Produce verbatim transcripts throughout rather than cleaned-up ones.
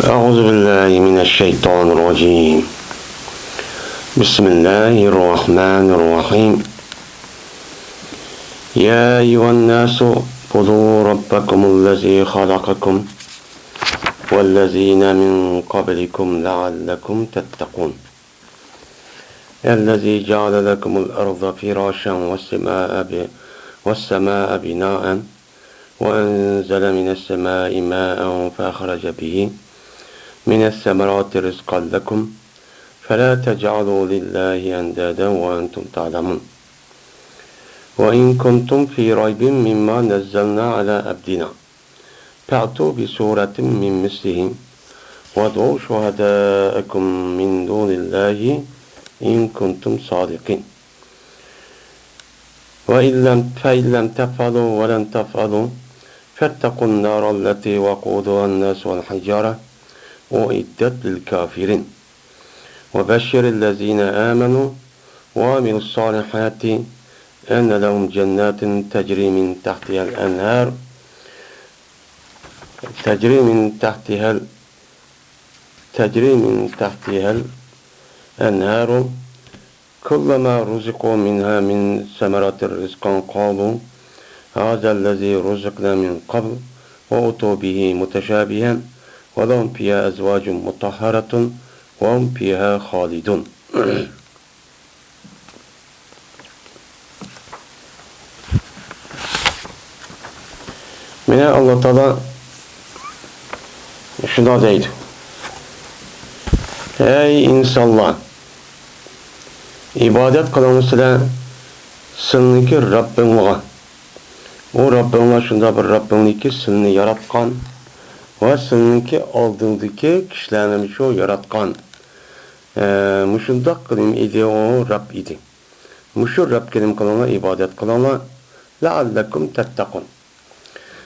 أعوذ بالله من الشيطان الرجيم. بسم الله الرحمن الرحيم. يا أيها الناس اعبدوا ربكم الذي خلقكم والذين من قبلكم لعلكم تتقون. الذي جعل لكم الأرض فراشا والسماء ب-، والسماء بناء وأنزل من السماء ماء فأخرج به من الثمرات رزقا لكم فلا تجعلوا لله أندادا وأنتم تعلمون. وإن كنتم في ريب مما نزلنا على عبدنا فأتوا بسورة من مثله وادعوا شهداءكم من دون الله إن كنتم صادقين. وإن لم، فإن لم تفعلوا ولن تفعلوا فاتقوا النار التي وقودها الناس والحجارة أعدت للكافرين. وبشر الذين آمنوا وعملوا الصالحات أن لهم جنات تجري من تحتها الأنهار، تجري من تحتها ال-، تجري من تحتها الأنهار كلما رزقوا منها من ثمرة رزقا قالوا هذا الذي رزقنا من قبل وأتوا به متشابها ولهم فيها أزواج مطهرة وهم فيها خالدون. مانا ئاللا تائالا شۇنداق دەيدۇ: «ئەي ئىنسانلار، ئىبادەت قىلىڭلار سىلەر سىلىنىڭكى رەببىڭلارغا. ئۇ رەببىڭلار شۇنداق بىر رەببىڭلاركى سىلىنى ياراتقان ۋە سىلىنىڭكى ئالدىڭدىكى كىشىلەرنىمۇ شۇ ياراتقان. ئە، مۇشۇنداق نېمە ئىدى، ئۇ رەب ئىدى. مۇشۇ رەبكە نېمە قىلىڭلار، ئىبادەت قىلىڭلار. لەئەللەكۇم تەتتەقۇن.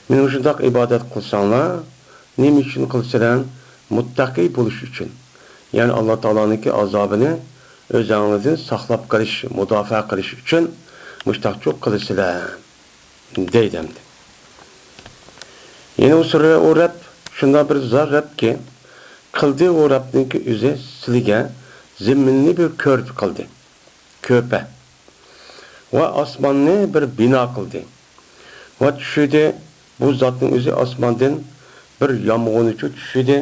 مانا مۇشۇنداق ئىبادەت قىلساڭلار، نېمە ئۈچۈن قىلىسىلەر؟ مۇتتەقى بولۇش ئۈچۈن. يەنى ئاللا تائالانىڭكى ئازابىنى ئۆزەڭلىدىن ساقلاپ قېلىش، مۇداپىئە قىلىش ئۈچۈن مۇشۇنداقچۇ قىلىسىلەر» دەيدۇ ئەمدى. يەنە ئۇ سۈرە، ئۇ رەب شۇنداق بىر زار رەبكى، قىلدى ئۇ رەبنىڭكى ئۆزى سىلىگە زېمىننى بىر كۆرپە قىلدى. كۆرپە. ۋە ئاسماننى بىر بىنا قىلدى. ۋە چۈشۈردى. بۇ زاتنىڭ ئۆزى ئاسماندىن بىر يامغۇرنىچۇ چۈشۈردى.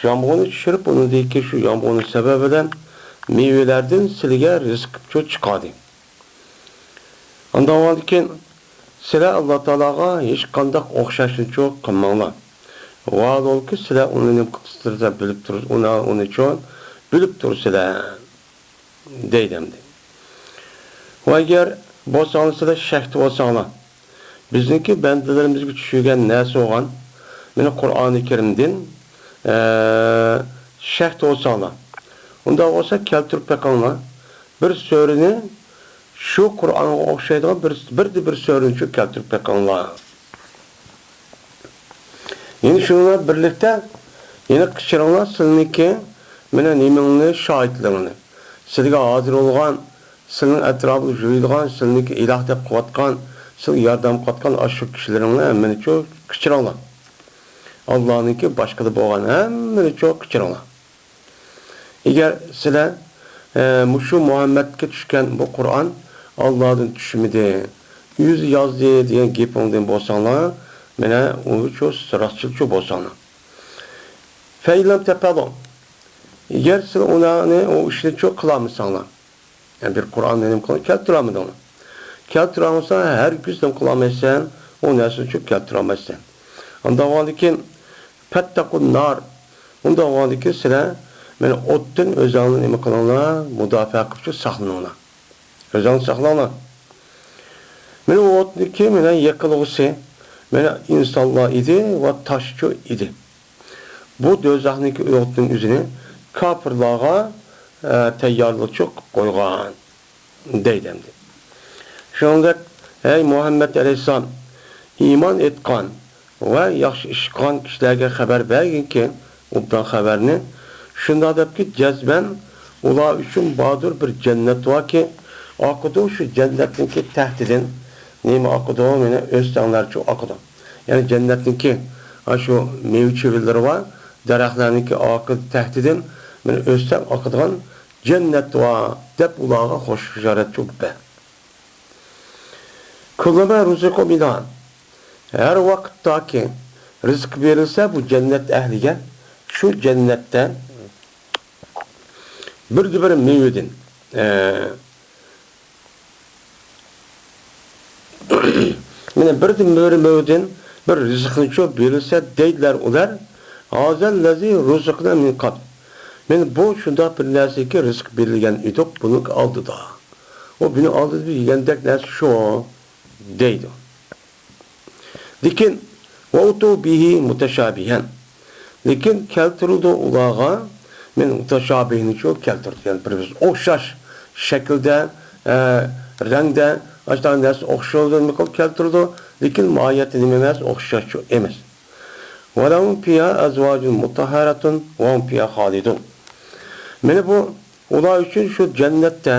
يامغۇرنى چۈشۈرۈپ، ئۇنىڭدىكى شۇ يامغۇرنىڭ سەۋەبى بىلەن مېۋىلەردىن سىلىگە رىزىق قىپچۇ چىقاردى. ئاندىن كېيىن سىلەر ئاللا تائالاغا ھېچقانداق ئوخشاشنىچۇ قىلماڭلار. ۋاھالۇكى، سىلەر ئۇنى نېمە قىلىپسىلەر بىلىپ تۇر-، ئۇنى، ئۇنىچۇ بىلىپ تۇرسىلەر. دەيدۇ ئەمدى. ۋە ئەگەر بولساڭلار سىلەر شەكتە بولساڭلار، بىزنىڭكى بەندىلىرىمىزگە چۈشۈرگەن نەرسە بولغان، مانا قۇرئانى كەرىمدىن، ئە، شەكتە بولساڭلار، ئۇنداق بولسا كەلتۈرۈپ بېقىڭلار. بىر سۈرىنى، شۇ قۇرئانغا ئوخشايدىغان بىر، بىردە بىر سۈرىنى شۇ كەلتۈرۈپ بېقىڭلار. يەنە شۇنىڭ بىلەن بىرلىكتە، يەنە قىچىرىڭلار سىلىنىڭكى، مانا، نېمىڭلارنى، شاھىتلىرىڭلارنى. سىلىگە ھازىر بولغان، سىلىنىڭ ئەتراپىدا يۈرىدىغان، سىلىنىڭكى ئىلاھ دەپ قىلىۋاتقان، سىلىگە ياردەم قىلىۋاتقان ئاشۇ كىشىلىرىڭلار ھەممىنىچۇ قىچىرىڭلار. ئاللانىڭكى باشقىدا بولغان ھەممىنىچۇ قىچىرىڭلار. ئەگەر سىلەر، ئە، مۇشۇ مۇھەممەدكە چۈشكەن بۇ قۇرئان ئاللادىن چۈشمىدى، ئۆزى يازدى دېگەن گېپىڭدىن بولساڭلار، مانا ئۇچۇ راستچىلچۇ بولساڭلار. فەئىللەم تەپەلۇ. ئەگەر سىلەر ئۇلارنى، ئۇ ئىشنىچۇ قىلالمىساڭلار، يەنى بىر قۇرئاننى نېمە قىلىڭ، كەلتۈرەلمىدىڭلار. كەلتۈرەلمىسەڭ، ھەرگىز نېمە قىلالمايسەن، ئۇ نەرسىنى چۈ كەلتۈرەلمەيسەن. ئانداق بولغاندىكىن، فەتتەقۇن نار. ئۇنداق بولغاندىكىن سىلەر، مانا، ئوتتىن ئۆزۈڭلارنى نېمە قىلىڭلار، مۇداپىئە قىلىپچۇ ساقلىنىڭلار. ئۆزۈڭلارنى ساقلاڭلار. مانا ئۇ ئوتنىڭكى، مانا، يېقىلغۇسى، مانا، ئىنسانلار ئىدى ۋە تاشچۇ ئىدى. بۇ دوزاخنىڭكى ئوتىنىڭ ئۆزىنى كاپىرلارغا، ئە، تەييارلىقچۇ قىلىپ قويغان. دەيدۇ ئەمدى. شۇنىڭدەك، ھەي مۇھەممەد ئەلەيھىسسالام، ئىمان ئېيتقان ۋە ياخشى ئىش قىلغان كىشىلەرگە خەۋەر بەرگىنكى، ئوبدان خەۋەرنى، شۇنداق دەپكى، جەزمەن ئۇلار ئۈچۈن باردۇر بىر جەننەت باركى، ئاقىدۇ شۇ جەننەتنىڭكى تەھتىدىن، نېمە ئاقىدۇ، مانا ئۆستەڭلەرچۇ ئاقىدۇ. يەنى جەننەتنىڭكى ئاشۇ مېۋە چىۋىنلىرى بار، دەرەخلەرنىڭكى ئارقىدا تەكتىدىن مانا ئۆستەڭ ئاقىدىغان جەننەت بار دەپ ئۇلارغا خۇش بېشارەت چوپە. كلما رزقوا منها، ھەر ۋاقىتتاكى رىزىق بېرىلسە بۇ جەننەت ئەھلىگە، شۇ جەننەتتە بىردە بىر مېۋىدىن، ئە، مانا بىردە بىر مېۋىدىن بىر رىزىقنىچۇ بېرىلسە دەيدىلەر ئۇلار، ھازا لەزى رۇزىقنا مىن قابل. مانا بۇ شۇنداق بىر نەرسىكى رىزىق بېرىلگەن ئىدۇق بۇنىڭ ئالدىدا. ئۇ بۇنىڭ ئالدىدا بىز يېگەندەك نەرسە شۇ دەيدۇ. لېكىن، ۋەئتۇ بىھى مۇتەشابىھەن. لېكىن كەلتۈرۈلدى ئۇلارغا، مەن مۇتەشابىھنىچۇ كەلتۈردى. يەنى بىر-بىرىگە ئوخشاش شەكىلدە، ئە، رەڭدە، ئاشۇنداق نەرسە ئوخشاش نېمە قىلىپ كەلتۈرىدۇ. لېكىن ماھىيەتتە نېمە ئەمەس، ئوخشاشچۇ ئەمەس. ۋەلەھۇم فىھا ئەزۋاجۇن مۇتەھھەرەتۇن ۋەھۇم فىھا خالىدۇن. مانا بۇ ئۇلار ئۈچۈن شۇ جەننەتتە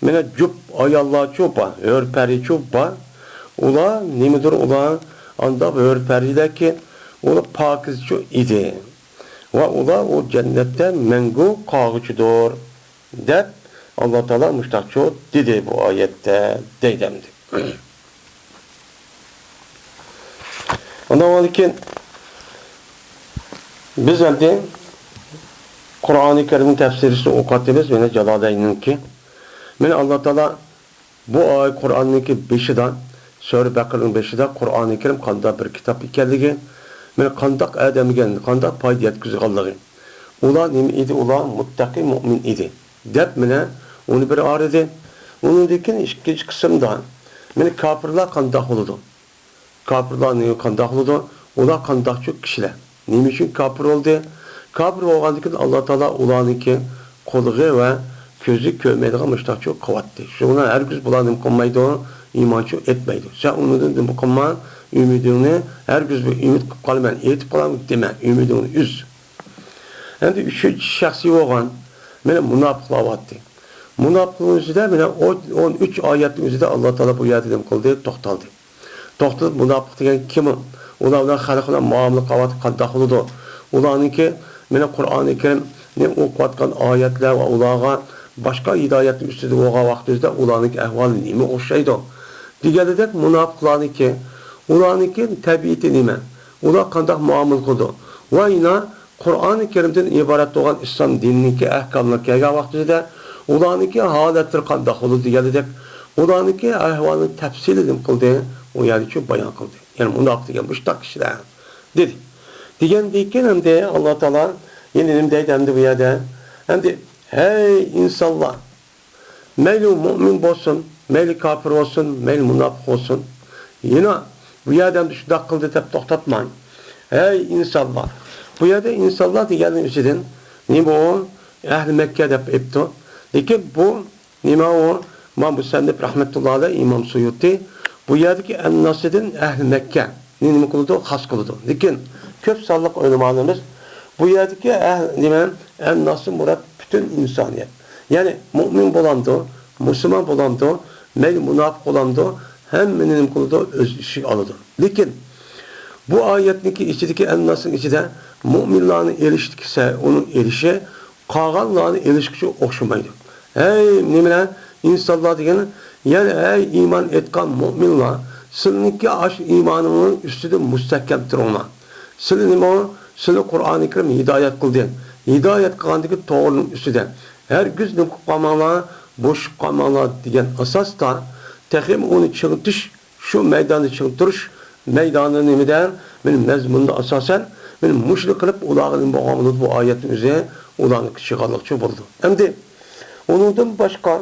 مانا جۈپ ئاياللارچۇ بار، ھۆر پەرىچۇ بار. ئۇلار نېمىدۇر، ئۇلار ئانداق ھۆر پەرىلەركى، ئۇلار پاكىزچۇ ئىدى. ۋە ئۇلار ئۇ جەننەتتە مەڭگۈ قالغۇچىدۇر، دەپ ئاللا تائالا مۇشتاقچۇ دېدى بۇ ئايەتتە، دەيدۇ ئەمدى. ئۇنىڭدىن كېيىن بىز ئەمدى قۇرئانى كەرىمنىڭ تەپسىرىنى ئوقۇۋاتىمىز، مانا جالالەيننىڭكى. مانا ئاللا تائالا بۇ ئايەت قۇرئاننىڭكى بېشىدا، سۈرە بەقەرىنىڭ بېشىدا قۇرئانى كەرىم قانداق بىر كىتاب ئىكەنلىكى، مانا قانداق ئادەمگە قانداق پايدا يەتكۈزىدىغانلىقى، ئۇلار نېمە ئىدى؟ ئۇلار مۇتتەقى مۇئمىن ئىدى، دەپ مانا ئۇنى بىر ئايرىدى. ئۇنىڭدىن كېيىن ئىككىنچى قىسىمدا مانا كاپىرلار قانداق بولىدۇ؟ كاپىرلار نېمە، قانداق بولىدۇ؟ ئۇلار قانداقچۇ كىشىلەر؟ نېمە ئۈچۈن كاپىر بولدى؟ كاپىر بولغاندىن كېيىن ئاللا تائالا ئۇلارنىڭكى قۇلىقى ۋە كۆزى كۆرمەيدىغان مۇشتاقچۇ قىلىۋەتتى. شۇڭا ھەرگىز بۇلار نېمە قىلمايدۇ؟ ئىمانچۇ ئېيتمايدۇ. سەن ئۇنىڭدىن نېمە قىلما، ئۈمىدىڭنى، ھەرگىز بىر ئۈمىد قىلىپ قالىمەن، ئېيتىپ قالامەن دېمە، ئۈمىدىڭنى ئۈز. ئەمدى ئۈچىنچى شەخسى بولغان مانا مۇناپىقلار بارتتى. مۇناپىقنىڭ ئۆزىدە مانا ئون، ئون ئۈچ ئايەتنىڭ ئۆزىدە ئاللا تائالا بۇ يەردە نېمە قىلدى؟ توختالدى. توختىلىپ، مۇناپىق دېگەن كىم؟ ئۇلار بىلەن خەلق بىلەن مۇئامىلە قىلىۋاتقان قانداق بولىدۇ؟ ئۇلارنىڭكى مانا قۇرئانى كەرىمنى ئوقۇۋاتقان ئايەتلەر ۋە ئۇلارغا باشقا ھىدايەتنىڭ ئۈستىدە بولغان ۋاقتىمىزدا ئۇلارنىڭكى ئەھۋالى نېمە ئوخشايدۇ؟ دېگەندەك مۇناپىقلارنىڭكى، ئۇلارنىڭكى تەبىئىتى نېمە؟ ئۇلار قانداق مۇئامىلە قىلىدۇ؟ ۋە يەنە قۇرئانى كەرىمدىن ئىبارەت بولغان ئىسلام دىنىنىڭكى ئەھكاملىرى كەلگەن ۋاقتىدا ئۇلارنىڭكى ھالەتلىرى قانداق بولىدۇ دېگەندەك، ئۇلارنىڭكى ئەھۋالىنى تەپسىلىي نېمە قىلدى؟ ئۇ يەردىچۇ بايان قىلدى. يەنى مۇناپىق دېگەن مۇشۇنداق كىشىلەر دېدى. دېگەندىن كېيىن ئەمدى ئاللا تائالا يەنە نېمە دەيدۇ ئەمدى بۇ يەردە؟ ئەمدى، ھەي ئىنسانلار! مەيلى مۇئمىن بولسۇن، مەيلى كاپىر بولسۇن، مەيلى مۇناپىق بولسۇن. يەنە بۇ يەردە ئەمدى شۇنداق قىلدى دەپ توختاتماڭ. ھەي ئىنسانلار! بۇ يەردە ئىنسانلار دېگەننىڭ ئىچىدىن نېمە ئۇ؟ ئەھلى مەككە دەپ ئېيتتى. لېكىن بۇ نېمە ئۇ؟ مانا مۇسەننىپ رەھمەتۇللا ئەلەيھ، ئىمام سۇيۇتى بۇ يەردىكى ئەنناسىدىن ئەھلى مەككە نېمە قىلىدۇ؟ خاس قىلىدۇ. لېكىن كۆپ سانلىق ئۆلىمالىرىمىز بۇ يەردىكى ئەھ-، نېمە، ئەنناسى مۇراد پۈتۈن ئىنسانىيەت. يەنى مۇئمىن بولامدۇ، مۇسۇلمان بولامدۇ، مەيلى مۇناپىق بولامدۇ، ھەممىنى نېمە قىلىدۇ؟ ئۆز ئىچىگە ئالىدۇ. لېكىن بۇ ئايەتنىڭكى ئىچىدىكى ئەنناسنىڭ ئىچىدە مۇئمىنلارنى ئېلىشتىكى سە-، ئۇنىڭ ئېلىشى قالغانلارنى ئېلىشقىچە ئوخشىمايدۇ. ھەي نېمىلەر، ئىنسانلار دېگەن، يەنى ھەي ئىمان ئېيتقان مۇئمىنلار، سىلىنىڭكى ئاشۇ ئىمانىڭنىڭ ئۈستىدە مۇستەھكەم تۇرۇڭلار. سىلى نېمە؟ سىلى قۇرئانى كەرىم ھىدايەت قىلدى. ھىدايەت قىلغاندىكى توغرىنىڭ ئۈستىدە. ھەرگىز نېمە قىلىپ قالماڭلار، بوشىشىپ قالماڭلار دېگەن ئاساستا، تېخىمۇ ئۇنى چىڭىتىش، شۇ مەيداننى چىڭ تۇرۇش مەيدانى نېمىدە، مېنىڭ مەزمۇندا ئاساسەن، مېنىڭ مۇشۇنى قىلىپ، ئۇلارغا نېمە بولغان بولىدۇ، بۇ ئايەتنىڭ ئۆزى ئۇلارنىڭكى چىغانلىقچۇ بولىدۇ. ئەمدى ئۇنىڭدىن باشقا،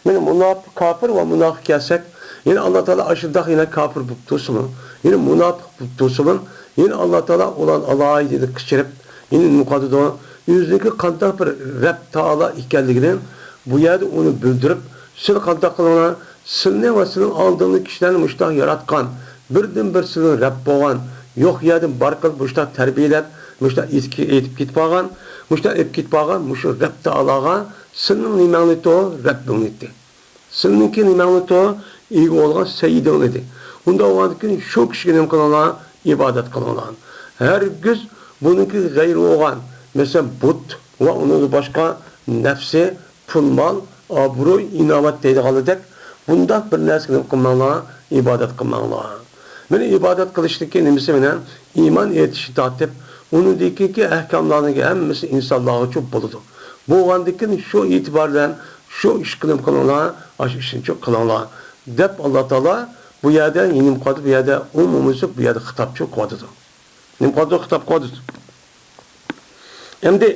مېنىڭ مۇناپىق، كاپىر ۋە مۇناپىق كەلسەك، يەنە ئاللا تائالا ئاشۇنداق يەنە كاپىر بولۇپ تۇرسىمۇ، يەنە مۇناپىق بولۇپ تۇرسىمۇ، يەنە ئاللا تائالا ئۇلارنى ئالاھىدە قىچقىرىپ، يەنە نېمە قىلىدۇ؟ ئۆزىنىڭكى قانداق بىر رەب تائالا ئىكەنلىكىنى بۇ يەردە ئۇنى بىلدۈرۈپ، سىلى قانداق قىلىڭلار، سىلىنى ۋە سىلىنىڭ ئالدىڭدىكى كىشىلەرنى مۇشۇنداق ياراتقان، بىردىنبىر سىلىنىڭ رەب بولغان، يوق يەردىن بار قىلىپ مۇشۇنداق تەربىيەلەپ، مۇشۇنداق ئېتىپ، ئېتىپ كېتىپ قالغان، مۇشۇنداق ئېلىپ كېتىپ قالغان مۇشۇ رەب تائالاغا سىلىنىڭ نېمەڭنى تو، رەببىڭنى ئېيتتى. سىلىنىڭكى نېمەڭنى تو، ئىگە بولغان سەييىدىڭنى ئېيتتى. ئۇنداق بولغاندىكىن شۇ كىشىگە نېمە قىلىڭلار؟ ئىبادەت قىلىڭلار. ھەرگىز بۇنىڭكى غەيرى بولغان، مەسىلەن، بۇت ۋە ئۇنىڭدىن باشقا نەپسى، پۇل-مال، ئابرۇي، ئىناۋەت دەيدىغانلاردەك بۇنداق بىر نەرسىگە نېمە قىلماڭلار، ئىبادەت قىلماڭلار. مانا ئىبادەت قىلىشنىڭكى نېمىسى بىلەن ئىمان ئېيتىشنى تارتىپ، ئۇنىڭدىن كېيىنكى ئەھكاملارنىڭكى ھەممىسى ئىنسانلارغىچۇ بولىدۇ. بولغاندىكىن شۇ ئېتىبار بىلەن شۇ ئىشقا نېمە قىلىڭلار، ئاشۇ ئىشنىچۇ قىلىڭلار، دەپ ئاللا تائالا بۇ يەردە يېنىم قىلىۋاتىدۇ، بۇ يەردە ئومۇملىشىپ بۇ يەردە خىتابچۇ قىلىۋاتىدۇ. نېمە قىلىۋاتىدۇ؟ خىتاب قىلىۋاتىدۇ. ئەمدى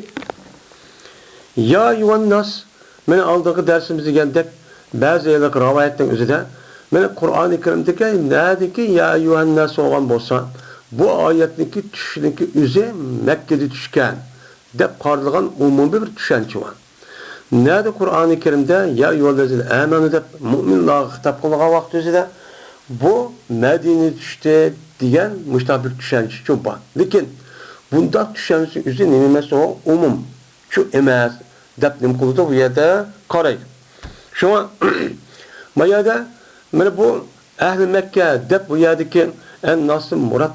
يا ئەييۇھەنناس، مانا ئالدىنقى دەرسىمىز دېگەندەك، بەزى ھېلىقى رىۋايەتنىڭ ئۆزىدە، مانا قۇرئانى كەرىمدىكى نەدىكى يا ئەييۇھەنناس بولغان بولسا، بۇ ئايەتنىڭكى چۈشۈشىنىڭكى ئۆزى مەككىدە چۈشكەن دەپ قارىلىدىغان ئومۇمىي بىر چۈشەنچە بار. نەدە قۇرئانى كەرىمدە يا ئەييۇھەللەزىنە ئامەنۇ دەپ مۆمىنلارغا خىتاب قىلغان ۋاقتى ئۆزىدە بۇ مەدىنىدە چۈشتى دېگەن مۇشۇنداق بىر چۈشەنچىچۇ بار. لېكىن بۇنداق چۈشەنچە ئۆزى نېمە ئەمەس، ئۇ ئومۇم. شۇ ئەمەس دەپ نېمە قىلىدۇ؟ بۇ يەردە قارايدۇ. شۇڭا ما يەردە مانا بۇ ئەھلى مەككە دەپ بۇ يەردىكى ئەنناسنى مۇراد،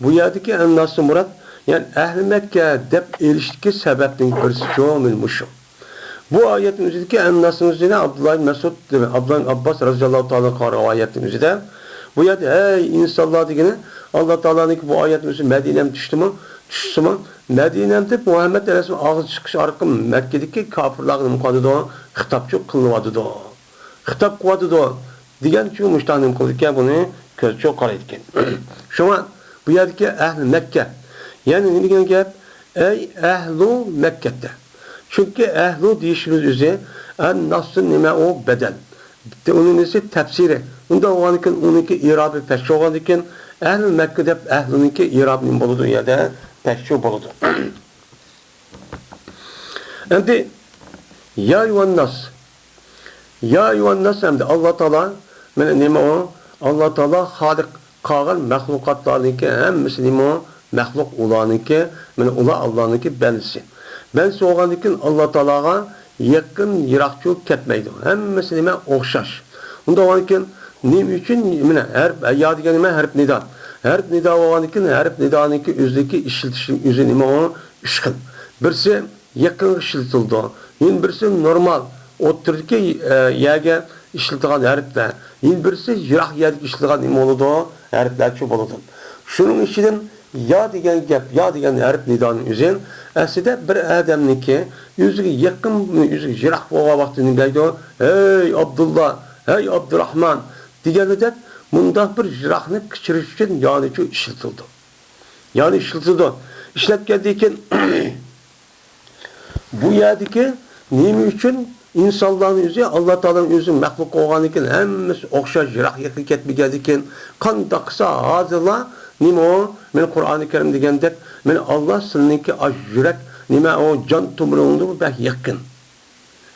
بۇ يەردىكى ئەنناسنى مۇراد، يەنى ئەھلى مەككە دەپ ئېلىشتىكى سەۋەبنىڭ بىرسىچۇ مانا مۇشۇ. بۇ ئايەتنىڭ ئۆزىدىكى ئەنناسنىڭ ئۆزىنى ئابدۇللا ئىبن مەسئۇد، ئابدۇللا ئىبن ئابباس رەزىياللاھۇ تائالا قىلغان رىۋايەتنىڭ ئۆزىدە، بۇ يەردە ھەي ئىنسانلار دېگىنى، ئاللا تائالانىڭكى بۇ ئايەتنىڭ ئۆزى مەدىنەمدە چۈشتىمۇ، چۈشسىمۇ، مەدىنەدىن مۇھەممەد ئەلەيھىسسالام ئاغزى چىقىش ئارقىلىق مەككىدىكى كاپىرلارغا نېمە قىلىۋاتىدۇ؟ خىتابچۇ قىلىنىۋاتىدۇ. خىتاب قىلىۋاتىدۇ دېگەنچۇ مۇشۇنداق نېمە قىلىدىكەن، بۇنى كۆزچۇ قارايدىكەن. شۇڭا بۇ يەردىكى ئەھلى مەككە، يەنى نېمە دېگەن گەپ؟ ئەي ئەھلۇ مەككەتە. چۈنكى ئەھلۇ دېيىشىمىز ئۆزى ئەن ناسسى نېمە ئۇ؟ بەدەل. ئۇنىڭ نېسى تەپسىرى. ئۇنداق بولغاندىكىن ئۇنىڭكى ئىرابى پەسچە بولغاندىكىن ئەھلى مەككە دەپ ئەھلۇنىڭكى ئىرابى نېمە بولىدۇ؟ يەردە پەسچە بولىدۇ. ئەمدى يا ئەييۇھەنناس. يا ئەييۇھەنناس ئەمدى ئاللا تائالا، مانا نېمە ئۇ؟ ئاللا تائالا خالىق قالغان مەخلۇقاتلارنىڭكى ھەممىسى نېمە ئۇ؟ مەخلۇق ئۇلارنىڭكى، مانا ئۇلار ئاللانىڭكى بەندىسى. بەندىسى بولغاندىكىن ئاللا تائالاغا يېقىن يىراقچۇ كەتمەيدۇ. ھەممىسى نېمە؟ ئوخشاش. ئۇنداق بولغاندىكىن نېمە ئۈچۈن مانا ھەرپ، يا دېگەن نېمە؟ ھەرپ نىدا. ھەرپ نىدا بولغاندىكىن ھەرپ نىدانىڭكى ئۆزىدىكى ئىشلىتىشنىڭ ئۆزى نېمە ئۇ؟ ئۈچ خىل. بىرسى يېقىنغا ئىشلىتىلىدۇ. يەنە بىرسى نورمال ئوتتۇرىدىكى، ئە، يەرگە ئىشلىتىدىغان ھەرپلەر. يەنە بىرسى يىراق يەردىكى ئىشلىتىدىغان نېمە بولىدۇ؟ ھەرپلەرچۇ بولىدۇ. شۇنىڭ ئىچىدىن يا دېگەن گەپ، يا دېگەن ھەرپ نىدانىڭ ئۆزى ئەسلىدە بىر ئادەمنىڭكى ئۆزىگە يېقىن، ئۆزىگە يىراق بولغان ۋاقتىدا نېمە دەيدۇ؟ ھەي ئابدۇللا، ھەي ئابدۇراخمان دېگەندەك مۇنداق بىر يىراقنى قېچىرىش ئۈچۈن يانىچۇ ئىشلىتىلىدۇ. يانى ئىشلىتىدۇ. ئىشلەتكەندىن كېيىن بۇ يەردىكى نېمە ئۈچۈن ئىنسانلارنىڭ ئۆزى، ئاللا تائالانىڭ ئۆزى مەخلۇق بولغاندىن كېيىن ھەممىسى ئوخشاش يىراق يېقىن كەتمىگەندىن كېيىن قانداق قىلسا ھازىرلا نېمە ئۇ؟ مانا قۇرئانى كەرىم دېگەندەك، مانا ئاللا سىلىنىڭكى ئاش يۈرەك، نېمە ئۇ؟ جان تومۇرۇڭدىن بەك يېقىن.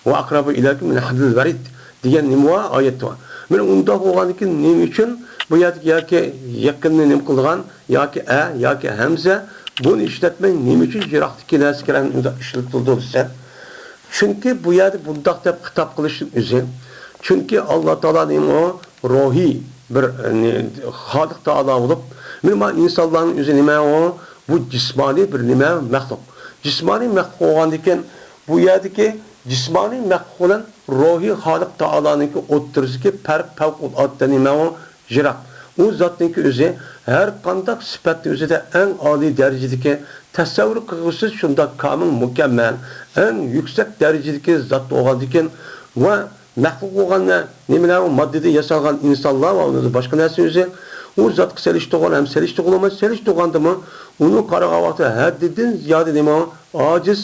ۋە ئەقرەبۇ ئىلەيكۇم مىن ھەبلىل ۋەرىد دېگەن نېمە بار؟ ئايەت بار. مانا ئۇنداق بولغاندىن كېيىن نېمە ئۈچۈن بۇ يەردىكى ياكى يېقىننى نېمە قىلىدىغان ياكى ئە ياكى ھەمزە بۇنى ئىشلەتمەي نېمە ئۈچۈن يىراقتىكى نەرسىگە ئۇنداق ئىشلىتىلىدۇ دېسە، چۈنكى بۇ يەردە بۇنداق دەپ خىتاب قىلىشنىڭ ئۆزى، چۈنكى ئاللا تائالا نېمە ئۇ؟ روھىي بىر، ئە، نې-، خالىق تائالا بولۇپ، مانا ئىنسانلارنىڭ ئۆزى نېمە ئۇ؟ بۇ جىسمانىي بىر نېمە؟ مەخلۇق. جىسمانىي مەخلۇق بولغاندىكىن بۇ يەردىكى جىسمانىي مەخلۇق بىلەن روھىي خالىق تائالانىڭكى ئوتتۇرىسىدىكى پەرق پەۋقۇلئاددە نېمە ئۇ؟ يىراق. ئۇ زاتنىڭكى ئۆزى ھەر قانداق سۈپەتنىڭ ئۆزىدە ئەڭ ئالىي دەرىجىدىكى، تەسەۋۋۇر قىلغۇسىز شۇنداق كامىل، مۇكەممەل، ئەڭ يۈكسەك دەرىجىدىكى زات بولغاندىكىن ۋە مەخلۇق بولغان نە-، نېمىلەر، ماددىدىن ياسالغان ئىنسانلار ۋە ئۇنىڭدىن باشقا نەرسە ئۆزى، ئۇ زاتقا سېلىشتۇرغان ھەم سېلىشتۇرغىلىماس، سېلىشتۇرغاندىمۇ ئۇنى قارىغان ۋاقتىدا ھەددىدىن زىيادە نېمە ئاجىز،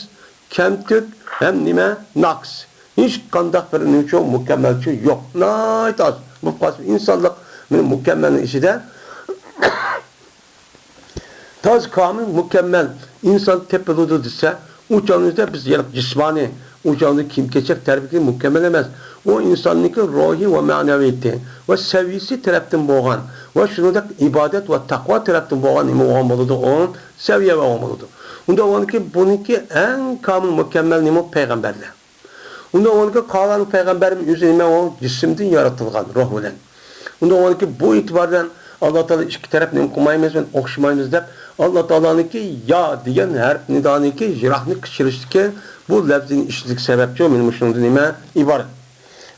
كەمتۈك ھەم نېمە ناقىس. ھېچقانداق بىر نېمىچۇ مۇكەممەلچۇ يوق. ناھايىتى ئاز. بولۇپ قالسا ئىنسانلىق مۇكەممەلنىڭ ئىچىدە تازا كامىل، مۇكەممەل ئىنسان تېپىلىدۇ دېسە، ئۇ چاغدا بىز يەنە جىسمانىي، ئۇ چاغدا كىيىم-كېچەك تەرىپىدىن مۇكەممەل ئەمەس. ئۇ ئىنساننىڭكى روھىي ۋە مەنەۋىيىتى ۋە سەۋىيىسى تەرەپتىن بولغان ۋە شۇنىڭدەك ئىبادەت ۋە تەقۋا تەرەپتىن بولغان نېمە بولغان بولىدۇ؟ ئۇ سەۋىيە بولغان بولىدۇ. ئۇنداق بولغاندىكىن بۇنىڭكى ئەڭ كامىل، مۇكەممەل نېمە؟ پەيغەمبەرلەر. ئۇنداق بولغاندىكىن قالغان پەيغەمبەرمۇ ئۆزى نېمە ئۇ؟ جىسىمدىن يارىتىلغان، روھ بىلەن. ئۇنداق بولغاندىكىن بۇ ئېتىبار بىلەن ئاللا تائالا ئىككى تەرەپ نېمە قىلمايمىز، ئوخشىمايمىز دەپ ئاللا تائالانىڭكى يا دېگەن ھەرپ نىدانىڭكى يىراقنى قېچىرىشتىكى بۇ لەپزىنى ئىشلىتىشلىك سەۋەبچۇ مانا مۇشۇنىڭدىن نېمە ئىبارەت.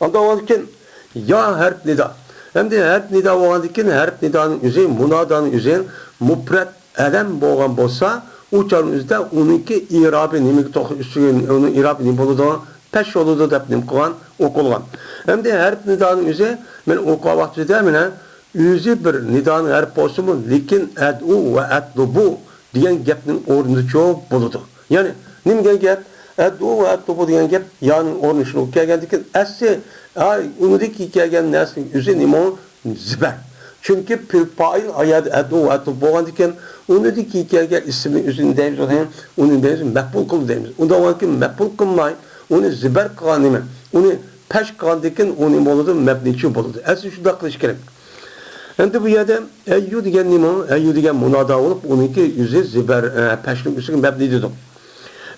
ئاندىن ئاۋۋالكى يا ھەرپ نىدا. ئەمدى ھەرپ نىدا بولغاندىن كېيىن ھەرپ نىدانىڭ ئۆزى، مۇنادانىڭ ئۆزى مۇپرەت ئەلەم بولغان بولسا، ئۇ چاغنىڭ ئۆزىدە ئۇنىڭكى ئىرابى نېمىگە توغرا ئۈستىگە، ئۇنىڭ ئىرابى نېمە بولىدۇ؟ پەش بولىدۇ دەپ نېمە قىلغان؟ ئوقۇلغان. ئەمدى ھەرپ نىدانىڭ ئۆزى، مانا ئوقۇغان ۋاقتىدا مانا ئۆزى بىر نىدانىڭ ھەرپ بولسىمۇ، لېكىن ئەدئۇ ۋە ئەتلۇبۇ دېگەن گەپنىڭ ئورنىدىچۇ بولىدۇ. يەنى نېمە دېگەن گەپ؟ ئەددۇ ۋە ئەتلۇبۇ دېگەن گەپ يانىڭ ئورنى شۇنىڭغا كەلگەندىكىن، ئەسلى، ھە، ئۇنىڭدىن كېيىن كەلگەن نەرسىنىڭ ئۆزى نېمە؟ زىبەر. چۈنكى پېئىل پائىل ئايەتتە ئەددۇ ۋە ئەتلۇب بولغاندىكىن، ئۇنىڭدىن كېيىن كەلگەن ئىسىمنىڭ ئۆزىنى دەيمىز، ئۇنى، ئۇنى دەيمىز، مەپئۇل قىل دەيمىز. ئۇنداق بولغاندىكىن مەپئۇل قىلماي، ئۇنى زىبەر قىلغان نېمە؟ ئۇنى پەش قىلغاندىكىن ئۇ نېمە بولىدۇ؟ مەبنىچۇ بولىدۇ. ئەسلى شۇنداق قىلىش كېرەك. ئەمدى بۇ يەردە ئەييۇ دېگەن نېمە؟ ئەييۇ دېگەن مۇنادا بولۇپ، ئۇنىڭكى ئۆزى زىبەر، ئە، پەشنىڭ ئۈستىگە مەبنى دېدۇق.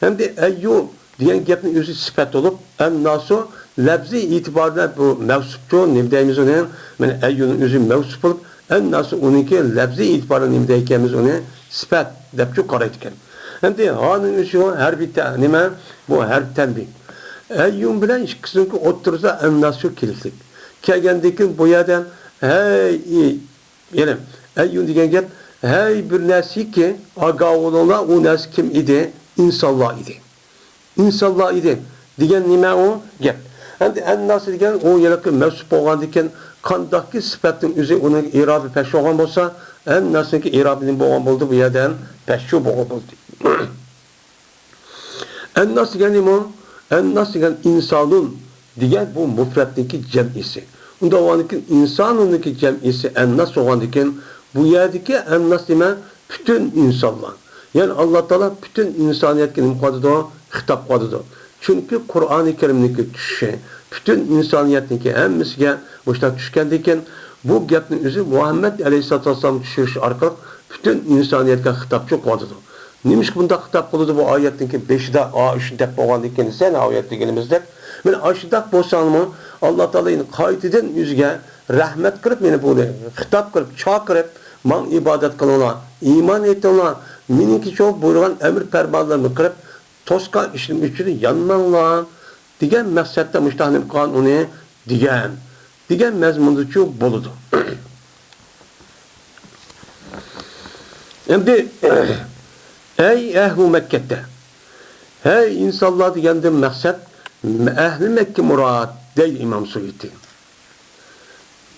ئەمدى ئەييۇ دېگەن گەپنىڭ ئۆزى سۈپەت بولۇپ، ئەنناسۇ لەپزى ئېتىبارىدا بۇ مەۋسۇپچۇ، نېمە دەيمىز ئۇنى؟ مانا ئەييۇنىڭ ئۆزى مەۋسۇپ بولۇپ، ئەنناسۇ ئۇنىڭكى لەپزى ئېتىبارىدا نېمە دەيدىكەنمىز ئۇنى؟ سۈپەت دەپچۇ قارايدىكەن. ئەمدى ھانىڭ ئۆزى ھەرپى تە-، نېمە؟ بۇ ھەرپ تەنبىھ. ئەييۇن بىلەن ئىككىسىنىڭكى ئوتتۇرىسىدا ئەنناسۇ كېلىشلىك. كەلگەندىن كېيىن بۇ يەردە ھەي، يەنى، ئەييۇن دېگەن گەپ، ھەي بىر نەرسىكى، ئاگاھ بولۇڭلار، ئۇ نەرسە كىم ئىدى؟ ئىنسانلار ئىدى. ئىنسانلار ئىدى دېگەن نېمە ئۇ گەپ؟ ئەمدى ئەنناسى دېگەن ئۇ ھېلىقى مەۋسۇپ بولغاندىكىن، قانداقكى سۈپەتنىڭ ئۆزى ئۇنىڭ ئىرابى پەش بولغان بولسا، ئەنناسنىڭكى ئىرابى نېمە بولغان بولدى؟ بۇ يەردە پەشچۇ بولغان بولدى. ئەنناس دېگەن نېمە؟ ئەنناس دېگەن ئىنسانۇن دېگەن بۇ مۇپرەتنىڭكى جەمئىسى. ئۇنداق بولغاندىكىن ئىنسانۇننىڭكى جەمئىسى ئەنناس بولغاندىكىن، بۇ يەردىكى ئەنناس نېمە؟ پۈتۈن ئىنسانلار. يەنى ئاللا تائالا پۈتۈن ئىنسانىيەتكە نېمە قىلىۋاتىدۇ؟ خىتاب قىلىۋاتىدۇ. چۈنكى قۇرئانى كەرىمنىڭكى چۈشۈشى پۈتۈن ئىنسانىيەتنىڭكى ھەممىسىگە مۇشۇنداق چۈشكەندىكىن، بۇ گەپنى ئۆزى مۇھەممەد ئەلەيھىسسالاتۇ ۋەسسالامغا چۈشۈرۈش ئارقىلىق پۈتۈن ئىنسانىيەتكە خىتابچۇ قىلىۋاتىدۇ. نېمىشقا بۇنداق خىتاب قىلىدۇ بۇ ئايەتنىڭكى بېشىدا، ئا، شۇ دەپ بولغاندىن كېيىن، سەن ئايەت دېگىنىمىزدەك، مانا ئاشۇنداق بولساڭمۇ، ئاللا تائالا يەنە قايتىدىن ئۆزىگە رەھمەت قىلىپ، مانا بۇنى خىتاب قىلىپ، چاقىرىپ، ماڭا ئىبادەت قىلىڭلار، ئىمان ئېيتىڭلار، مېنىڭكى شۇ بۇيرۇغان ئەمر پەرمانلىرىمنى قىلىپ، توسقان ئىشىم ئۈچۈن يانماڭلار دېگەن مەقسەتتە مۇشۇنداق نېمە قىلغان ئۇنى دېگەن، دېگەن مەزمۇندىچۇ بولىدۇ. ئەمدى، ئەي ئەھلۇ مەككەتە، ھەي ئىنسانلار دېگەندىن مەقسەت ئەھلى مەككە مۇراد، دەيدۇ ئىمام سۇيۇتى.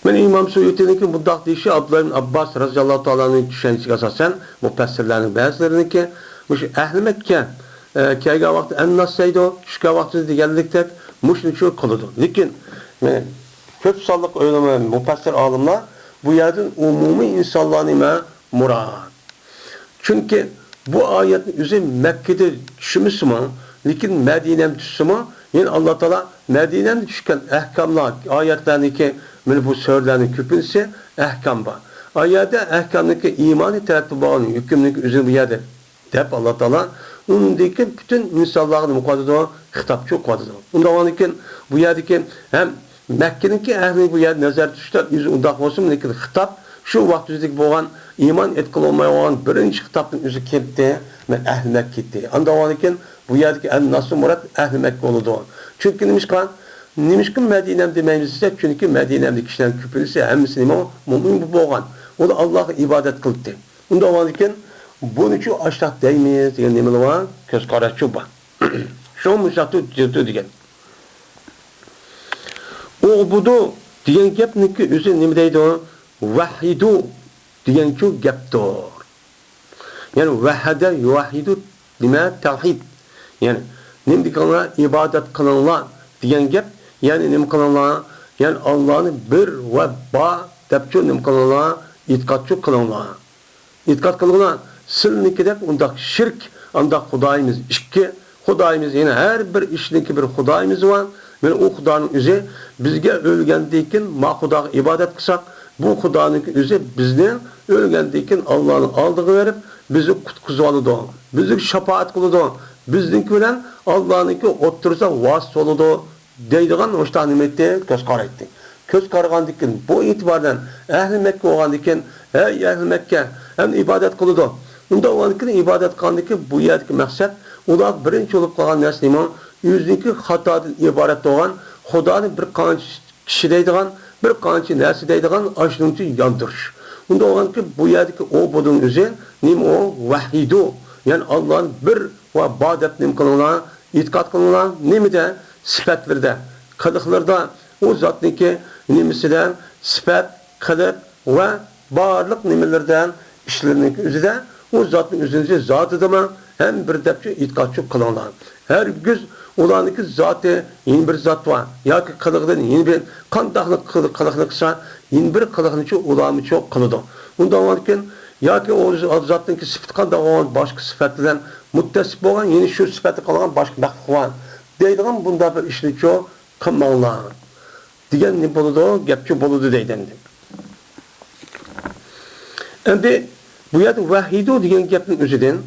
مانا ئىمام سۇيۇتىنىڭكى بۇنداق دېيىشى ئابدۇللا ئىبن ئابباس رەزىياللاھۇ تائالا ئەنھۇنىڭ چۈشەنچىسىگە ئاساسەن مۇپەسسىرلەرنىڭ بەزىلىرىنىڭكى مۇشۇ ئەھلى مەككە، ئە، كەلگەن ۋاقىتتا ئەنناس دەيدۇ، چۈشكەن ۋاقتىدا دېگەنلىكتەك مۇشۇنى شۇ قىلىدۇ. لېكىن، مانا، كۆپ سانلىق ئۆلىما، مۇپەسسىر ئالىملار بۇ يەردىن ئومۇمىي ئىنسانلارنى مە-، مۇراد. چۈنكى بۇ ئايەتنىڭ ئۆزى مەككىدە چۈشمىسىمۇ، لېكىن مەدىنەمدە چۈشسىمۇ، يەنى ئاللا تائالا مەدىنەمدە چۈشكەن ئەھكاملار، ئايەتلەرنىڭكى، مانا بۇ سۈرىلەرنىڭ كۆپىنچىسى ئەھكام بار. ئۇ يەردە ئەھكامنىڭكى ئىمانى تەرەپتە بولغان ھۆكۈمنىڭكى ئۆزىنى بۇ يەردە دەپ ئاللا تائالا ئۇندىن كېيىن پۈتۈن ئىنسانلارغا نېمە قىلىۋاتىدۇ؟ خىتابچۇ قىلىۋاتىدۇ. ئۇنداق بولغاندىكىن بۇ يەردىكى ھەم مەككىنىڭكى ئەھلىنى بۇ يەردە نەزەردە تۇتۇشتا ئۆزى ئۇنداق بولسىمۇ، لېكىن خىتاب شۇ ۋاقىت ئۆزىدىكى بولغان ئىمان ئېتىقلىنمايدىغان بىرىنچى خىتابتىن ئۆزى كەتتى، مەن ئەھلى مەككە ئېيتتى. ئاندىن كېيىن بۇ يەردىكى ئەنناسۇ مۇراد ئەھلى مەككە بولىدۇ. چۈنكى نېمىشقا؟ نېمىشقا مەدىنەم دېمەيمىز دېسە، چۈنكى مەدىنەمدىكى كىشىلەرنىڭ كۆپىنچىسى ھەممىسى نېمە؟ مۇئمىن بولغان. ئۇلار ئاللاغا ئىبادەت قىلدى. ئۇنداق بولغاندىكىن بۇنىچۇ ئاشتاق دەيمىز دېگەن نېمىلا بار؟ كۆز قاراشچۇ بار. شۇڭا مۇشۇنداق تۇتۇۋېتىدۇ دېگەن. ئۇبۇدۇ دېگەن گەپنىڭكى ئۆزى نېمە دەيدۇ؟ ۋەھھىدۇ دېگەنچۇ گەپتۇر. يەنى ۋەھھەدە يۇۋەھھىدۇ نېمە؟ تەۋھىد. يەنى نېمە دېگەنلەر؟ ئىبادەت قىلىڭلار دېگەن گەپ. يەنى نېمە قىلىڭلار؟ يەنى ئاللانى بىر ۋە بار دەپچۇ نېمە قىلىڭلار؟ ئېتىقادچۇ قىلىڭلار. ئېتىقاد قىلغۇلار، سىلىنىڭكىدەك ئۇنداق شىرك، ئانداق خۇدايىمىز ئىككى، خۇدايىمىز يەنە ھەر بىر ئىشنىڭكى بىر خۇدايىمىز بار. مانا ئۇ خۇدانىڭ ئۆزى بىزگە ئۆلگەندىن كېيىن ما خۇداغا ئىبادەت قىلساق، بۇ خۇدانىڭكى ئۆزى بىزنى ئۆلگەندىن كېيىن ئاللانىڭ ئالدىغا بېرىپ، بىزنى قۇتقۇزۇۋالىدۇ، بىزگە شاپائەت قىلىدۇ، بىزنىڭكى بىلەن ئاللانىڭكى ئوتتۇرىسىدا ۋاسىتە بولىدۇ. دەيدىغان مۇشۇنداق نېمە ئېيتتى؟ كۆز قارايتتى. كۆز قارىغاندىن كېيىن، بۇ ئېتىباردىن ئەھلى مەككە بولغاندىن كېيىن، ھەي ئەھلى مەككە، ئەمدى ئىبادەت قىلىدۇ. ئۇنداق بولغاندىكىن ئىبادەت قىلغاندىكىن بۇ يەردىكى مەقسەت ئۇلار بىرىنچى بولۇپ قالغان نەرسە نېمە؟ ئۆزىنىڭكى خاتادىن ئىبارەت بولغان خۇدانى بىر قانچە كىشى دەيدىغان، بىر قانچە نەرسە دەيدىغان ئاشۇنىڭ ئۈچۈن ياندۇرۇش. ئۇنداق بولغاندىكىن بۇ يەردىكى ئۇبۇدۇنىڭ ئۆزى نېمە ئۇ؟ ۋەھھىدۇ. يەنى ئاللانى بىر ۋە بار دەپ نېمە قىلىڭلار؟ ئېتىقاد قىلىڭلار. نېمىدە؟ سۈپەتلىرىدە، قىلىقلىرىدا، ئۇ زاتنىڭكى نېمىسىدە، سۈپەت، قىلىق ۋە بارلىق نېمىلىرىدە، ئىشلىرىنىڭكى ئۆزىدە ئۇ زاتنىڭ ئۆزىنىڭكى زاتىدىمۇ ھەم بىر دەپچۇ ئېتىقادچۇ قىلىڭلار. ھەرگىز ئۇلارنىڭكى زاتى يەنە بىر زات بار ياكى قىلىقىدىن يەنە بىر قانداقلىق قىل-، قىلىقنى قىلسا، يەنە بىر قىلىقنىچۇ ئۇلارمۇچۇ قىلىدۇ. ئۇنداق بولغاندىكىن ياكى ئۇ زاتنىڭكى سۈپىتى قانداق بولغان باشقا سۈپەت بىلەن مۇتتەسىپ بولغان يەنە شۇ سۈپەتنى قىلغان باشقا مەخلۇق بار دەيدىغان بۇنداق بىر ئىشنىچۇ قىلماڭلار دېگەن نېمە بولىدۇ؟ گەپچۇ بولىدۇ دەيدۇ ئەمدى. ئەمدى بۇ يەردە ۋەھىدۇ دېگەن گەپنىڭ ئۆزىدىن،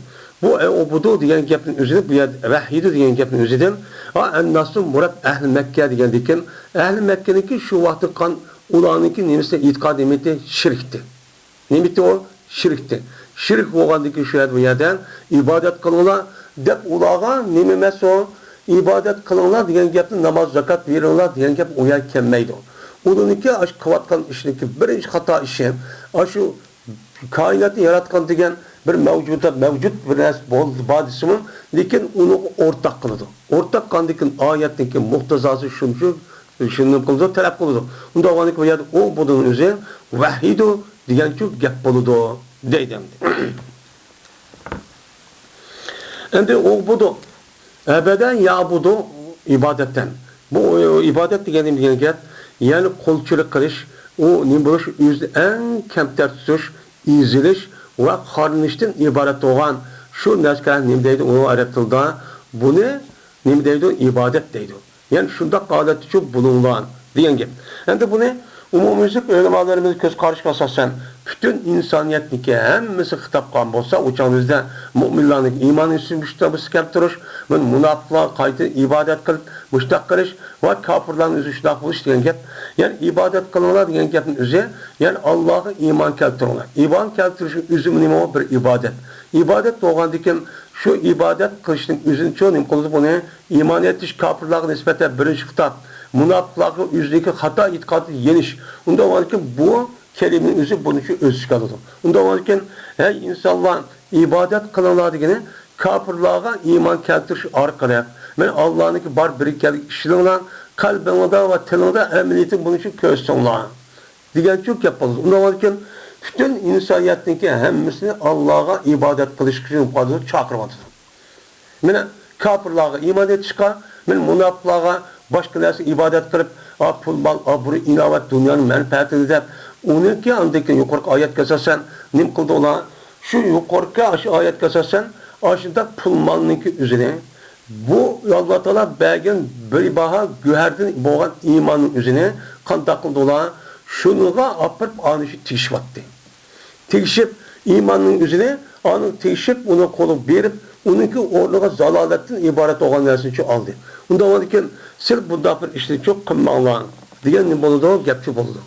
بۇ ئەئۇبۇدۇ دېگەن گەپنىڭ ئۆزىدىن، بۇ يەردە ۋەھىدۇ دېگەن گەپنىڭ ئۆزىدىن، ئا، ئەنناسۇ مۇراد ئەھلى مەككە دېگەندىكىن، ئەھلى مەككىنىڭكى شۇ ۋاقىتتا قىلغان ئۇلارنىڭكى نېمىسى؟ ئېتىقاد نېمىتى؟ شىركتى. نېمىتى ئۇ؟ شىركتى. شىرك بولغاندىكىن شۇ يەردە، بۇ يەردە ئىبادەت قىلىڭلار دەپ ئۇلارغا نېمە ئەمەس ئۇ؟ ئىبادەت قىلىڭلار دېگەن گەپنى، ناماز، زاكات بېرىڭلار دېگەن گەپ ئۇ يەرگە كەلمەيدۇ. ئۇنىڭكى ئاشۇ قىلىۋاتقان ئىشىنىڭكى بىرىنچى خاتا ئىشى، ئاشۇ كائىناتنى ياراتقان دېگەن بىر مەۋجۇدات، مەۋجۇت بىر نەرسە بولدى، بار دېسىمۇ، لېكىن ئۇنىڭغا ئورتاق قىلىدۇ. ئورتاق قىلغاندىكىن ئايەتنىڭكى مۇقتىزاسى شۇمشۇ، شۇنى قىلىدۇ، تەلەپ قىلىدۇ. ئۇنداق بولغاندىكىن بۇ يەردە ئۇ بۇنىڭ ئۆزى ۋەھىدۇ دېگەنچۇ گەپ بولىدۇ دەيدۇ ئەمدى. ئەمدى ئۇبۇدۇ، ئەبەدە يەئبۇدۇ ئىبادەتەن. بۇ ئىبادەت دېگەن نېمە دېگەن گەپ؟ يەنى قۇلچىلىق قىلىش، ئۇ نېمە بولۇش؟ ئۆزىنى ئەڭ كەمتەر تۇتۇش، ئېزىلىش ۋە قارىنىشتىن ئىبارەت بولغان شۇ نەرسىگە نېمە دەيدۇ ئۇ ئەرەب تىلىدا؟ بۇنى نېمە دەيدۇ؟ ئىبادەت دەيدۇ. يەنى شۇنداق ھالەتتىچۇ بولۇڭلار دېگەن گەپ. ئەمدى بۇنى ئومۇميۈزلۈك ئۆلىمالىرىمىز كۆز قارىشىغا ئاساسەن پۈتۈن ئىنسانىيەتنىڭكى ھەممىسى خىتاب قىلغان بولسا، ئۇ چاغدا بىزدە مۇئمىنلارنىڭ ئىمانى ئۈستىدە بۇ كەلتۈرۈش، مۇناپىقلار قايتا ئىبادەت قىلىپ مۇشتاق قىلىش ۋە كاپىرلارنىڭ ئۆزى شۇنداق بولۇش دېگەن گەپ. يەنى ئىبادەت قىلىڭلار دېگەن گەپنىڭ ئۆزى، يەنى ئاللاغا ئىمان كەلتۈرۈڭلار. ئىمان كەلتۈرۈشنىڭ ئۆزىمۇ نېمە؟ بىر ئىبادەت. ئىبادەت بولغاندىكىن شۇ ئىبادەت قىلىشنىڭ ئۆزىنىچۇ نېمە قىلىدۇ بۇنى؟ ئىمان ئېيتىش، كاپىرلارغا نىسبەتەن بىرىنچى خىتاب، مۇناپىقلارغا ئۆزىنىڭكى خاتا ئېتىقادىنى يېنىش. ئۇنداق بولغاندىكىن بۇ كەلىمىنىڭ ئۆزى بۇنىچۇ ئۆز ئىچىگە ئالىدۇ. ئۇنداق بولغاندىكىن، ھەي ئىنسانلار، ئىبادەت قىلىڭلار دېگىنى كاپىرلارغا ئىمان كەلتۈرۈش ئارقىلىق، مەن ئاللانىڭكى بار بىر ئىكەنلىكىگە ئىشىنىڭلار، قەلبىڭلاردا ۋە تىلىڭدا ئەمەلىيىتىنى بۇنىچۇ كۆرسۇڭلار. دېگەنچۇ گەپ بولىدۇ. ئۇنداق بولغاندىكىن پۈتۈن ئىنسانىيەتنىڭكى ھەممىسىنى ئاللاغا ئىبادەت قىلىش ئۈچۈن چاقىرىۋاتىدۇ. مانا كاپىرلارغا ئىمان ئېيتىشقا، مانا مۇناپىقلارغا باشقا نەرسە ئىبادەت قىلىپ، ئا، پۇل، مال، ئابرۇي، ئىناۋەت، دۇنيانىڭ مەنپەئەتىنى دەپ، ئۇنىڭكى ئاندىن كېيىن يۇقىرىقى ئايەتكە ئاساسەن نېمە قىلدى ئۇلار؟ شۇ يۇقىرىقى ئاشۇ ئايەتكە ئاساسەن ئاشۇنداق پۇل مالنىڭكى ئۆزىنى بۇ ئاللا تائالا بەرگەن بىباھا گۆھەردىن بولغان ئىماننىڭ ئۆزىنى قانداق قىلدى ئۇلار؟ شۇنىڭغا ئاپىرىپ ئانا شۇ تېگىشىۋاتتى. تېگىشىپ ئىماننىڭ ئۆزىنى، ئانىڭ تېگىشىپ ئۇنى قولىغا بېرىپ، ئۇنىڭكى ئورنىغا زالالەتتىن ئىبارەت بولغان نەرسىنىچۇ ئالدى. ئۇنداق بولىدىكەن، سىلەر بۇنداق بىر ئىشنىچۇ قىلماڭلار دېگەن نېمە بولىدۇ؟ گەپچۇ بولىدۇ.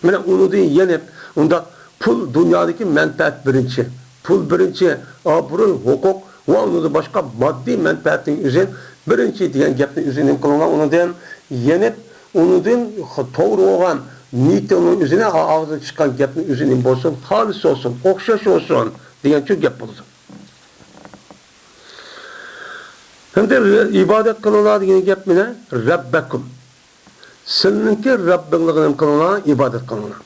مانا ئۇنىڭدىن يېنىپ، ئۇنداق پۇل دۇنيادىكى مەنپەئەت بىرىنچى، پۇل بىرىنچى، ئابرۇي، ھوقۇق ۋە ئۇنىڭدىن باشقا ماددىي مەنپەئەتنىڭ ئۆزى بىرىنچى دېگەن گەپنى ئۆزى نېمە قىلىڭلار، ئۇنىڭدىن يېنىپ، ئۇنىڭدىن توغرا بولغان نىيىتىڭنىڭ ئۆزىنى، ئاغزىدىن چىققان گەپنىڭ ئۆزى نېمە بولسۇن، خالىس بولسۇن، ئوخشاش بولسۇن دېگەنچۇ گەپ بولىدۇ. ھەمدە ئىبادەت قىلىڭلار دېگەن گەپ مانا رەببەكۇم. سىلىنىڭكى رەببىڭلارغا نېمە قىلىڭلار؟ ئىبادەت قىلىڭلار.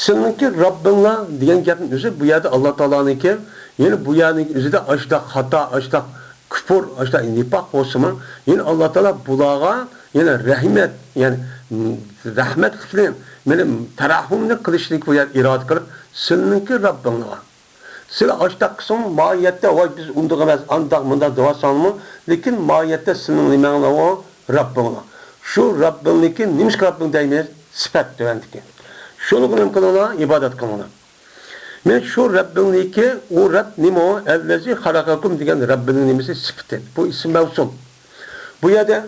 سىلىنىڭكى رەببىڭلار دېگەن گەپنىڭ ئۆزى بۇ يەردە ئاللا تائالانىڭكى، يەنى بۇ يەرنىڭ ئۆزىدە ئاشۇنداق خاتا، ئاشۇنداق كۇپۇر، ئاشۇنداق نىپاق بولسىمۇ، يەنى ئاللا تائالا بۇلارغا يەنە رەھمەت، يەنى رەھمەت قىلىپ، مېنى تەرەھۇمنى قىلىشنى بۇ يەردە ئىرادە قىلىپ، سىلىنىڭكى رەببىڭلار. سىلەر ئاشتاق قىلسىڭ، ماھىيەتتە، ۋاي، بىز ئۇنداق ئەمەس، ئانداق، مۇنداق دەۋاتساڭمۇ، لېكىن ماھىيەتتە سېنىڭ نېمەڭلار ئۇ؟ رەببىڭلار. شۇ رەببىڭنىڭكى، نېمىشقا رەببىڭ دەيمىز؟ سۈپەت تۆۋەندىكى. شۇنىڭغا نېمە قىلىڭلار؟ ئىبادەت قىلىڭلار. مەن شۇ رەببىڭنىڭكى، ئۇ رەب نېمە ئۇ؟ ئەللەزى خەلەقەكۇم دېگەن رەببىنىڭ نېمىسى؟ سۈپىتى. بۇ ئىسىم مەۋسۇل. بۇ يەردە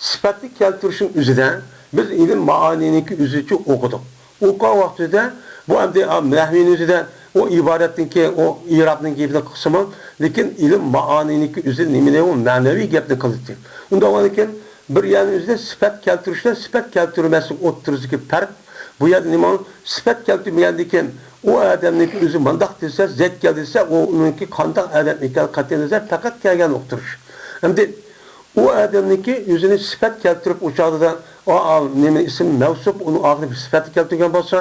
سۈپەتنى كەلتۈرۈشنىڭ ئۆزىدە بىز ئىلىم مائانىنىڭكى ئۆزىچە ئوقۇدۇق. ئوقۇغان ۋاقتىدا بۇ ئەمدى، ئا، نەھۋىنىڭ ئۆزىدە ئۇ ئىبارەتنىڭكى، ئۇ ئىرابنىڭ گېپىنى قىلسىمۇ، لېكىن ئىلىم مائانىنىڭكى ئۆزى نېمىنى، ئۇ مەنىۋى گەپنى قىلىدىكەن. ئۇنداق بولغاندىكىن، بىر يەرنىڭ ئۆزىدە سۈپەت كەلتۈرۈش بىلەن سۈپەت كەلتۈرمەسلىك ئوتتۇرىسىدىكى پەرق، بۇ يەردە نېمە؟ سۈپەت كەلتۈرمىگەندىكىن، ئۇ ئادەمنىڭكى ئۆزى مۇنداق دېسە، زەيت كەلدى دېسە، ئۇ ئۇنىڭكى قانداق ئادەم ئىكەن، قەتئىي نەزەر پەقەت كەلگەن ئۇقتۇرۇش. ئەمدى ئۇ ئادەمنىڭكى ئۆزىنى سۈپەت كەلتۈرۈپ، ئۇ چاغدا، ئا، ئا، نېمە، ئىسىم مەۋسۇپ، ئۇنىڭ ئاخىرىدا بىر سۈپەتنى كەلتۈرگەن بولسا،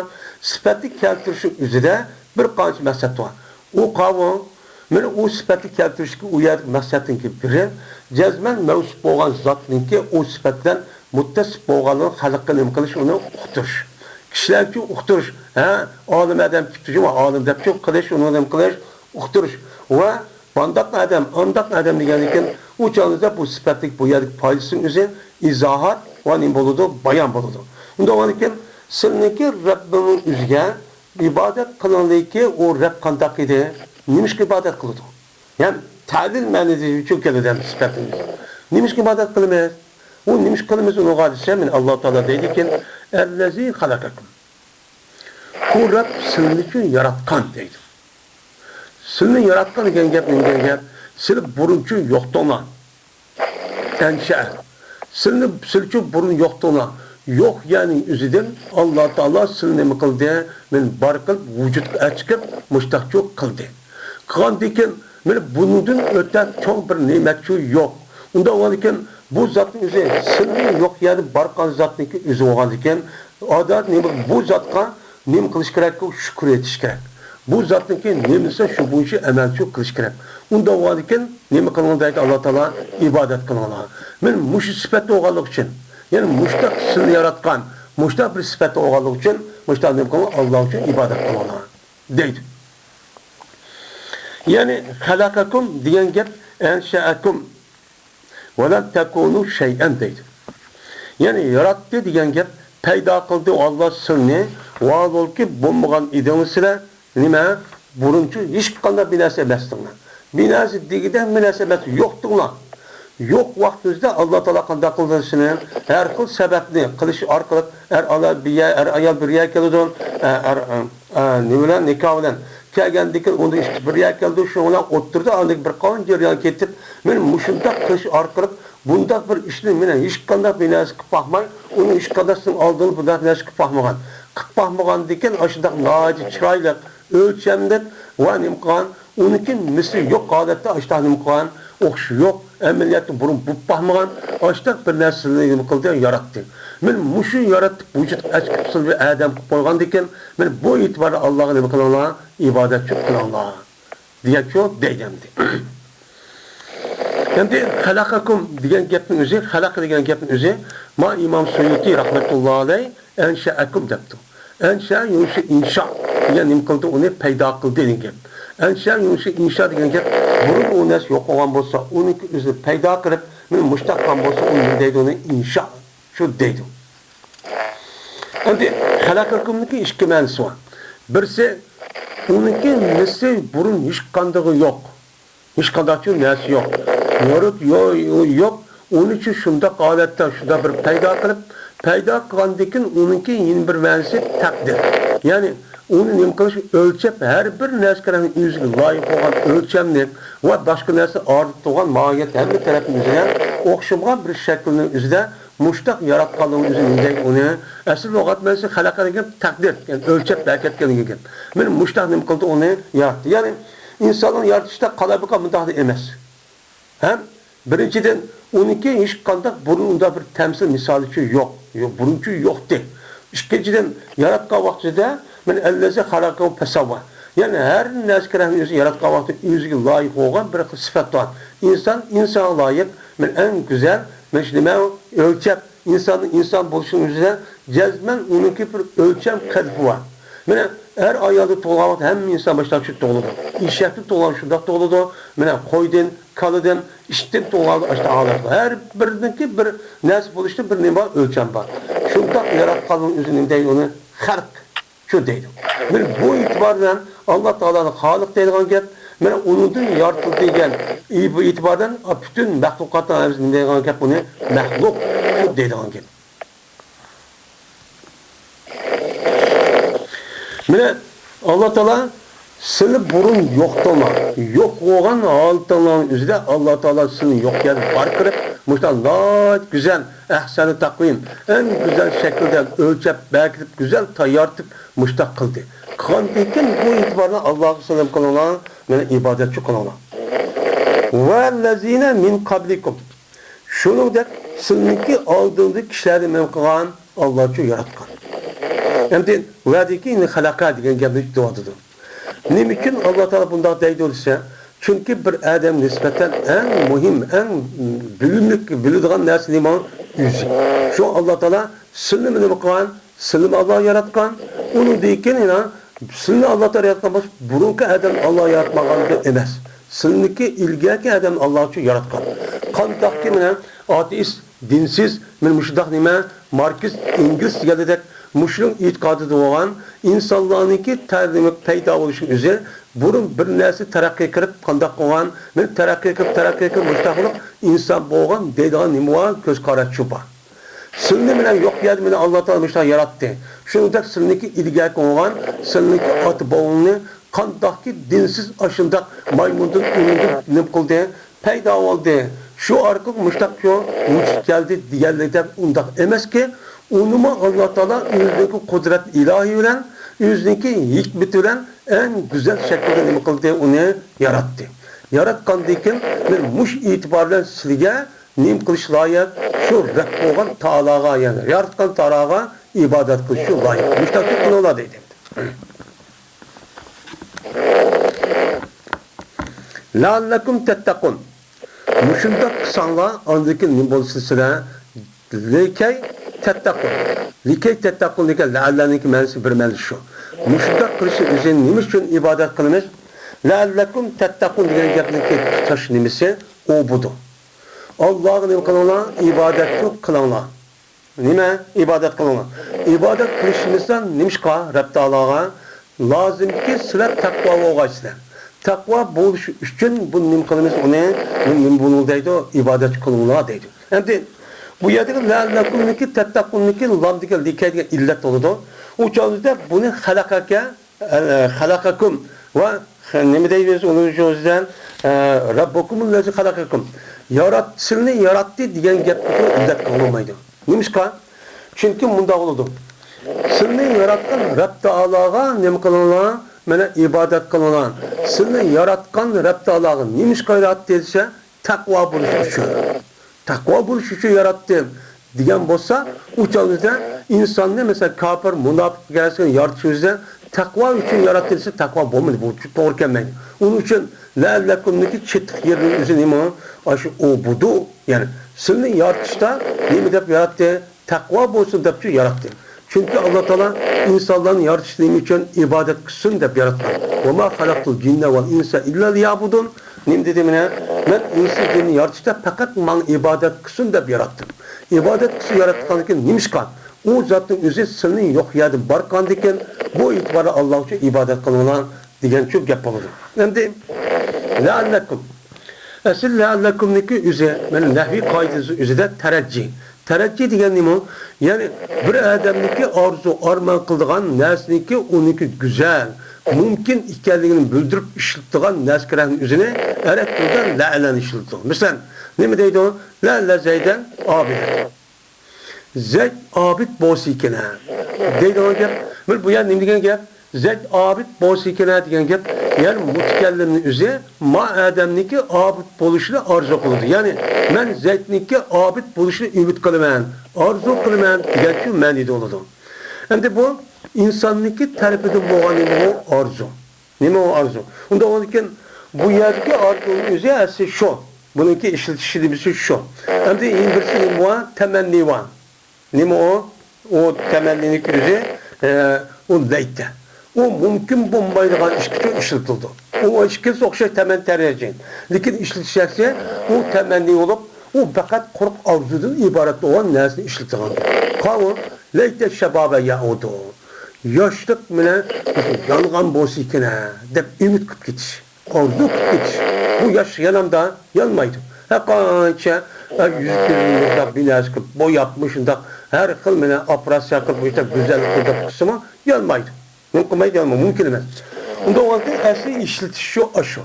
سۈپەتنى كەلتۈرۈشنىڭ ئۆزىدە بىر قانچە مەقسەت بار. ئۇ قاۋۇ، مانا ئۇ سۈپەتنى كەلتۈرۈشتىكى ئۇ يەردىكى مەقسەتنىڭكى بىرى، جەزمەن مەۋسۇپ بولغان زاتنىڭكى ئۇ سۈپەت بىلەن مۇتتەسىپ بولغانلىقىنى خەلققە نېمە قىلىش، ئۇنى ئۇقتۇرۇش. كىشىلەرچۇ ئۇقتۇرۇش، ھە، ئالىم ئادەم كېلىپتۇ، جۇمۇ ئالىم دەپچۇ قىلىش، ئۇنى نېمە قىلىش، ئۇقتۇرۇش. ۋە مانداق ئادەم، ئانداق ئادەم دېگەندىكىن، ئۇ چاغدا بۇ سۈپەتلىك بۇ يەردىكى پايدىسىنىڭ ئۆزى ئىزاھات ۋە نېمە بولىدۇ؟ بايان بولىدۇ. ئۇنداق بولغاندىكىن، سىلىنىڭكى رەببىڭنىڭ ئۆزىگە ئىبادەت قىلىڭلىكى، ئۇ رەب قانداق ئىدى؟ نېمىشقا ئىبادەت قىلىدۇ؟ يەنى تەلىل مەنىدە ئۈچۈن كېلىدۇ ئەمدى سۈپەتىمىز. نېمىشقا ئىبادەت قىلىمىز؟ ئۇ نېمىشقا قىلىمىز ئۇنىڭغا دېسە، مانا ئاللا تائالا دەيدىكەن، ئەللەزى خەلەقەكۇم. ئۇ رەب سىلىنى ياراتقان دەيدۇ. سىلىنى ياراتقان دېگەن گەپ نېمە دېگەن گەپ؟ سىلى بۇرۇنچۇ يوقتۇڭلار. ئەنشەئە. سىلىنى، سىلچۇ بۇرۇن يوقتۇڭلار. يوق يەرنىڭ ئۆزىدىن ئاللا تائالا سىلىنى نېمە قىلدى؟ مانا بار قىلىپ، ۋۇجۇدقا ئەچىقىپ، مۇشتاقچۇ قىلدى. قىلغاندىكىن، مانا بۇنىڭدىن ئۆتە چوڭ بىر نېمەتچۇ يوق. ئۇنداق بولغاندىكىن، بۇ زاتنىڭ ئۆزى، سىلىنى يوق يەردىن بار قىلغان زاتنىڭكى ئۆزى بولغاندىكىن، ئادەت نېمە، بۇ زاتقا نېمە قىلىش كېرەك؟ شۈكۈر ئېيتىش كېرەك. بۇ زاتنىڭكى نېمە دېسە، شۇ بويىچە ئەمەلچۇ قىلىش كېرەك. ئۇنداق بولغاندىكىن، نېمە قىلىڭ دەيدۇ ئاللا تائالا؟ ئىبادەت قىلىڭلار. مانا مۇشۇ سۈپەتتە بولغانلىقى ئۈچۈن، يەنى مۇشتاق سىلىنى ياراتقان، مۇشتاق بىر سۈپەتتە بولغانلىقى ئۈچۈن، مۇشتاق نېمە قىلىڭ؟ ئاللا ئۈچۈن ئىبادەت قىلىڭلار دەيدۇ. يەنى خەلەقەكۇم دېگەن گەپ ئەنشەئەكۇم ۋەلەم تەكۇنۇ شەيئەن دەيدۇ. يەنى ياراتتى دېگەن گەپ، پەيدا قىلدى ئاللا سىلىنى، ۋاھالۇكى بولمىغان ئىدىڭلار سىلەر، نېمە، بۇرۇنچۇ ھېچقانداق بىر نەرسە ئەمەستىڭلار. بىر نەرسە دېگۈدەك بىر نەرسە ئەمەس، يوقتۇڭلار. يوق ۋاقتىمىزدا ئاللا تائالا قانداق قىلدى سىلىنى؟ ھەر خىل سەۋەبنى قىلىش ئارقىلىق ئەر ئايال بىر يەر، ئەر ئايال بىر يەر كېلىدۇ، ئە، ئەر، ئە، ئە، نېمە بىلەن؟ نىكاھ بىلەن. كەلگەندىكىن ئۇندا ئىككى بىر يەر كېلىدۇ، شۇنىڭ بىلەن ئوتتۇرىدا ئاندىن بىر قانچە جەريان كېتىپ، مانا مۇشۇنداق قىلىش ئارقىلىق بۇنداق بىر ئىشنى مانا ھېچقانداق بىر نەرسە قىلىپ باقماي، ئۇنى ھېچقانداق سىزنىڭ ئالدىڭىزدا بۇنداق بىر نەرسە قىلىپ باقمىغان. قىلىپ باقمىغاندىكىن ئاشۇنداق ناھايىتى چىرايلىق، ئۆلچەملىك ۋە نېمە قىلغان، ئۇنىڭكى مىسلى يوق ھالەتتە ئاشۇنداق نېمە قىلغان، ئوخشىشى يوق، ئەمەلىيەتتە بۇرۇن بولۇپ باقمىغان، ئاشۇنداق بىر نەرسىنى نېمە قىلدى؟ ياراتتى. مانا مۇشۇ ياراتتى، ۋۇجۇدقا ئەچىقىپ سىلىنى بىر ئادەم قىلىپ قويغاندىكىن، مانا بۇ ئېتىباردا ئاللاغا نېمە قىلىڭلار؟ ئىبادەتچۇ قىلىڭلار. دېگەنچۇ دەيدۇ ئەمدى. ئەمدى خەلەقەكۇم دېگەن گەپنىڭ ئۆزى، خەلەق دېگەن گەپنىڭ ئۆزى، ما ئىمام سۇيۇتى رەھمەتۇللا ئەلەيھ ئەنشەئەكۇم دەپتۇ. ئەنشەئە يۇنشىئۇ ئىنشا دېگەن نېمە قىلدى؟ ئۇنى پەيدا قىلدى دېگەن گەپ. ئەنشەئە يۇنشىئۇ ئىنشا دېگەن گەپ، بۇرۇن ئۇ نەرسە يوق بولغان بولسا، ئۇنىڭكى ئۆزىنى پەيدا قىلىپ، مانا مۇشتاق قىلغان بولسا، ئۇنى نېمە دەيدۇ؟ ئۇنى ئىنشا شۇ دەيدۇ. ئەمدى خەلەقەكۇمنىڭكى ئىككى مەنىسى بار. بىرسى، ئۇنىڭكى مىسلى بۇرۇن ھېچقاندىقى يوق. ھېچقانداقچۇ نەرسە يوق. يارىتىپ يو-، يو-، يوق. ئۇنىچۇ شۇنداق ھالەتتە شۇنداق بىر پەيدا قىلىپ، پەيدا قىلغاندىكىن ئۇنىڭكى يەنە بىر مەنىسى تەقدىر. يەنى ئۇنى نېمە قىلىش، ئۆلچەپ، ھەر بىر نەرسىگە ئۆزىگە لايىق بولغان ئۆلچەمنى ۋە باشقا نەرسە ئارتۇق بولغان ماھىيەت ھەممە تەرەپنى ئۆزىگە ئوخشىمىغان بىر شەكىلنى ئۆزىدە مۇشتاق ياراتقانلىقىنى ئۆزى نېمە دەيدۇ ئۇنى؟ ئەسلى لۇغەت مەنىسى خەلەقە دېگەن تەقدىر، يەنى ئۆلچەپ بەركەتكەن دېگەن گەپ. مانا مۇشتاق نېمە قىلدى ئۇنى؟ ياراتتى. يەنى ئىنساننىڭ يارىتىشتا قالايمىقان مۇنداق ئەمەس. ھەم بىرىنچىدىن، ئۇنىڭكى ھېچقانداق بۇرۇن ئۇنداق بىر تەمسىل مىسالىچۇ يوق. يوق، بۇرۇنچۇ يوقتى. ئىككىنچىدىن، ياراتقان ۋاقتىدا مانا ئەللەزى خەلەقەكۇم فەسەۋۋا. يەنى ھەر نەرسىگە رەھمى ئۆزى ياراتقان ۋاقتىدا ئۆزىگە لايىق بولغان بىر خىل سۈپەت بار. ئىنسان ئىنسانغا لايىق، مانا ئەڭ گۈزەل، مانا شۇ نېمە ئۆلچەپ، ئىنساننىڭ ئىنسان بولۇشىنىڭ ئۆزىدە جەزمەن ئۇنىڭكى بىر ئۆلچەم قەدرى بار. مانا ئەر ئايالدا تۇغۇلغان ۋاقىتتا ھەممە ئىنسان باشقىچە تۇغۇلىدۇ. ئېشەكتىن تۇغۇلغان شۇنداق تۇغۇلىدۇ. مانا قويدىن، كالىدىن، ئىتتىن تۇغۇلغان ئاشۇنداق ھالەت بار. ھەر بىرىنىڭكى بىر نەرسە بولۇشتا بىر نېمە بار، ئۆلچەم بار. شۇنداق ياراتقانلىقنىڭ ئۆزى نېمە دەيدۇ ئۇنى؟ خەلق. شۇ دەيدۇ. مانا بۇ ئېتىبار بىلەن ئاللا تائالانى خالىق دەيدىغان گەپ، مانا ئۇنىڭدىن يارىتىلدى دېگەن، ئى، بۇ ئېتىبار بىلەن پۈتۈن مەخلۇقاتنىڭ ھەممىسى نېمە دەيدىغان گەپ ئۇنى؟ مەخلۇق دەيدىغان گەپ. مانا ئاللا تائالا سىلى بۇرۇن يوقتۇڭلار. يوق بولغان ھالىتىڭلارنىڭ ئۆزىدە ئاللا تائالا سىلىنى يوق يەردىن بار قىلىپ، مۇشۇنداق ناھايىتى گۈزەل، ئەھسەنى تەقۋىم، ئەڭ گۈزەل شەكىلدە ئۆلچەپ، بەكىتىپ، گۈزەل تايارتىپ، مۇشۇنداق قىلدى. قىلغاندىن كېيىن بۇ ئېتىبارنى ئاللاغا سالام قىلىڭلار، مانا ئىبادەتچى قىلىڭلار. ۋەللەزىنە مىن قەبلىكۇم. شۇنىڭدەك سىلىنىڭكى ئالدىنقى كىشىلەرنى نېمە قىلغان؟ ئاللاچۇ ياراتقان. ئەمدى ۋەدىكى خەلەقە دېگەن گەپنى ئېيتىۋاتىدۇ. نېمە ئۈچۈن ئاللا تائالا بۇنداق دەيدۇ دېسە، چۈنكى بىر ئادەم نىسبەتەن ئەڭ مۇھىم، ئەڭ بىلىملىك، بىلىدىغان نەرسە نېمە؟ ئۆزى. شۇ ئاللا تائالا سىلىنى نېمە قىلغان؟ سىلىنى ئاللا ياراتقان. ئۇنىڭدىن كېيىن يەنە سىلىنى ئاللا تائالا ياراتقان بولسا، بۇرۇنقى ئادەم ئاللا ياراتمىغان ئەمەس. سىلىنىڭكى ئىلگەركى ئادەم ئاللا ئۈچۈن ياراتقان. قانداقكى مانا ئاتېئىست، دىنسىز، مانا مۇشۇنداق نېمە، ماركس، ئېنگلس دېگەندەك مۇشۇنىڭ ئېتىقادىدا بولغان ئىنسانلارنىڭكى تەرلىمىك پەيدا بولۇشى ئۆزى بۇرۇن بىر نەرسە تەرەققىي قىلىپ قانداق بولغان، مانا تەرەققىي قىلىپ، تەرەققىي قىلىپ مۇشۇنداق قىلىپ ئىنسان بولغان دەيدىغان نېمە بار؟ كۆز قاراشى بار. سىلىنى مانا يوق يەردە مانا ئاللا تائالا مۇشۇنداق ياراتتى. شۇنىڭدەك سىلىنىڭكى ئىلگەركى بولغان، سىلىنىڭكى ئاتا بوۋىڭنى قانداقكى دىنسىز ئاشۇنداق مايمۇندىن ئۇنىڭدىن نېمە قىلدى؟ پەيدا بولدى. شۇ ئارقىلىق مۇشۇنداق شۇ ۋۇجۇد كەلدى دېگەنلىكتە ئۇنداق ئەمەسكى، ئۇنىمۇ ئاللا تائالا ئۆزىنىڭكى قۇدرەت ئىلاھى بىلەن، ئۆزىنىڭكى ھېكمىتى بىلەن ئەڭ گۈزەل شەكىلدە نېمە قىلدى؟ ئۇنى ياراتتى. ياراتقاندىن كېيىن مەن مۇشۇ ئېتىبار بىلەن سىلىگە نېمە قىلىش لايىق؟ شۇ رەب بولغان تائالاغا، يەنى ياراتقان تائالاغا ئىبادەت قىلىش شۇ لايىق. مۇشۇنداق قىلىڭلار دەيدۇ. لەئەللەكۇم تەتتەقۇن. مۇشۇنداق قىلساڭلار، ئاندىن كېيىن نېمە بولىسىلەر؟ لىكەي تەتتەقۇن. لىكەي تەتتەقۇن دېگەن لەئەللەنىڭكى مەنىسى بىر مەنىسى شۇ. مۇشۇنداق قىلىشنىڭ ئۆزى نېمە ئۈچۈن ئىبادەت قىلىمىز؟ لەئەللەكۇم تەتتەقۇن دېگەن گەپنىڭكى تۇتاش نېمىسى؟ ئۇبۇدۇ. ئاللاغا نېمە قىلىڭلار؟ ئىبادەتچۇ قىلىڭلار. نېمە؟ ئىبادەت قىلىڭلار. ئىبادەت قىلىشىمىزدا نېمىشقا رەب تائالاغا؟ لازىمكى سىلەر تەقۋا بولغايسىلەر. تەقۋا بولۇش ئۈچۈن بۇنى نېمە قىلىمىز؟ ئۇنى نېمە بولۇڭ دەيدۇ؟ ئىبادەت قىلىڭلار دەيدۇ. ئەمدى بۇ يەردىكى لەئەللەكۇمنىكى، تەتتەقۇننىكى لام دېگەن لىكەي دېگەن ئىللەت بولىدۇ. ئۇ چاغدا بۇنى خەلەقەكە، ئە، خەلەقەكۇم ۋە خە-، نېمە دەيمىز ئۇنىڭ ئۆزىدىن، ئە، رەببۇكۇمۇللەزى خەلەقەكۇم. يارات-، سىلىنى ياراتتى دېگەن گەپكە ئىللەت قىلىنمايدۇ. نېمىشقا؟ چۈنكى مۇنداق بولىدۇ. سىلىنى ياراتقان رەب تائالاغا نېمە قىلىڭلار؟ مانا ئىبادەت قىلىڭلار. سىلىنى ياراتقان رەب تائالاغا نېمىشقا ياراتتى دېسە، تەقۋا بولۇش ئۈچۈن. تەقۋا بولۇش ئۈچۈن ياراتتىم دېگەن بولسا، ئۇ چاغدا ئىنساننى، مەسىلەن، كاپىر، مۇناپىق كەلسە يارىتىش ئۆزىدە تەقۋا ئۈچۈن ياراتتى دېسە، تەقۋا بولمىدى، بۇ توغرا كەلمەيدۇ. ئۇنىڭ ئۈچۈن لەئەللەكۇمنىكى چېتىق يېرىنىڭ ئۆزى نېمە؟ ئاشۇ ئۇبۇدۇ، يەنى سىلىنى يارىتىشتا نېمە دەپ ياراتتى؟ تەقۋا بولسۇن دەپچۇ ياراتتى. چۈنكى ئاللا تائالا ئىنسانلارنى يارىتىش نېمە ئۈچۈن؟ ئىبادەت قىلسۇن دەپ ياراتقان. ۋەما خەلەقتۇل جىننە ۋەل ئىنسە ئىللا لىيەبۇدۇن. نېمە دېدى مانا؟ مەن ئىنسى جىننى يارىتىشتا پەقەت ماڭا ئىبادەت قىلسۇن دەپ ياراتتىم. ئىبادەت قىلسۇن ياراتقاندىكىن نېمىشقا؟ ئۇ زاتنىڭ ئۆزى سىلىنى يوق يەردىن بار قىلغاندىكىن، بۇ ئېتىباردا ئاللا ئۈچۈن ئىبادەت قىلىڭلار دېگەنچۇ گەپ بولىدۇ. ئەمدى لەئەللەكۇم. ئەسلى لەئەللەكۇمنىڭكى ئۆزى، مانا نەھۋىي قائىدىسى ئۆزىدە تەرەججى. تەرەججى دېگەن نېمە؟ يەنى بىر ئادەمنىڭكى ئارزۇ، ئارمان قىلىدىغان نەرسىنىڭكى ئۇنىڭكى گۈزەل، مۇمكىن ئىكەنلىكىنى بىلدۈرۈپ ئىشلىتىدىغان نەسكىرەنىڭ ئۆزىنى ئەرەب تىلىدا لەئەلەنى ئىشلىتىدۇ. مەسىلەن، نېمە دەيدۇ؟ لەئەللە زەيدەن ئابىدەن. زەيد ئابىد بولسىكىنە دەيدىغان گەپ. بىر بۇ يەر نېمە دېگەن گەپ؟ زەيد ئابىد بولسىكىنە دېگەن گەپ. يەنى مۇتەكەللىمنىڭ ئۆزى ما ئادەمنىڭكى ئابىد بولۇشىنى ئارزۇ قىلىدۇ. يەنى مەن زەيدنىڭكى ئابىد بولۇشىنى ئۈمىد قىلىمەن، ئارزۇ قىلىمەن دېگەنچۇ مەنىدە بولىدۇ. ئەمدى بۇ ئىنساننىڭكى تەرىپىدىن بولغان نېمە بۇ؟ ئارزۇ. نېمە ئۇ ئارزۇ؟ ئۇنداق بولغاندىكىن بۇ يەردىكى ئارزۇنىڭ ئۆزى ئەسلى شۇ. بۇنىڭكى ئىشلىتىش نېمىسى شۇ. ئەمدى يەنە بىرسى نېمە بار؟ تەمەننى بار. نېمە ئۇ؟ ئۇ تەمەننىنىڭكى ئۆزى، ئە، ئۇ لەيتە. ئۇ مۇمكىن بولمايدىغان ئىش ئۈچۈن ئىشلىتىلىدۇ. ئۇ ئىككىلىسى ئوخشاش تەمەن تەرەججى. لېكىن ئىشلىتىش شەكلى ئۇ تەمەننى بولۇپ، ئۇ پەقەت قۇرۇق ئارزۇدىن ئىبارەت بولغان نەرسىنى ئىشلىتىدىغان. قاۋۇ، لەيتە شەبابە يەئۇدۇ. ياشلىق مېنى يانغان بولسىكىنە دەپ ئۈمىد قىلىپ كېتىش، ئارزۇ قىلىپ كېتىش. بۇ ياش يانامدا؟ يانمايدۇ. ھەر قانچە، ئە، يۈز كۆزىنى مۇنداق بىنەزە قىلىپ بوياپ، مۇشۇنداق ھەر خىل مېنى ئوپېراتسىيە قىلىپ، مۇشۇنداق گۈزەللىك قىلىپ قىلسىمۇ يانمايدۇ. نېمە قىلمايدۇ؟ يانمايدۇ. مۇمكىن ئەمەس. ئۇنداق بولغاندا ئەسلى ئىشلىتىش شۇ، ئاشۇ.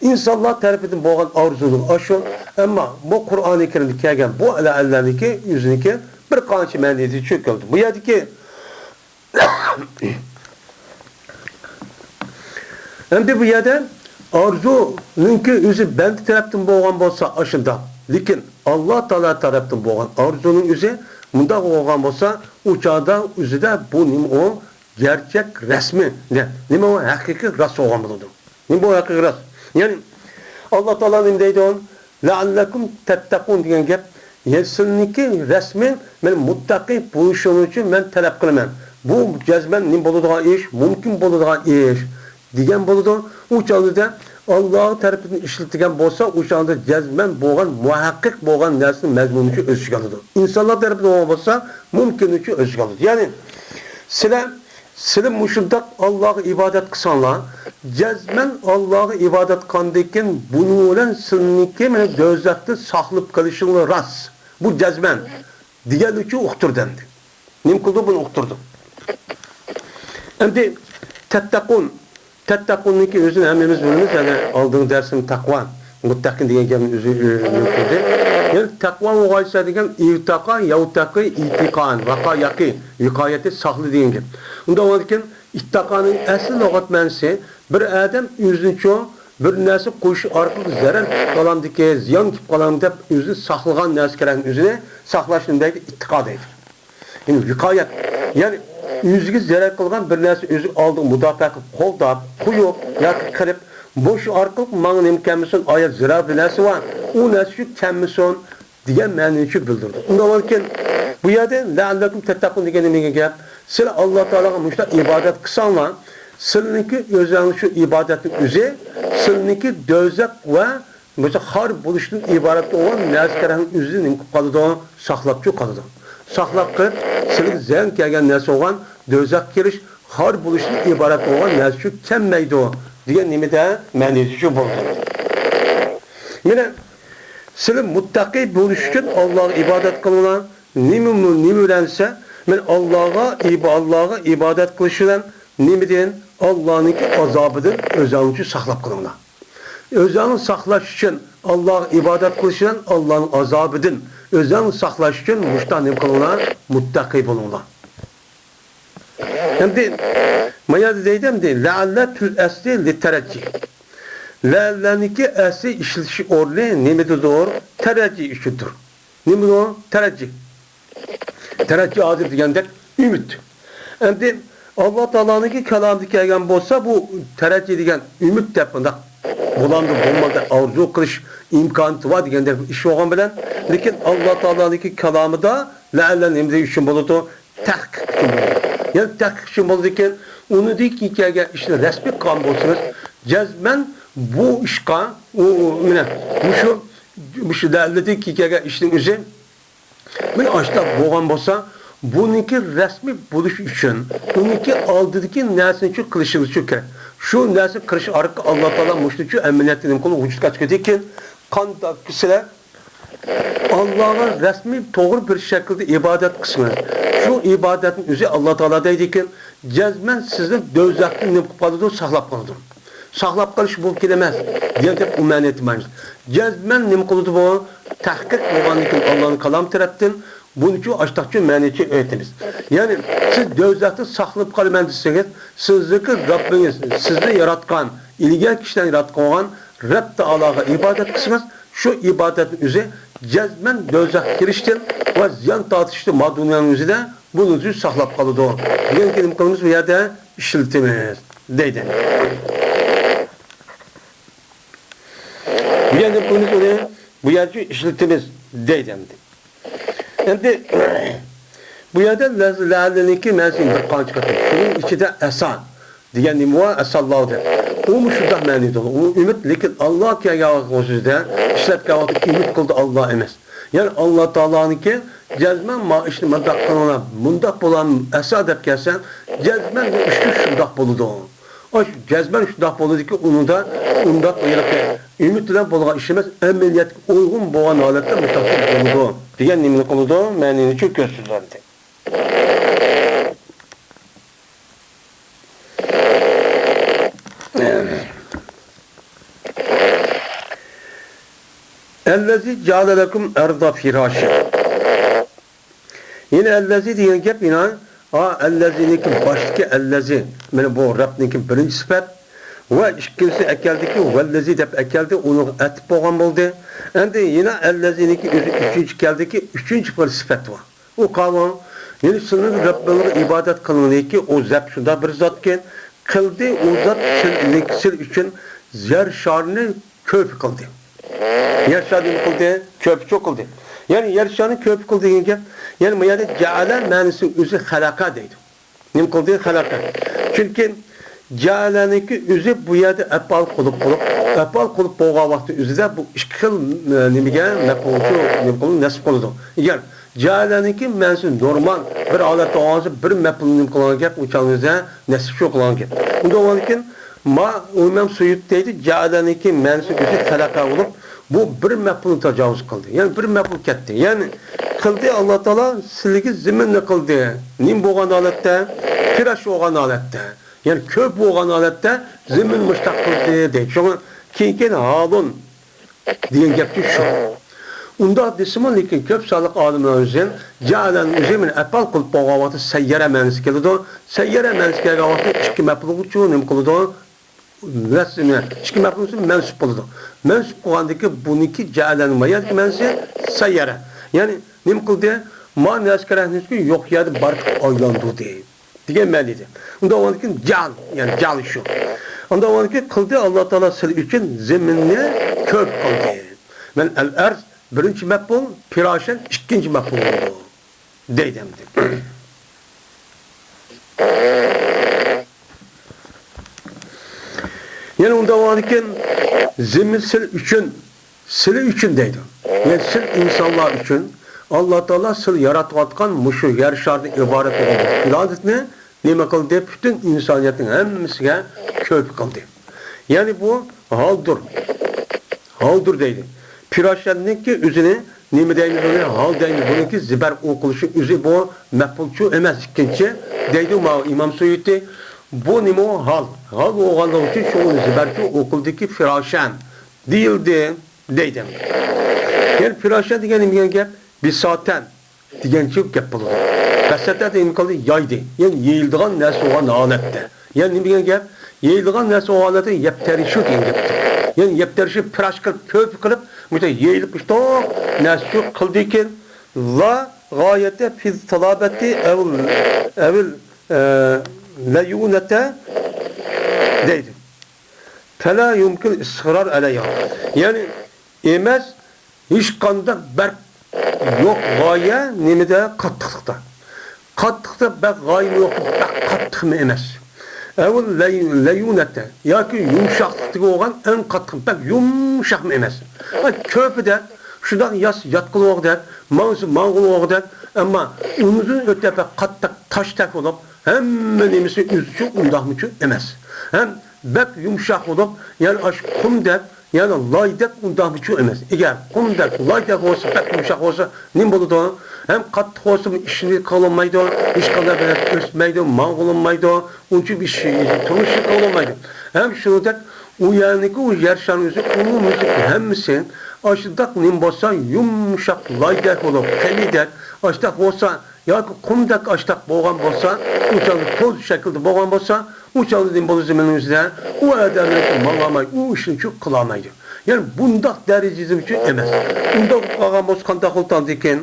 ئىنسانلار تەرىپىدىن بولغان ئارزۇنىڭ ئاشۇ. ئەمما بۇ قۇرئانى كەرىمدە كەلگەن بۇ لەئەللەنىڭكى ئۆزىنىڭكى بىر قانچە مەنىسى چۆكۈلدى. بۇ يەردىكى ئەمدى بۇ يەردە ئارزۇنىڭكى ئۆزى بەندە تەرەپتىن بولغان بولسا ئاشۇنداق، لېكىن ئاللا تائالا تەرەپتىن بولغان ئارزۇنىڭ ئۆزى مۇنداق بولغان بولسا، ئۇ چاغدا ئۆزىدە بۇ نېمە ئۇ گەرچەك رەسمى، نە-، نېمە ئۇ ھەقىقىي راست بولغان بولىدۇ. نېمە بۇ ھەقىقىي راست؟ يەنى ئاللا تائالا نېمە دەيدۇ؟ لەئەللەكۇم تەتتەقۇن دېگەن گەپ، يەنى سىلىنىڭكى رەسمى مەن مۇتتەقى بولۇشۇڭ ئۈچۈن مەن تەلەپ قىلىمەن. بۇ جەزمەن نېمە بولىدىغان ئىش؟ مۇمكىن بولىدىغان ئىش دېگەن بولىدۇ. ئۇ چاغدا ئاللا تەرىپىدىن ئىشلىتىلگەن بولسا، ئۇ چاغدا جەزمەن بولغان، مۇھەققىق بولغان نەرسىنىڭ مەزمۇنى ئۈچۈن ئۆز ئىچىگە ئالىدۇ. ئىنسانلار تەرىپىدىن بولغان بولسا، مۇمكىن ئۈچۈن ئۆز ئىچىگە ئالىدۇ. يەنى سىلەر سىلى مۇشۇنداق ئاللاغا ئىبادەت قىلساڭلار، جەزمەن ئاللاغا ئىبادەت قىلغاندىن كېيىن بۇنىڭ بىلەن سىلىنىڭكى مانا دوزاختىن ساقلىنىپ قېلىشىڭلار راست. بۇ جەزمەن دېگەن ئۈچۈن ئۇقتۇردى ئەمدى. نېمە قىلدى؟ بۇنى ئۇقتۇردى. ئەمدى تەتتەقۇن، تەتتەقۇننىڭكى ئۆزىنى ھەممىمىز بىلىمىز، يەنى ئالدىنقى دەرسىم تەقۋا، مۇتتەقىن دېگەن گەپنى ئۆزى ئۆ-، ئۆ-، ئۆتكۈزدى. يەنى تەقۋا مۇغايسە دېگەن ئىۋتاقا، يەۋتەقى، ئىتىقان، ۋەقا يەقى، ۋىقايەتى ساقلى دېگەن گەپ. ئۇنداق بولغاندىكىن ئىتتاقانىڭ ئەسلى لۇغەت مەنىسى بىر ئادەم ئۆزىنىچۇ بىر نەرسە قويۇش ئارقىلىق زەرەر كېلىپ قالامدىكى، زىيان كېلىپ قالامدۇ دەپ ئۆزىنى ساقلىغان نەرسە كېرەكنى ئۆزىنى ساقلاشنى دەيدۇ، ئىتتىقا دەيدۇ. يەنى ۋىقايەت، يەنى ئۆزىگە زەرەر قىلغان بىر نەرسە ئۆزى ئالدىغا مۇداپىئە قىلىپ، قوغداپ، قويۇپ ياكى قىلىپ، بۇ شۇ ئارقىلىق ماڭا نېمە كەلمىسۇن، ئايەت زىرا بىر نەرسە بار، ئۇ نەرسە شۇ كەلمىسۇن دېگەن مەنىنى شۇ بىلدۈرىدۇ. ئۇنداق بولغاندىكىن بۇ يەردە لەئەللەكۇم تەتتەقۇن دېگەن نېمىگە گەپ؟ سىلەر ئاللا تائالاغا مۇشۇنداق ئىبادەت قىلساڭلار، سىلىنىڭكى ئۆزۈڭلار شۇ ئىبادەتنىڭ ئۆزى سىلىنىڭكى دوزاخ ۋە بولمىسا خار بولۇشتىن ئىبارەت بولغان نەرسە كېرەكنىڭ ئۆزىنى نېمە قىلىپ قالىدۇ؟ ساقلاپچۇ قالىدۇ. ساقلاپ قېلىپ، سىلىگە زىيان كەلگەن نەرسە بولغان دوزاخقا كىرىش، خار بولۇشتىن ئىبارەت بولغان نەرسە شۇ كەلمەيدۇ دېگەن نېمىدە مەنىسى شۇ بولىدۇ. مانا سىلى مۇتتەقى بولۇش ئۈچۈن ئاللاغا ئىبادەت قىلىڭلار. نېمە، نېمە بىلەن دېسە، مەن ئاللاغا ئىبا-، ئاللاغا ئىبادەت قىلىش بىلەن نېمىدىن؟ ئاللانىڭكى ئازابىدىن ئۆزۈڭلارنى ساقلاپ قېلىڭلار. ئۆزۈڭنى ساقلاش ئۈچۈن ئاللاغا ئىبادەت قىلىش بىلەن ئاللانىڭ ئازابىدىن ئۆزۈڭنى ساقلاش ئۈچۈن مۇشۇنداق نېمە قىلىڭلار؟ مۇتتەقى بولۇڭلار. ئەمدى ما يەردە دەيدۇ، ئەمدى لەئەللە پىل ئەسلى لىتەرەججى. لەئەللەنىڭكى ئەسلى ئىشلىتىش ئورنى نېمىدىدۇر؟ تەرەججى ئۈچۈندۇر. نېمىدۇر؟ تەرەججى. تەرەججى ھازىر دېگەندەك ئۈمىد. ئەمدى ئاللا تائالانىڭكى كالامىدا كەلگەن بولسا، بۇ تەرەججى دېگەن ئۈمىد دەپ مۇنداق بولامدۇ، بولمامدۇ، ئارزۇ قىلىش ئىمكانىيىتى بار دېگەندەك بىر ئىش بولغان بىلەن، لېكىن ئاللا تائالانىڭكى كالامىدا لەئەللە نېمە ئۈچۈن بولىدۇ؟ تەھقىق ئۈچۈن بولىدۇ. يەنى تەھقىق ئۈچۈن بولىدىكەن، ئۇنىڭدىن كېيىن كەلگەن ئىشنى رەسمىي قىلغان بولسىڭىز، جەزمەن بۇ ئىشقا، ئۇ، ئۇ، مانا مۇشۇ، مۇشۇ لەئەللىدىن كېيىن كەلگەن ئىشنىڭ ئۆزى مانا ئاشۇنداق بولغان بولسا، بۇنىڭكى رەسمىي بولۇش ئۈچۈن، ئۇنىڭكى ئالدىدىكى نەرسىنى شۇ قىلىشىڭىز شۇ كېرەك. شۇ نەرسە قىلىش ئارقىلىق ئاللا تائالا مۇشۇنىڭ ئۈچۈن ئەمەلىيەتتە نېمە قىلىدۇ؟ ۋۇجۇدقا چىقىدىكەن، قانداق كىشىلەر ئاللاغا رەسمىي توغرا بىر شەكىلدە ئىبادەت قىلسىڭىز، شۇ ئىبادەتنىڭ ئۆزى ئاللا تائالا دەيدىكەن، جەزمەن سىزنى دوزاختىن نېمە قىلىپ قالىدۇ؟ ساقلاپ قالىدۇ. ساقلاپ قېلىش بۇ كېلىمەس دېگەن گەپ ئۇ مەنىدە مانا. جەزمەن نېمە قىلىدۇ بۇ؟ تەھقىق بولغاندىن كېيىن ئاللانىڭ كالامى تەرەپتىن بۇنىچۇ ئاشتاقچۇ مەنىچۇ ئېيتىمىز. يەنى سىز دوزاختىن ساقلىنىپ قالىمەن دېسىڭىز، سىزنىڭكى رەببىڭىز سىزنى ياراتقان، ئىلگەركى كىشىلەرنى ياراتقان بولغان رەب تائالاغا ئىبادەت قىلسىڭىز، شۇ ئىبادەتنىڭ ئۆزى جەزمەن دوزاخقا كىرىشتىن ۋە زىيان تارتىشتىن ما دۇنيانىڭ ئۆزىدە بۇنى ساقلاپ قالىدۇ دېگەن كەلىمە قىلىمىز بۇ يەردە ئىشلىتىمىز دەيدۇ. بۇ يەردە قىلىمىز ئۇنى بۇ يەردە ئىشلىتىمىز دەيدۇ ئەمدى. ئەمدى بۇ يەردە لەز-، لەلىنىڭكى مەنىسى بىر قانچە قېتىم. شۇنىڭ ئىچىدە ئەسا دېگەن نېمە بار؟ ئەساللاھۇ دەپ. ئۇمۇ شۇنداق مەنىدۇر. ئۇ ئۈمىد، لېكىن ئاللا كەلگەن ۋاقىت ئۆزىدە ئىشلەتكەن ۋاقىت ئۈمىد قىلدى، ئاللا ئەمەس. يەنى ئاللا تائالانىڭكى جەزمەن ما ئىشنى مۇنداق قىلىڭلار، مۇنداق بولام، ئەسا دەپ كەلسە، جەزمەن بۇ ئىش شۇنداق بولىدۇ. ئاش جەزمەن شۇنداق بولىدۇكى، ئۇنىڭدا ئۇنداق ھېلىقى ئۈمىد بىلەن بولغان ئىش ئەمەس، ئەمەلىيەتكە ئۇيغۇن بولغان ھالەتتە مۇشۇنداق بولىدۇ دېگەن نېمىنى قىلىدۇ؟ مەنىنى چۈشەندۈرۈلدى. ئەللەزى جەئەلە لەكۇم ئەرزا فىراشا. يەنە ئەللەزى دېگەن گەپ يەنە، ھا، ئەللەزىنىڭكى باشتىكى ئەللەزى، مانا بۇ رەبنىڭكى بىرىنچى سۈپەت ۋە ئىككىنچىسى ئەكەلدىكى ۋەللەزى دەپ ئەكەلدى، ئۇنىڭغا ئەتىپ بولغان بولدى. ئەمدى يەنە ئەللەزىنىڭكى ئۆزى ئۈچىنچى كەلدىكى ئۈچىنچى بىر سۈپەت بار. ئۇ قاۋۇ، يەنى سىلىنىڭ رەببىڭىزگە ئىبادەت قىلىڭلىكى ئۇ زەپ شۇنداق بىر زاتكەن، قىلدى ئۇ زات سىل، سىل ئۈچۈن يەر شارىنى كۆپ قىلدى. يەر شارىنى نېمە قىلدى؟ كۆپچۇ قىلدى. يەنى يەر شارىنى كۆپ قىلدى دېگەن گەپ، يەنى بۇ يەردە جەئەلە مەنىسى ئۆزى خەلەقە دەيدۇ. نېمە قىلدى؟ خەلەقە. چۈنكى جەئەلەنىڭكى ئۆزى بۇ يەردە ئەپئال قۇلۇپ بولۇپ، ئەپئال قۇلۇپ بولغان ۋاقتى ئۆزىدە بۇ ئىككى خىل، ئە، نېمىگە مەپئۇلچۇ نېمە قىلىدۇ؟ نەسب قىلىدۇ. ئەگەر جەئەلەنىڭكى مەنىسى نورمال بىر ھالەتتە بولغان بولسا، بىر مەپئۇلنى نېمە قىلغان گەپ، ئۇ چاغدا نەسب شۇ قىلغان گەپ. ئۇنداق بولغاندىكىن، ما، ئۇ ئىمام سۇيۇتى دەيدۇ، جەئەلەنىڭكى مەنىسى ئۆزى خەلەقە بولۇپ، بۇ بىر مەپئۇلنى تاجاۋۇز قىلدى. يەنى بىر مەپئۇل كەتتى. يەنى قىلدى، ئاللا تائالا سىلىگە زېمىننى قىلدى. نېمە بولغان ھالەتتە؟ پىراش بولغان ھالەتتە. يەنى كۆپ بولغان ھالەتتە زېمىن مۇشتاق قىلدى دەيدۇ. شۇڭا كېيىن، كېيىن ھالۇن دېگەن گەپچۇ شۇ. ئۇنداق دېسىمۇ، لېكىن كۆپ سانلىق ئالىملار ئۆزى جەئەلەنى ئۆزى مانا ئەپئال قىلىپ بولغان ۋاقىتتا سەييەرە مەنىسى كېلىدۇ. سەييەرە مەنىسى كەلگەن ۋاقىتتا ئىككى مەپئۇلغىچۇ نېمە قىلىدۇ؟ مەس-، ئىككى مەپئۇلسى مەنسۇپ بولىدۇ. مەنسۇپ قىلغاندىكى بۇنىڭكى جەئەلەنىڭ ما يەردىكى مەنىسى سەييەرە. يەنى نېمە قىلدى؟ ما نەرسە كېرەكنى يوق يەردە بار قىلىپ ئايلاندۇردى دېگەن مەنىدە. ئۇنداق بولغاندىكىن جەئەل، يەنى جەئەل شۇ. ئۇنداق بولغاندىكىن قىلدى، ئاللا تائالا سىلەر ئۈچۈن زېمىننى كۆپ قىلدى. مەن ئەل ئەرز بىرىنچى مەپئۇل، پىراشەن ئىككىنچى مەپئۇل بولىدۇ. دەيدۇ ئەمدى. يەنە ئۇنداق بولغاندىكىن، زېمىن سىل ئۈچۈن، سىلى ئۈچۈن دەيدۇ. يەنى سىل ئىنسانلار ئۈچۈن ئاللا تائالا سىل ياراتىۋاتقان مۇشۇ يەر شارىدىن ئىبارەت بولغان بۇ پلانېتنى نېمە قىلدى؟ پۈتۈن ئىنسانىيەتنىڭ ھەممىسىگە كۆپ قىلدى. يەنى بۇ ھالدۇر. ھالدۇر دەيدۇ. پىراشەننىڭكى ئۆزىنى نېمە دەيمىز بۇنى؟ ھال دەيمىز. بۇنىڭكى زىبەر ئوقۇلۇشى ئۆزى بۇ مەپئۇلچۇ ئەمەس، ئىككىنچى دەيدۇ ماۋۇ ئىمام سۇيۇتى. بۇ نېمە ئۇ؟ ھال. ھال بولغانلىقى ئۈچۈن شۇ ئۇنى زىبەرچۇ ئوقۇلدىكى پىراشەن دېيىلدى دەيدۇ. يەنى پىراشەن دېگەن نېمە دېگەن گەپ؟ بىساتەن دېگەنچە گەپ بولىدۇ. بەسەتە نېمە قىلدى؟ يايدى. يەنى يېيىلىدىغان نەرسە بولغان ھالەتتە. يەنى نېمە دېگەن گەپ؟ يەيدىغان نەرسە بولغان ھالەتتە يەپ تەرىشۇ دېگەن گەپتۇر. يەنى يەپ تەرىشۇ پىراش قىلىپ، كۆپە قىلىپ، مۇشۇنداق يېيىلىپ مۇشۇنداق نەرسە قىلدىكىن، لا غايەتە فىز تالابەتى ئەۋ، ئەۋىل، ئە، لەيۇنەتە دەيدۇ. پەلا يۇمكىن ئىستىقرار ئەلەيھا. يەنى ئەمەس، ھېچقانداق بەك يوق غايە نېمىدە؟ قاتتىقلىقتا. قاتتىقتا بەك غايىمۇ يوق، بەك قاتتىقمۇ ئەمەس. ئەۋۇل لەي-، لەيۇنەتتە ياكى يۇمشاقلىقتىكى بولغان ئەڭ قاتتىق، بەك يۇمشاقمۇ ئەمەس. ھە، كۆپىدە شۇنداق ياس ياتقىلى بولغۇدەك، ماڭسا ماڭغىلى بولغۇدەك، ئەمما ئۇنىڭدىن ئۆتە بەك قاتتىق تاشتەك بولۇپ، ھەممە نېمىسى ئۆزىچۇ ئۇنداقمىچۇ ئەمەس. ھەم بەك يۇمشاق بولۇپ، يەنى ئاشۇ قۇمدەك، يەنى لايدەك ئۇنداقمىچۇ ئەمەس. ئەگەر قۇمدەك، لايدەك بولسا، بەك يۇمشاق بولسا، نېمە بولىدۇ؟ ھەم قاتتىق بولسىمۇ ئىشنى قىلالمايدۇ، ھېچقانداق بىر نەرسە ئۆسمەيدۇ، ماڭغۇلانمايدۇ، ئۇنچە بىر ئىش، تۇرمۇشنى قىلالمايدۇ. ھەم شۇنىڭدەك ئۇ يەرنىڭكى ئۇ يەر شارىنىڭ ئۆزى ئومۇميۈزلۈك ھەممىسى ئاشۇنداق نېمە بولسا، يۇمشاق لايدەك بولۇپ، قېنىدەك، ئاشۇنداق بولسا، ياكى قۇمدەك ئاشتاق بولغان بولسا، ئۇ چاغدا توز شەكلىدە بولغان بولسا، ئۇ چاغدا نېمە بولىدۇ زېمىننىڭ ئۈستىدە؟ ئۇ ئادەملەر ماڭالماي، ئۇ ئىشنى چۈ قىلالمايدۇ. يەنى بۇنداق دەرىجىدە ئۈچۈن ئەمەس. ئۇنداق بولۇپ قالغان بولسا قانداق بولىدىكىن؟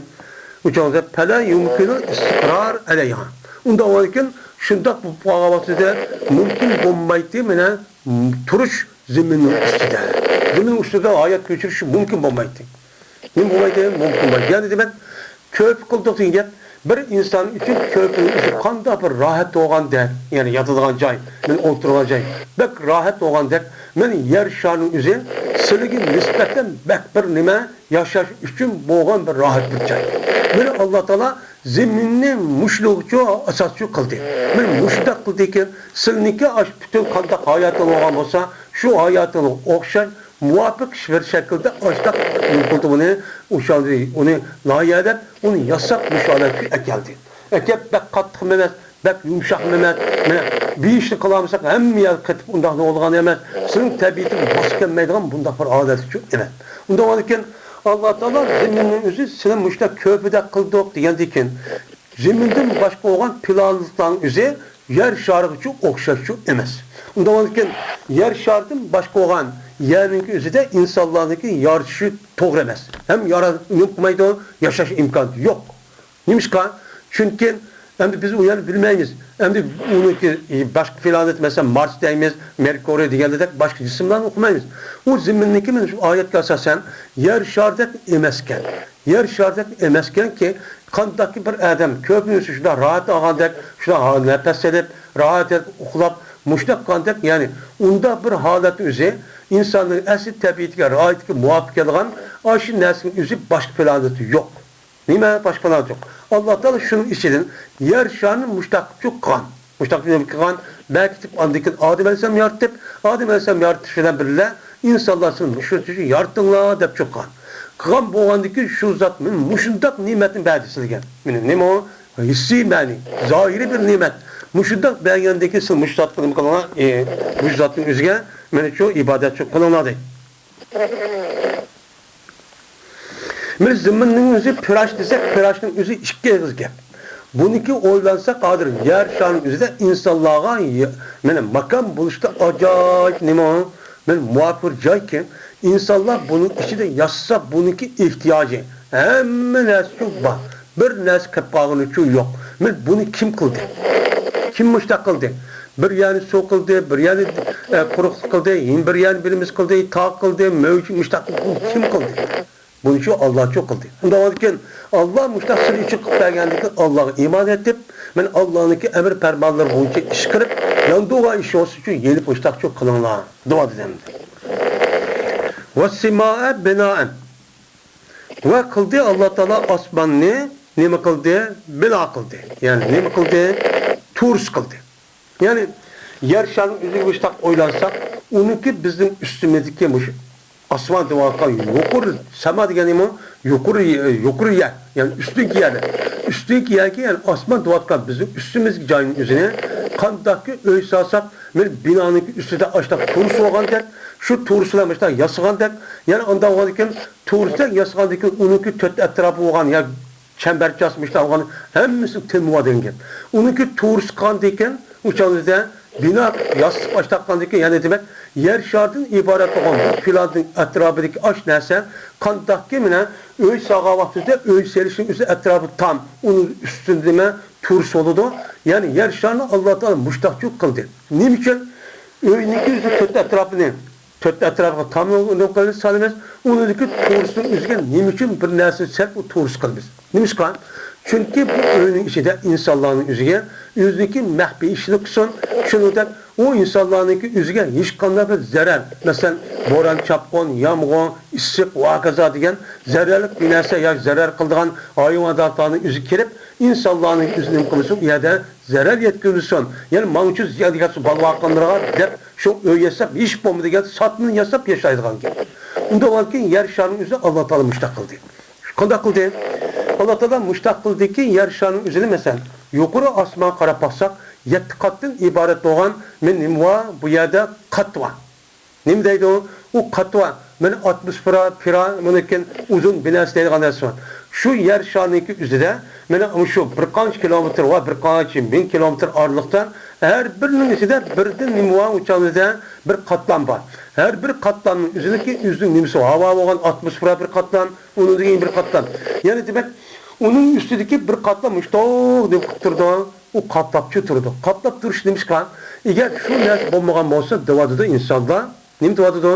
ئۇ چاغدا پەلا يۇمكىنۇ ئىستىقرار ئەلەيھا. ئۇنداق بولغاندىكىن شۇنداق بولۇپ قالغان ۋاقتىدا مۇمكىن بولمايتتى، مانا، تۇرۇش زېمىننىڭ ئۈستىدە. زېمىننىڭ ئۈستىدە ھايات كەچۈرۈش مۇمكىن بولمايتتى. نېمە بولمايدۇ؟ مۇمكىن بولمايدۇ. يەنى دېمەك، كۆپ قىلدۇق دېگەن گەپ، بىر ئىنسان ئۈچۈن كۆپىنىڭ ئۆزى قانداق بىر راھەت بولغاندەك، يەنى ياتىدىغان جاي، مەن ئولتۇرغان جاي، بەك راھەت بولغاندەك، مەن يەر شارىنىڭ ئۆزى سىلىگە نىسبەتەن بەك بىر نېمە، ياشاش ئۈچۈن بولغان بىر راھەت بىر جاي. مېنى ئاللا تائالا زېمىننى مۇشۇنىڭغىچۇ ئاساسچۇ قىلدى. مەن مۇشۇنداق قىلدىكىن، سىلنىڭكى ئاشۇ پۈتۈن قانداق ھاياتىڭ بولغان بولسا، شۇ ھاياتىڭغا ئوخشاش مۇۋاپىق بىر شەكىلدە ئاشۇنداق نېمە قىلدى ئۇنى، ئۇنى لايىھەلەپ، ئۇنى ياساپ، مۇشۇ ھالەتكە ئەكەلدى. ئەكەپ بەك قاتتىقمۇ ئەمەس، بەك يۇمشاقمۇ ئەمەس، مانا بىر ئىشنى قىلالمىساق ھەممە يەر قېتىپ ئۇنداق بولىدىغان ئەمەس، سىلىنىڭ تەبىئىتىڭگە ماس كەلمەيدىغان بۇنداق بىر ھالەتكە ئەمەس. ئۇنداق بولغاندىكىن ئاللا تائالا زېمىننىڭ ئۆزى سېنى مۇشۇنداق كۆپىدەك قىلدۇق دېگەندىن كېيىن، زېمىندىن باشقا بولغان پلانېتلارنىڭ ئۆزى يەر شارىغىچۇ ئوخشاشچۇ ئەمەس. ئۇنداق بولغاندىكىن يەر شارىدىن باشقا بولغان يەرنىڭكى ئۆزىدە ئىنسانلارنىڭكى يارىتىشى توغرا ئەمەس. ھەم يارا-، نېمە قىلمايدۇ، ياشاش ئىمكانى يوق. نېمىشقا؟ چۈنكى ئەمدى بىز ئۇ يەرنى بىلمەيمىز. ئەمدى ئۇنىڭكى باشقا پلانېت، مەسىلەن، مارس دەيمىز، مېركۇرىي دېگەندەك باشقا جىسىملارنى ئۇقمايمىز. ئۇ زېمىننىڭكى مانا شۇ ئايەتكە ئاساسەن يەر شارىدەك ئەمەسكەن. يەر شارىدەك ئەمەسكەنكى، قانداقكى بىر ئادەم كۆپىنچە شۇنداق راھەت ئالغاندەك، شۇنداق نەپەس ئېلىپ، راھەت ئېلىپ ئۇخلاپ، مۇشۇنداق قىلغاندەك، يەنى ئۇنداق بىر ھالەتنىڭ ئۆزى ئىنساننىڭ ئەسلى تەبىئىتىگە، راھىتىگە مۇۋاپىق كېلىدىغان ئاشۇ نەرسىنىڭ ئۆزى باشقا پلانېتتا يوق. نېمە، باشقا پلانېت يوق. ئاللا تائالا شۇنىڭ ئىچىدىن يەر شارىنى مۇشتاق قىلىپ قىلغان. مۇشتاق قىلغان، بەركىتىپ، ئاندىن كېيىن ئادەم ئەلەيھىسسالام يارىتىپ، ئادەم ئەلەيھىسسالام يارىتىش بىلەن بىللە ئىنسانلار سىلەر مۇشۇ ئۈچۈن يارىتىلدىڭلار دەپ قىلغان. قىلغان بولغاندىن كېيىن شۇ زات مانا مۇشۇنداق نېمەتنى بەردى سىلەرگە. مانا نېمە ئۇ؟ ھېسسىي مەنى، زاھىرىي بىر نېمەت. مۇشۇنداق بەرگەندىن كېيىن سىز مۇشۇ زاتقا نېمە قىلىڭلار؟ ئى، مۇشۇ زاتنىڭ ئۆزىگە مانا شۇ ئىبادەت شۇ قىلىڭلار دەيدۇ. مانا زېمىننىڭ ئۆزى پىراش دېسەك، پىراشنىڭ ئۆزى ئىككى ئېغىز گەپ. بۇنىڭكى ئويلانساق، ھازىر يەر شارىنىڭ ئۆزىدە ئىنسانلارغا يە-، مانا ماكان بولۇشتا ئاجايىپ نېمە، مانا مۇۋاپىق بىر جايكەن. ئىنسانلار بۇنىڭ ئىچىدە ياشىسا، بۇنىڭكى ئېھتىياجى، ھەممە نەرسە شۇ بار. بىر نەرسە قېلىپ قالغىنى شۇ يوق. مانا بۇنى كىم قىلدى؟ كىم مۇشۇنداق قىلدى؟ بىر يەرنى سۇ قىلدى، بىر يەرنى، ئە، قۇرۇقلۇق قىلدى، يەنە بىر يەرنى بىلمىز قىلدى، تاغ قىلدى، مەۋج-، مۇشۇنداق قىلدى. كىم قىلدى؟ بۇنى شۇ ئاللا شۇ قىلدى. ئۇنداق بولغاندىكىن، ئاللا مۇشۇنداق سىر ئېچىپ قىلىپ بەرگەندىكىن، ئاللاغا ئىمان ئېيتىپ، مانا ئاللانىڭكى ئەمر پەرمانلىرى بويىچە ئىش قىلىپ، يانىدىغان ئىش بولسا شۇ يېنىپ مۇشۇنداق شۇ قىلىڭلار. دۇئا دېدى. ۋەسسەمائە بىنائەن. ۋە قىلدى ئاللا تائالا ئاسماننى نېمە قىلدى؟ بىنا قىلدى. يەنى نېمە قىلدى؟ تۇرۇس قىلدى. يەنى يەر شارىنىڭ ئۆزىگە مۇشۇنداق ئويلانساق، ئۇنىڭكى بىزنىڭ ئۈستىمىزدىكى مۇشۇ ئاسمان دەۋاتقان يۇقىرى، ساما دېگەن نېمە؟ يۇقىرى، يۇقىرى يەر، يەنى ئۈستۈنكى يەرلەر. ئۈستۈنكى يەرگە، يەنى ئاسمان دەۋاتقان بىزنىڭ ئۈستىمىزدىكى جاينىڭ ئۆزىنى قانداقكى ئۆي سالساق، مانا بىنانىڭكى ئۈستىدە ئاشۇنداق تۇرۇس بولغاندەك، شۇ تۇرۇس بىلەن مۇشۇنداق ياسىغاندەك، يەنى ئانداق بولغاندىكىن تۇرۇسدەك ياسىغاندىكىن ئۇنىڭكى تۆت ئەتراپى بولغان يا چەمبەرچاس مۇشۇنداق بولغان ھەممىسى تېمىۋا دېگەن گەپ. ئۇنىڭكى تۇرۇس قىلغاندىكىن ئۇ چاغدا بىنا ياسىتىپ ئاشۇنداق قىلغاندىكىن، يەنى دېمەك، يەر شارىدىن ئىبارەت بولغان بۇ پلانېتنىڭ ئەتراپىدىكى ئاشۇ نەرسە قانداقكى مانا ئۆي سالغان ۋاقتىدا ئۆي سېلىشنىڭ ئۆزى ئەتراپى تام، ئۇنىڭ ئۈستىدە نېمە تۇرۇس بولىدۇ. يەنى يەر شارىنى ئاللا تائالا مۇشتاقچۇ قىلدى. نېمە ئۈچۈن؟ ئۆينىڭكى ئۆزى تۆت ئەتراپىنى، تۆت ئەتراپىغا تامنى نېمە قىلىمىز، سالىمىز. ئۇنىڭدىكى تۇرۇسنىڭ ئۆزىگە نېمە ئۈچۈن بىر نەرسىنى سەل ئۇ تۇرۇس قىلىمىز؟ نېمىشقا؟ چۈنكى بۇ ئۆينىڭ ئىچىدە ئىنسانلارنىڭ ئۆزىگە ئۆزىنىڭكى مەخپىي ئىشىنى قىلسۇن، شۇنىڭدەك ئۇ ئىنسانلارنىڭكى ئۆزىگە ھېچقانداق بىر زەرەر، مەسىلەن، بوران، چاپقۇن، يامغۇر، ئىسسىق ۋە ھاكازا دېگەن زەرەرلىك بىر نەرسە ياكى زەرەر قىلىدىغان ھايۋاناتلارنىڭ ئۆزى كىرىپ، ئىنسانلارنىڭ ئۆزىنى نېمە قىلمىسۇن، ئۇ يەردە زەرەر يەتكۈزمىسۇن. يەنى ماڭچۇ زىيان يەتسۇن بالىۋاقلىرىغا دەپ شۇ ئۆي ياساپ، ھېچ بولمىدى دېگەن ساتنىنى ياساپ ياشايدىغان گەپ. ئۇنداق بولغاندىكىن يەر شارىنىڭ ئۆزى ئاللا تائالا مۇشتاق قىلدى. قانداق قىلدى؟ ئاللا تائالا مۇشتاق قىلدىكى يەر شارىنىڭ ئۆزىنى، مەسىلەن، يۇقىرى ئاسمانغا قاراپ باقساق، يەتتە قاتتىن ئىبارەت بولغان مانا نېمە بار؟ بۇ يەردە قات بار. نېمە دەيدۇ؟ ئۇ قات بار. مانا ئاتموسفېرا، پىرا، مۇنىڭكىن ئوزون بىناسى دەيدىغان نەرسە بار. شۇ يەر شارىنىڭكى ئۆزىدە مانا مۇشۇ بىر قانچە كىلومېتىر ۋە بىر قانچە مىڭ كىلومېتىر ئارىلىقتا ھەر بىرىنىڭ ئىچىدە بىردىن نېمە بار؟ ئۇ چاغدا بىر قاتلام بار. ھەر بىر قاتلامنىڭ ئۆزىنىڭكى ئۆزىنىڭ نېمىسى، ھاۋا بولغان، ئاتموسفېرا بىر قاتلام، ئۇنىڭدىن كېيىن بىر قاتلام. يەنى دېمەك، ئۇنىڭ ئۈستىدىكى بىر قاتلام مۇشتاق نېمە قىلىپ تۇرىدۇ؟ ئۇ قاپلاپ شۇ تۇرىدۇ. قاپلاپ تۇرۇش نېمىشقا؟ ئەگەر شۇ نەرسە بولمىغان بولسا، دەۋاتىدۇ ئىنسانلار. نېمە دەۋاتىدۇ؟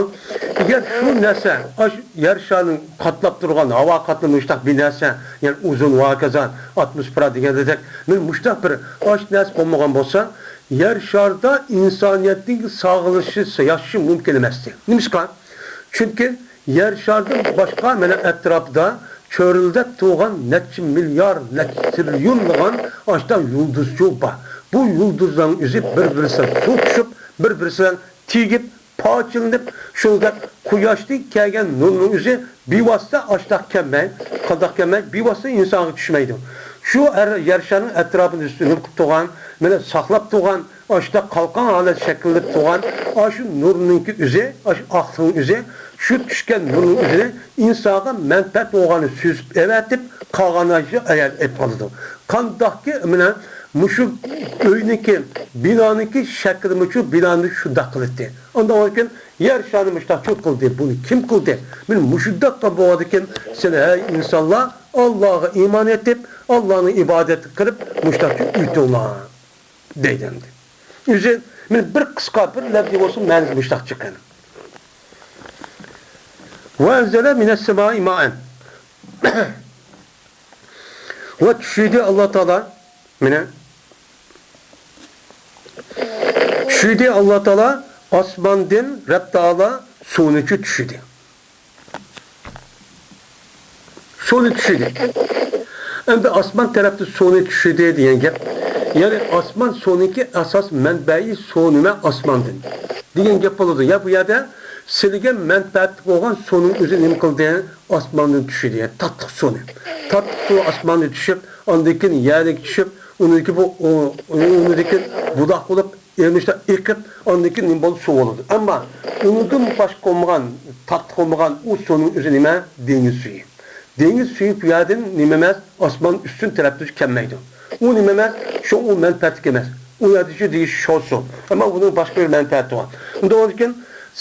ئەگەر شۇ نەرسە، ئاشۇ يەر شارىنىڭ قاتلاپ تۇرغان ھاۋا قاتلىمى مۇشتاق بىر نەرسە، يەنى ئوزون ۋە ھاكازا، ئاتموسفېرا دېگەندەك، مانا مۇشتاق بىر ئاشۇ نەرسە بولمىغان بولسا، يەر شارىدا ئىنسانىيەتنىڭ ساغلىشى، ياشىشى مۇمكىن ئەمەستى. نېمىشقا؟ چۈنكى يەر شارىدىن باشقا مانا ئەتراپىدا چۆرۈلدەپ تۇرغان نەچچە مىليارد، نەچچە تىرىليونلىغان ئاشۇنداق يۇلدۇزچۇ بار. بۇ يۇلدۇزلارنىڭ ئۆزى بىر-بىرسىگە سوقۇشۇپ، بىر-بىرسى بىلەن تېگىپ، پارچىلىنىپ، شۇنداق قۇياشتىن كەلگەن نۇرنىڭ ئۆزى بىۋاسىتە ئاشۇنداق كەلمەي، قانداق كەلمەي، بىۋاسىتە ئىنسانغا چۈشمەيدۇ. شۇ ئەر-، يەر شارىنىڭ ئەتراپىدا ئۈستۈنلۈك قىلىپ تۇرغان، مانا ساقلاپ تۇرغان، ئاشۇنداق قالقان ھالەت شەكىللىنىپ تۇرغان ئاشۇ نۇرنىڭكى ئۆزى، ئاشۇ ئاقلىقنىڭ ئۆزى، شۇ چۈشكەن نۇرنىڭ ئۆزىنى ئىنسانغا مەنپەئەت بولغاننى سۈزۈپ ئەۋەتىپ، قالغان ئايەت ئېلىپ قالىدۇ. قانداقكى، مانا مۇشۇ ئۆينىڭكى، بىنانىڭكى شەكلىمۇ شۇ بىنانى شۇنداق قىلىتتى. ئاندىن كېيىن يەر شارنى مۇشتاق چوڭ قىلدى، بۇنى كىم قىلدى؟ مانا مۇشۇنداق بولغاندىكىن سىلەر، ھەي ئىنسانلار، ئاللاغا ئىمان ئېيتىپ، ئاللانى ئىبادەت قىلىپ، مۇشتاق ئۆتۈڭلار، دەيدۇ ئەمدى. ئۆزى، مانا بىر قىسقا، بىر لەپزى بولسۇن، مەنىسى مۇشتاق چىققان. ۋە ئەنزەلە مىنەس سەمائى مائەن. ۋە چۈشۈردى ئاللا تائالا، مانا، چۈشۈردى ئاللا تائالا ئاسماندىن، رەب تائالا سۇنى چۈشۈردى. سۇنى چۈشۈردى. ئەمدى ئاسمان تەرەپتىن سۇنى چۈشۈردى دېگەن گەپ. يەنى ئاسمان سۇنىڭكى ئاساس مەنبەئى سۇ نېمە؟ ئاسماندىن دېگەن گەپ بولىدۇ. يا بۇ يەردە سىلىگە مەنپەئەتلىك بولغان سۇنىڭ ئۆزى نېمە قىلدى؟ ئاسماندىن چۈشۈردى. يەنى تاتلىق سۇنى. تاتلىق سۇ ئاسماندىن چۈشۈپ، ئاندىن كېيىن يەرگە چۈشۈپ، ئۇنىڭدىكى بۇ، ئۇ، ئۇنىڭدىكى بۇلاق بولۇپ، ئېرىشتە ئېقىپ، ئاندىن كېيىن نېمە بولدى؟ سۇ بولدى. ئەمما ئۇنىڭدىن باشقا بولمىغان، تاتلىق بولمىغان ئۇ سۇنىڭ ئۆزى نېمە؟ دېڭىز سۈيى. دېڭىز سۈيى بۇ يەردىن نېمە ئەمەس؟ ئاسمان ئۈستۈن تەرەپتىن كەلمەيدۇ. ئۇ نېمە ئەمەس؟ شۇ ئۇ مەنپەئەتلىك ئەمەس. ئۇ يەردە شۇ دېگۈچى شو سۇ. ئەمما بۇنىڭ باشقا بىر مەنپەئەتى بار. ئۇنداق بولغاندىكىن،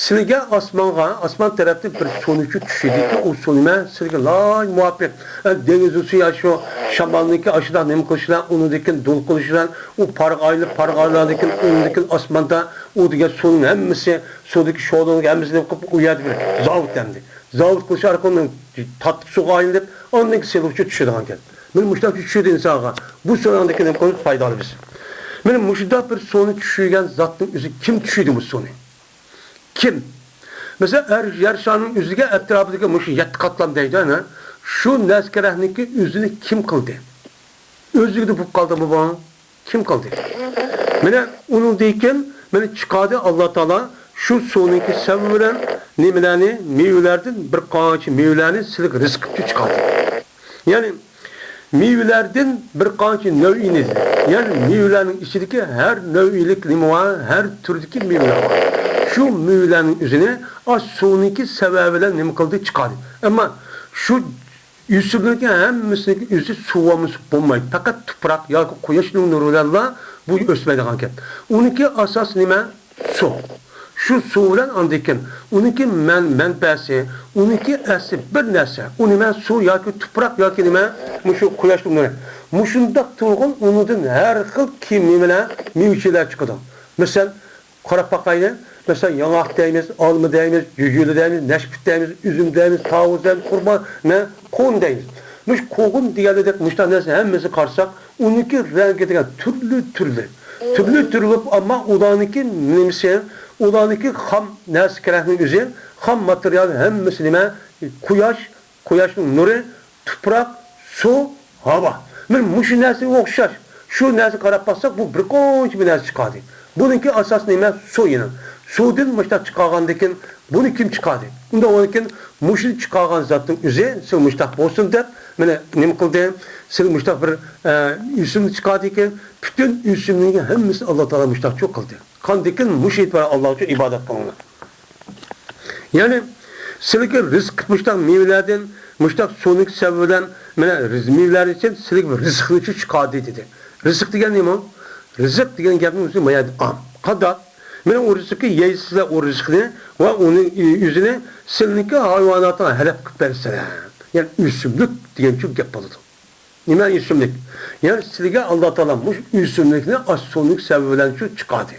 سىلىگە ئاسمانغا، ئاسمان تەرەپتىن بىر سۇنى چۈشۈردىكى، ئۇ سۇ نېمە؟ سىلىگە لايىق مۇۋاپىق. ئە، دېڭىزنىڭ سۈيى يا شۇ شامالنىڭكى ئاشۇنداق نېمە قىلىشى بىلەن، ئۇنىڭدىن كېيىن دۇل قىلىشى بىلەن، ئۇ پارغا ئايلىنىپ، پارغا ئايلانغاندىن كېيىن، ئۇنىڭدىن كېيىن ئاسماندا ئۇ دېگەن سۇنىڭ ھەممىسى، سۇدىكى شولىنىڭ ھەممىسى نېمە قىلىپ، ئۇ يەردە بىر زاۋۇت ئەمدى. زاۋۇت قىلىش ئارقىلىق تاتلىق سۇغا ئايلىنىپ، ئاندىن كېيىن سېلىقچە چۈشىدىغان گەپ. مانا مۇشۇنداق چۈشىدۇ ئىنسانغا. بۇ سۇنىڭدىن كېيىن نېمە قىلىمىز؟ پايدىلىنىمىز. مانا مۇشۇنداق بىر سۇنى چۈشۈرگەن زاتنىڭ ئۆزى كىم چۈشۈردى بۇ سۇنى؟ كىم؟ مەسىلەن، ئەر، يەر شارىنىڭ ئۆزىگە ئەتراپىدىكى مۇشۇ يەتتە قاتلام دەيدۇ، ئەنە. شۇ نەرسە-كەرەكنىڭكى ئۆزىنى كىم قىلدى؟ ئۆزلۈكىدە بولۇپ قالدىمۇ بۇ؟ كىم قىلدى؟ مانا ئۇنىڭدىن كېيىن مانا چىقاردى ئاللا تائالا شۇ سۇنىڭكى سەۋەبى بىلەن نېمىلەرنى، مېۋىلەردىن بىر قانچە مېۋىلەرنى سىلىگە رىزىق قىلىپ چىقاردى. يەنى مېۋىلەردىن بىر قانچە نەۋئىنى، يەنى مېۋىلەرنىڭ ئىچىدىكى ھەر نەۋئىلىك نېمە بار، ھەر تۈردىكى مېۋىلەر بار. شۇ مېۋىلەرنىڭ ئۆزىنى ئاش سۇنىڭكى سەۋەبى بىلەن نېمە قىلدى، چىقاردى. ئەمما شۇ ئۆسۈملۈكنىڭ ھەممىسىنىڭكى ئۆزى سۇۋالمىسا بولمايدۇ. پەقەت تۇپراق ياكى قۇياشنىڭ نۇرى بىلەنلا بۇ ئۆسمەيدىغان گەپ. ئۇنىڭكى ئاساسى نېمە؟ سۇ. شۇ سۇ بىلەن ئاندىن كېيىن ئۇنىڭكى مەن-، مەنبەسى، ئۇنىڭكى ئەسلى بىر نەرسە. ئۇ نېمە؟ سۇ ياكى تۇپراق ياكى نېمە؟ مۇشۇ قۇياشنىڭ نۇرى. مۇشۇنداق تۇرغان ئۇنىڭدىن ھەر خىل كىم نېمىلەر، مېۋىچىلەر چىقىدۇ. مىسال، قاراپ باقايلى. مەسىلەن، ياڭاق دەيمىز، ئالما دەيمىز، جۈجۈلە دەيمىز، نەشپۈت دەيمىز، ئۈزۈم دەيمىز، تاۋۇز دەيمىز، خورما، نە، قوغۇن دەيمىز. مۇشۇ قوغۇن دېگەندەك مۇشۇنداق نەرسە ھەممىسىنى قارىساق، ئۇنىڭكى رەڭگى دېگەن تۈرلۈك تۈرلۈك. تۈرلۈك تۈرلۈك بولۇپ، ئەمما ئۇلارنىڭكى نېمىسى، ئۇلارنىڭكى خام نەرسە كېرەكنىڭ ئۆزى، خام ماتېرىيال ھەممىسى نېمە؟ قۇياش، قۇياشنىڭ نۇرى، تۇپراق، سۇ، ھاۋا. مانا مۇشۇ نەرسىگە ئوخشاش. شۇ نەرسىگە قاراپ باقساق، بۇ بىر قانچە بىر نەرسە چىقاردى. بۇنىڭكى ئاساسى نېمە؟ سۇ يەنە. سۇدىن مۇشۇنداق چىقارغاندىكىن، بۇنى كىم چىقاردى؟ ئۇنداق بولغاندىكىن، مۇشۇنى چىقارغان زاتنىڭ ئۆزى، سىلى مۇشۇنداق بولسۇن دەپ، مانا نېمە قىلدى؟ سىلى مۇشۇنداق بىر، ئە، ئۆسۈمنى چىقاردىكەن، پۈتۈن ئۆسۈمنىڭ ھەممىسىنى ئاللا تائالا مۇشۇنداق چۇ قىلدى. قاندىكىن مۇشۇ ئېتىبار ئاللا ئۈچۈن ئىبادەت قىلىڭلار. يەنى سىلىگە رىزىق مۇشتاق مېۋىلەردىن، مۇشتاق سۇنىڭ سەۋەبى بىلەن، مانا رىز-، مېۋىلەر ئۈچۈن سىلىگە بىر رىزىقنى چىقاردى دېدى. رىزىق دېگەن نېمە؟ رىزىق دېگەن گەپنىڭ ئۆزى مانا ئام. قانداق؟ مانا ئۇ رىزىقنى يەيسىلەر، ئۇ رىزىقنى ۋە ئۇنىڭ ئۆزىنى سىلىنىڭكى ھايۋاناتىغا ھەلەپ قىلىپ بەرسىلەر. يەنى ئۆسۈملۈك دېگەن شۇ گەپ بولىدۇ. نېمە ئۆسۈملۈك؟ يەنى سىلىگە ئاللا تائالا مۇشۇ ئۆسۈملۈكنى ئاش سۇنىڭ سەۋەبى بىلەن شۇ چىقاردى.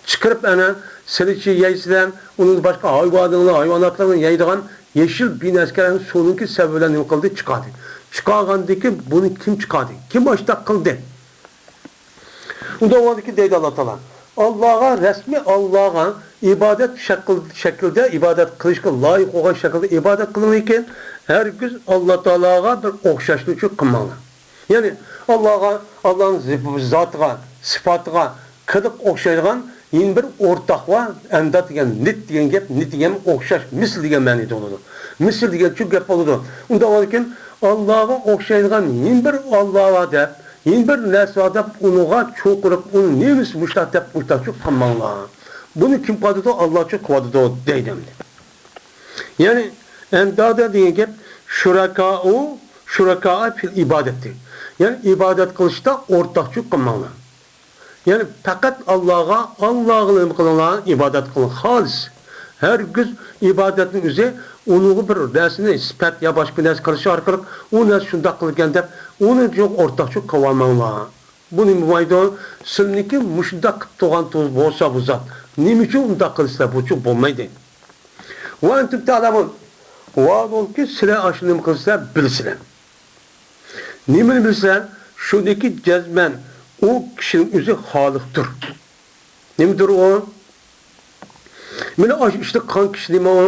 چىقىرىپ ئەنە سىلىچە يەيسىلەر، ئۇنىڭ باشقا ھايۋانىڭلار، ھايۋاناتلارنىڭ يەيدىغان يېشىل بىنەسكەرنى سۇنىڭكى سەۋەبى بىلەن نېمە قىلدى؟ چىقاردى. چىقارغاندىكى بۇنى كىم چىقاردى؟ كىم ئاشتاق قىلدى؟ ئۇنداق بولغاندىكىن دەيدۇ ئاللا تائالا. ئاللاغا، رەسمىي ئاللاغا ئىبادەت شەكىل-، شەكىلدە ئىبادەت قىلىشقا لايىق بولغان شەكىلدە ئىبادەت قىلىڭلىكىن، ھەرگىز ئاللا تائالاغا بىر ئوخشاشلىق قىلماڭلار. يەنى ئاللاغا، ئاللانىڭ زىپ-، زاتىغا، سىپاتىغا قىلىق ئوخشايدىغان يەنە بىر ئورتاق بار. ئەنداد دېگەن، نىد دېگەن گەپ، نىد دېگەن ئوخشاش، مىسىل دېگەن مەنىدە بولىدۇ. مىسىل دېگەن شۇ گەپ بولىدۇ. ئۇنداق بولغاندىكىن ئاللاغا ئوخشايدىغان يەنە بىر ئاللا بار دەپ، يەنە بىر نەرسە بار دەپ ئۇنىڭغا چوقۇرۇپ، ئۇنى نېمىسى مۇشتاق دەپ مۇشتاقچۇ قىلماڭلار. بۇنى كىم قىلىۋاتىدۇ؟ ئاللاچۇ قىلىۋاتىدۇ دەيدۇ ئەمدى. يەنى ئەندادە دېگەن گەپ شۇرەكائۇ، شۇرەكائە فىل ئىبادەتتە. يەنى ئىبادەت قىلىشتا ئورتاقچۇ قىلماڭلار. يەنى پەقەت ئاللاغا، ئاللاغىلا نېمە قىلىڭلار، ئىبادەت قىلىڭ خالىس. ھەرگىز ئىبادەتنىڭ ئۆزى ئۇنىڭغا بىر نەرسىنى سۈپەت يا باشقا بىر نەرسە قىلىش ئارقىلىق ئۇ نەرسە شۇنداق قىلىدىكەن دەپ ئۇنى ئورتاقچۇ قىلىۋالماڭلار. بۇ نېمە بولمايدۇ؟ سىلىنىڭكى مۇشۇنداق قىلىپ تۇرغان تۇرۇپ بولسا بۇ زات، نېمە ئۈچۈن ئۇنداق قىلىسىلەر؟ بۇچۇ بولمايدۇ. ۋە ئەنتۇم تەلەمۇن. ۋە بولكى سىلەر ئاشۇ نېمە قىلسىلەر، بىلىسىلەر. نېمىنى بىلسەن، شۇنىكى جەزمەن ئۇ كىشىنىڭ ئۆزى خالىقتۇر. نېمىدۇر ئۇ؟ مانا ئاشۇ ئىشنى قىلغان كىشى نېمە ئۇ؟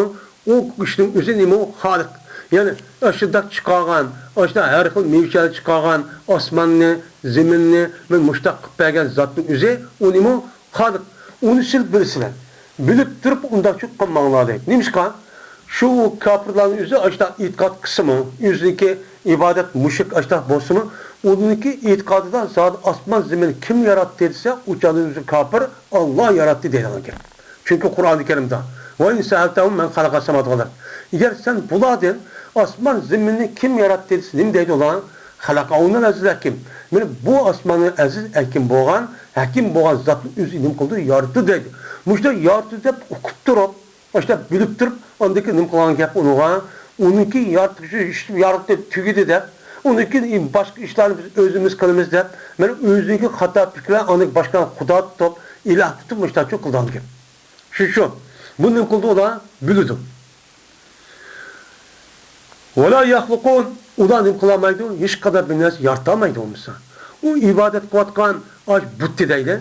ئۇ كىشىنىڭ ئۆزى نېمە ئۇ؟ خالىق. يەنى ئاشۇنداق چىقارغان، ئاشۇنداق ھەر خىل مېۋىچەلەر چىقارغان، ئاسماننى، زېمىننى مانا مۇشۇنداق قىلىپ بەرگەن زاتنىڭ ئۆزى ئۇ نېمە ئۇ؟ خالىق. ئۇنى سىز بىلىسىلەر. بىلىپ تۇرۇپ ئۇنداقچۇ قىلماڭلار دەيدۇ. نېمىشقا؟ شۇ كاپىرلارنىڭ ئۆزى ئاشۇنداق ئېتىقاد قىلسىمۇ، ئۆزىنىڭكى ئىبادەت مۇشرىك ئاشۇنداق بولسىمۇ، ئۇنىڭكى ئېتىقادىدا زادى ئاسمان زېمىننى كىم ياراتتى دېسە، ئۇ چاغدا ئۆزى كاپىر، ئاللا ياراتتى دەيدىغان گەپ. چۈنكى قۇرئانى كەرىمدە، «ۋە ئىن سەئەلتەھۇم مەن خەلەقەس سەماۋاتى ۋەل ئەرز.» ئەگەر سەن بۇلاردىن ئاسمان زېمىننى كىم ياراتتى دېسە، نېمە دەيدۇ ئۇلار؟ «خەلەقەھۇننەل ئەزىزۇل ھەكىم.» مانا بۇ ئاسماننى ئەزىز ھەكىم بولغان، ھەكىم بولغان زاتنى ئۆزى نېمە قىلدى؟ ياراتتى دەيدۇ. مۇشۇنداق ياراتتى دەپ ئۇقۇپ تۇرۇپ، ئاشۇنداق بىلىپ تۇرۇپ، ئاندىن كېيىن نېمە قىلغان گەپ ئۇنىڭغا؟ ئۇنىڭكى يارىتىشى ئىش يارىتىپ تۈگىدى دەپ، ئۇنىڭ كېيىن باشقا ئىشلارنى بىز ئۆزىمىز قىلىمىز دەپ، مانا ئۆزىنىڭكى خاتا پىكىرلەر، ئاندىن باشقا خۇدا تۇتۇپ، ئىلاھ تۇتۇپ، مۇشۇنداقچۇ قىلىدىغان گەپ. شۇ، شۇ. بۇ نېمە قىلدى ئۇلار؟ بىلىدۇ. «ۋەلا يەخلۇقۇن»، ئۇلار نېمە قىلالمايدۇ؟ ھېچقانداق بىر نەرسە يارىتالمايدۇ بولمىسا. ئۇ ئىبادەت قىلىۋاتقان ئاش بۇتتى دەيلى.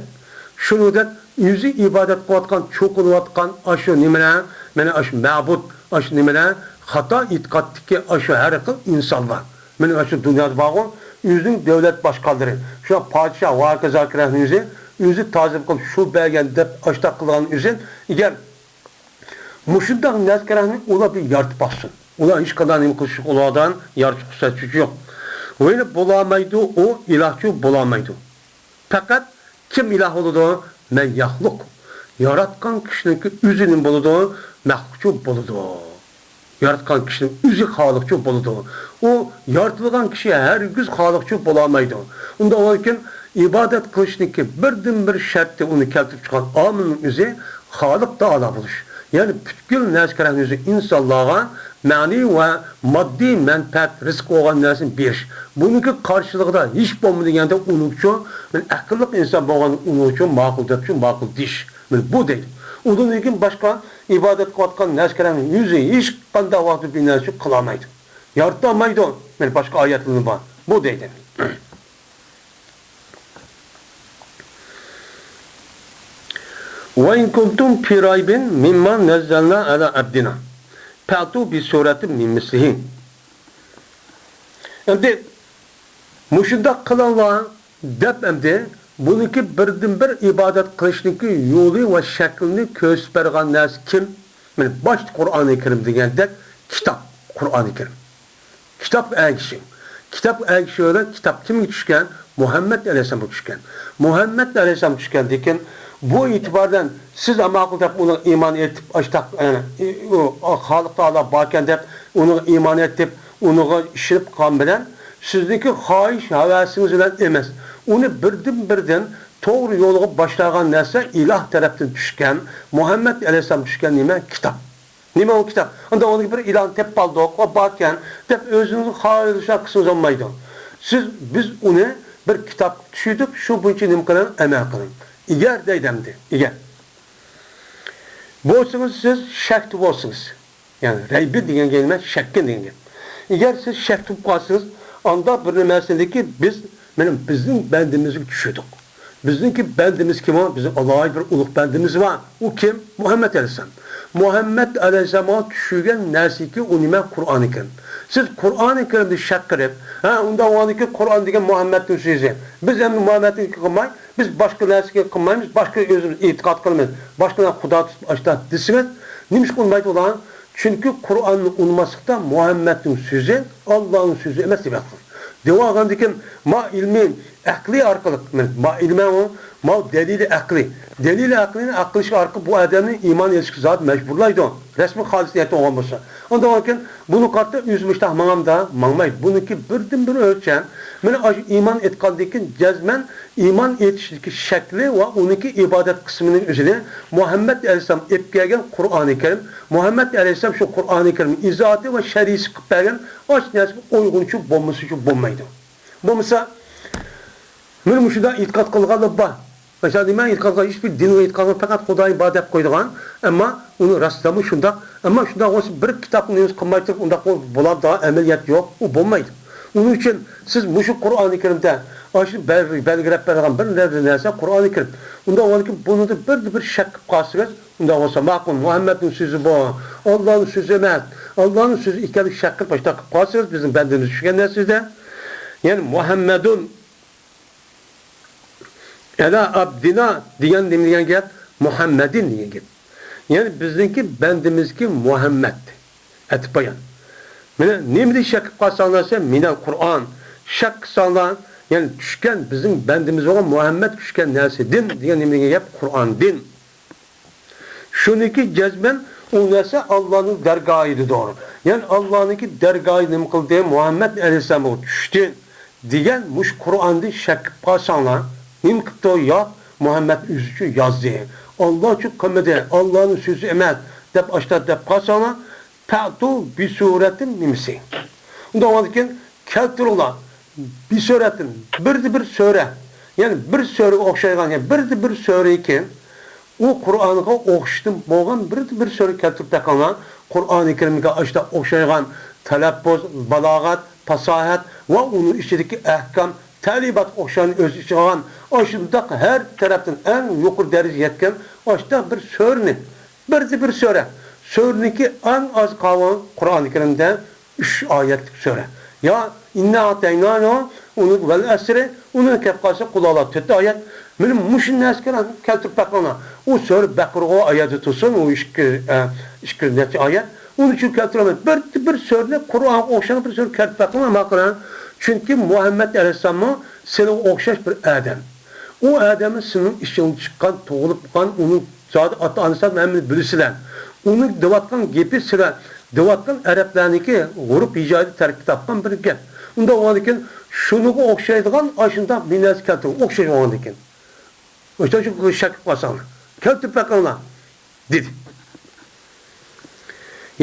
شۇنىڭدەك ئۆزى ئىبادەت قىلىۋاتقان، چوقۇنۇۋاتقان ئاشۇ نېمىلەر، مانا ئاشۇ مەبۇد، ئاشۇ نېمىلەر خاتا ئېتىقادتىكى ئاشۇ ھەر خىل ئىنسانلار. مانا ئاشۇ دۇنيادا بارغۇ، ئۆزىنىڭ دۆلەت باشقانلىرى، شۇ پادىشاھ ۋە ھاكازا كىرەننى ئۆزى، ئۆزى تازىلىق قىلىپ شۇ بەرگەن دەپ ئاشۇنداق قىلغان ئۆزى. ئەگەر مۇشۇنداق نەرسىلەرنى ئۇلار بىر يارىتىپ باقسۇن. ئۇلار ھېچقانداق نېمە قىلىشلىق ئۇلاردىن يارىتىش خۇسۇسىيىتى يوق. ۋە بولالمايدۇ، ئۇ ئىلاھچۇ بولالمايدۇ. پەقەت كىم ئىلاھ بولىدۇ؟ مەن يەخلۇق. ياراتقان كىشىنىڭكى ئۆزى نېمە بولىدۇ؟ مەخلۇقچۇ بولىدۇ. ياراتقان كىشىنىڭ ئۆزى خالىقچۇ بولىدۇ. ئۇ يارىتىلغان كىشى ھەرگىز خالىقچۇ بولالمايدۇ. ئۇنداق بولغاندىكىن، ئىبادەت قىلىشنىڭكى بىردىنبىر شەرتى، ئۇنى كەلتۈرۈپ چىققان ئامىلنىڭ ئۆزى خالىق تائالا بولۇش. يەنى پۈتكۈل نەرسە كېرەكنى ئۆزى ئىنسانلارغا مەنىۋى ۋە ماددىي مەنپەئەت، رىزىق بولغان نەرسىنى بېرىش. بۇنىڭكى قارشىلىقىدا ھېچ بولمىدى دېگەندە ئۇنىڭچۇ، مەن ئەقىللىق ئىنسان بولغان ئۇنىڭچۇ ماقۇل دەپچۇ، ماقۇل دېيىش. مانا بۇ دەيدۇ. ئۇنىڭدىن كېيىن باشقا ئىبادەت قىلىۋاتقان نەرسە كېرەكنى ئۆزى ھېچقانداق ۋاقىتتا بىر نەرسە قىلالمايدۇ. يارىتالمايدۇ. مانا باشقا ئايەتلىرىمۇ بار. بۇ دەيدۇ. «وَإِن كُنتُمْ فِي رَيْبٍ مِّمَّا نَزَّلْنَا عَلَىٰ عَبْدِنَا فَأْتُوا بِسُورَةٍ مِّن مِّثْلِهِ.» ئەمدى مۇشۇنداق قىلىڭلار دەپ، ئەمدى بۇنىڭكى بىردىنبىر ئىبادەت قىلىشنىڭكى يولى ۋە شەكلىنى كۆرسىتىپ بەرگەن نەرسە كىم؟ مانا باشتا قۇرئانى كەرىم دېگەندەك كىتاب، قۇرئانى كەرىم. كىتاب ئەگىشى. كىتاب ئەگىشى بىلەن كىتاب كىمگە چۈشكەن؟ مۇھەممەد ئەلەيھىسسالامغا چۈشكەن. مۇھەممەد ئەلەيھىسسالامغا چۈشكەندىكىن، بۇ ئېتىباردىن سىز ئاماقۇل دەپ ئۇنىڭغا ئىمان ئېيتىپ، ئاشتاق، ئە، ئۇ خالىق تائالا باركەن دەپ ئۇنىڭغا ئىمان ئېيتىپ، ئۇنىڭغا ئىشىنىپ قالغان بىلەن سىزنىڭكى خاھىش ھەۋەسىڭىز بىلەن ئەمەس. ئۇنى بىردىن بىردىن توغرا يولغا باشلىغان نەرسە ئىلاھ تەرەپتىن چۈشكەن، مۇھەممەد ئەلەيھىسسالام چۈشكەن نېمە؟ كىتاب. نېمە ئۇ كىتاب؟ ئۇنداق ئۇنىڭ بىر ئىلاھنى تېپىپ ئالدۇق، ئۇ باركەن دەپ ئۆزىڭىزنى خالىغىنىچە قىلسىڭىز بولمايدۇ. سىز، بىز ئۇنى بىر كىتاب چۈشۈردۇق، شۇ بويىچە نېمە قىلىڭ؟ ئەمەل قىلىڭ. ئەگەر دەيدۇ ئەمدى، ئەگەر بولسىڭىز سىز شەكتە بولسىڭىز، يەنى رەيبى دېگەن گەپ نېمە؟ شەككىن دېگەن گەپ. ئەگەر سىز شەك تۇتۇپ قالسىڭىز، ئاندا بىر نېمە مەسىلىدىكى بىز، مېنىڭ، بىزنىڭ بەندىمىزگە چۈشۈردۇق. بىزنىڭكى بەندىمىز كىم ئۇ؟ بىزنىڭ ئالاھىدە بىر ئۇلۇغ بەندىمىز بار. ئۇ كىم؟ مۇھەممەد ئەلەيھىسسالام. مۇھەممەد ئەلەيھىسسالامغا چۈشۈرگەن نەرسىكى ئۇ نېمە؟ قۇرئانى كەرىم. سىز قۇرئانى كەرىمدە شەك قىلىپ، ھە، ئۇنداق بولغاندىكىن قۇرئان دېگەن مۇھەممەدنىڭ سۆزى. بىز ئەمدى مۇھەممەدنىڭكى قىلماي، بىز باشقا نەرسىگە قىلمايمىز، باشقا ئۆزىمىز ئېتىقاد قىلىمىز، باشقىلار خۇدا تۇتۇپ ئاشتا دېسىڭىز، نېمىشقا ئۇنىمايدۇ ئۇلار؟ چۈنكى قۇرئاننى ئۇنىماسلىقتا مۇھەممەدنىڭ سۆزى ئاللانىڭ سۆزى ئەمەس دېمەك. دەۋالغاندىكىن، ما ئىلمىي ئەقلى ئارقىلىق، ماۋۇ ئىلمەنۇ، ماۋۇ دەلىلى ئەقلى. دەلىلى ئەقلىنى ئەقىل ئىشقا ئارقىلىق بۇ ئادەمنى ئىمان ئېلىشقا زادى مەجبۇرلايدۇ. رەسمىي خالىس نىيەتتە بولغان بولسا. ئاندىن كېيىن بۇنى قارىتا ئۆزى مۇشتاق ماڭامدا ماڭمايدۇ. بۇنىڭكى بىردىن بىر ئۆلچەم، مانا ئاشۇ ئىمان ئېيتقاندىن كېيىن جەزمەن ئىمان ئېيتىشتىكى شەكلى ۋە ئۇنىڭكى ئىبادەت قىسمىنىڭ ئۆزىنى مۇھەممەد ئەلەيھىسسالام ئېلىپ كەلگەن قۇرئانى كەرىم، مۇھەممەد ئەلەيھىسسالام شۇ قۇرئانى كەرىمنىڭ ئىزاھاتى ۋە شەرھىسى قىلىپ بەرگەن ئاشۇ نەرسىگە ئۇيغۇنچە بولمىسىچۇ بولمايدۇ. بولمىسا، مانا مۇشۇنداق ئېتىقاد قىلغانلار بار. مەسىلەن، نېمە ئېتىقاد قىلغان؟ ھېچبىر دىنغا ئېتىقاد قىلماي، پەقەت خۇدايىم بار دەپ قويىدىغان. ئەمما ئۇنى راستلىقمۇ شۇنداق. ئەمما شۇنداق بولسا، بىر كىتابنى نېمىسى قىلماي تۇرۇپ، ئۇنداق بولىدىغان ئەمەلىيەت يوق. ئۇ بولمايدۇ. ئۇنىڭ ئۈچۈن سىز مۇشۇ قۇرئانى كەرىمدە ئاشۇ بەل-، بەلگىلەپ بەرگەن بىر نەرسە، قۇرئانى كەرىم. ئۇنداق بولغاندىكىن، بۇنىڭدا بىردە بىر شەك قىلىپ قالسىڭىز، ئۇنداق بولسا ماقۇل، مۇھەممەدنىڭ سۆزى بۇ، ئاللانىڭ سۆزى ئەمەس، ئاللانىڭ سۆزى ئىكەنلىكى شەك قىلىپ باشلاپ قالسىڭىز، بىزنىڭ بەندىمىز چۈشكەن نەرسىدە. يەنى مۇھەممەدۇن، ئەلا ئابدىنا دېگەن نېمە دېگەن گەپ؟ مۇھەممەدىن دېگەن گەپ. يەنى بىزنىڭكى بەندىمىزكى مۇھەممەد. ئەتىپ بايان. مانا نېمىدە شەك قىلىپ قالساڭلار دېسە، مىنەل قۇرئان. شەك قىلساڭلار، يەنى چۈشكەن بىزنىڭ بەندىمىز بولغان مۇھەممەد چۈشكەن نەرسىدىن دېگەن نېمە دېگەن گەپ؟ قۇرئاندىن. شۇنىڭكى جەزمەن ئۇ نەرسە ئاللانىڭ دەرگاھىدىدۇر. يەنى ئاللانىڭكى دەرگاھى نېمە قىلدى؟ مۇھەممەد ئەلەيھىسسالامغا چۈشتى دېگەن مۇشۇ قۇرئاندىن شەك قىلىپ قالساڭلار، نېمە قىپتۇ؟ ياق، مۇھەممەد ئۆزىچۇ يازدى. ئاللاچۇ قىلمىدى، ئاللانىڭ سۆزى ئەمەس دەپ ئاشتا دەپ قالساڭلار، پەتۇ بىسۇرەتىن نېمىسى. ئۇنداق بولغاندىكىن، كەلتۈرۈڭلار. بىسۇرەتىن، بىردە بىر سۈرە. يەنى بىر سۈرىگە ئوخشايدىغان، يەنى بىردە بىر سۈرىكى، ئۇ قۇرئانغا ئوخشىشىدىن بولغان بىردە بىر سۈرە كەلتۈرۈپ بېقىڭلار. قۇرئانى كەرىمگە ئاشۇنداق ئوخشايدىغان تەلەپپۇز، بالاغەت، پاساھەت ۋە ئۇنىڭ ئىچىدىكى ئەھكام، تەلىپات ئوخشايدىغان ئۆز ئىچىگە ئالغان، ئاشۇنداق ھەر تەرەپتىن ئەڭ يۇقىرى دەرىجىگە يەتكەن ئاشۇنداق بىر سۈرىنى، بىردە بىر سۈرە. سۈرىنىڭكى ئەڭ ئاز قالغان قۇرئانى كەرىمدە ئۈچ ئايەتلىك سۈرە. يا ئىننا ئەتەينانى، ئۇنىڭ ۋەل ئەسرى، ئۇنىڭ كەپ قالسا قۇل ئاللا تۆت ئايەت. مانا مۇشۇ نەرسىگە كەلتۈرۈپ بېقىڭلار. ئۇ سۈرە بەقىرىغۇ ئايەتى تۇرسۇن، ئۇ ئىككى، ئە، ئىككى يۈز نەچچە ئايەت. ئۇنىڭ ئۈچۈن كەلتۈرۈلمەيدۇ. بىر، بىر سۈرىنى قۇرئانغا ئوخشىغان بىر سۈرە كەلتۈرۈپ بېقىڭلار، ماقۇل. چۈنكى مۇھەممەد ئەلەيھىسسالاممۇ سېنىڭغا ئوخشاش بىر ئادەم. ئۇ ئادەممۇ سېنىڭ ئىچىڭدىن چىققان، تۇغۇلۇپ چىققان، ئۇنىڭ زادى ئاتا-ئانىسى ھەممىنى بىلىسىلەر. ئۇنىڭ دەۋاتقان گېپى سىلەر دەۋاتقان ئەرەبلەرنىڭكى غۇرۇپ ھىجايىدىن تەركىب تاپقان بىر گەپ. ئۇنداق بولغاندىكىن، شۇنىڭغا ئوخشايدىغان ئاشۇنداق بىر نەرسە كەلتۈرۈڭ، ئوخشاش بولغاندىكىن. ئوشۇنچە شەك قىلىپ قالساڭلار، كەلتۈرۈپ بېقىڭلار، دېدى.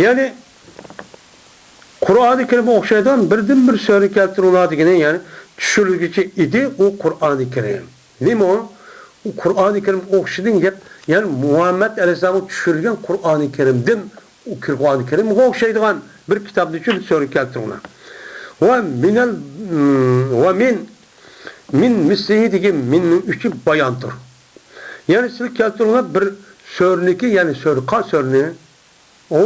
يەنى، قۇرئانى كەرىمگە ئوخشايدىغان بىردىن بىر سۈرىنى كەلتۈرۈڭلار دېگىنى، يەنى، چۈشۈرۈلگۈچى ئىدى ئۇ قۇرئانى كەرىم. نېمە ئۇ؟ ئۇ قۇرئانى كەرىمگە ئوخشىدىن گەپ، يەنى مۇھەممەد ئەلەيھىسسالامغا چۈشۈرۈلگەن قۇرئانى كەرىمدىن، ئۇ قۇرئانى كەرىمگە ئوخشايدىغان بىر كىتابنى چۈشۈرۈپ سۈرە كەلتۈرۈڭلار. ۋە مىنەل، ۋە مىن، مىن مىسلىھى دېگەن مىننىڭ ئۈچى باياندۇر. يەنى سىلەر كەلتۈرۈڭلار بىر سۈرىنىكى، يەنى سۈرە قا سۈرىنى، ئۇ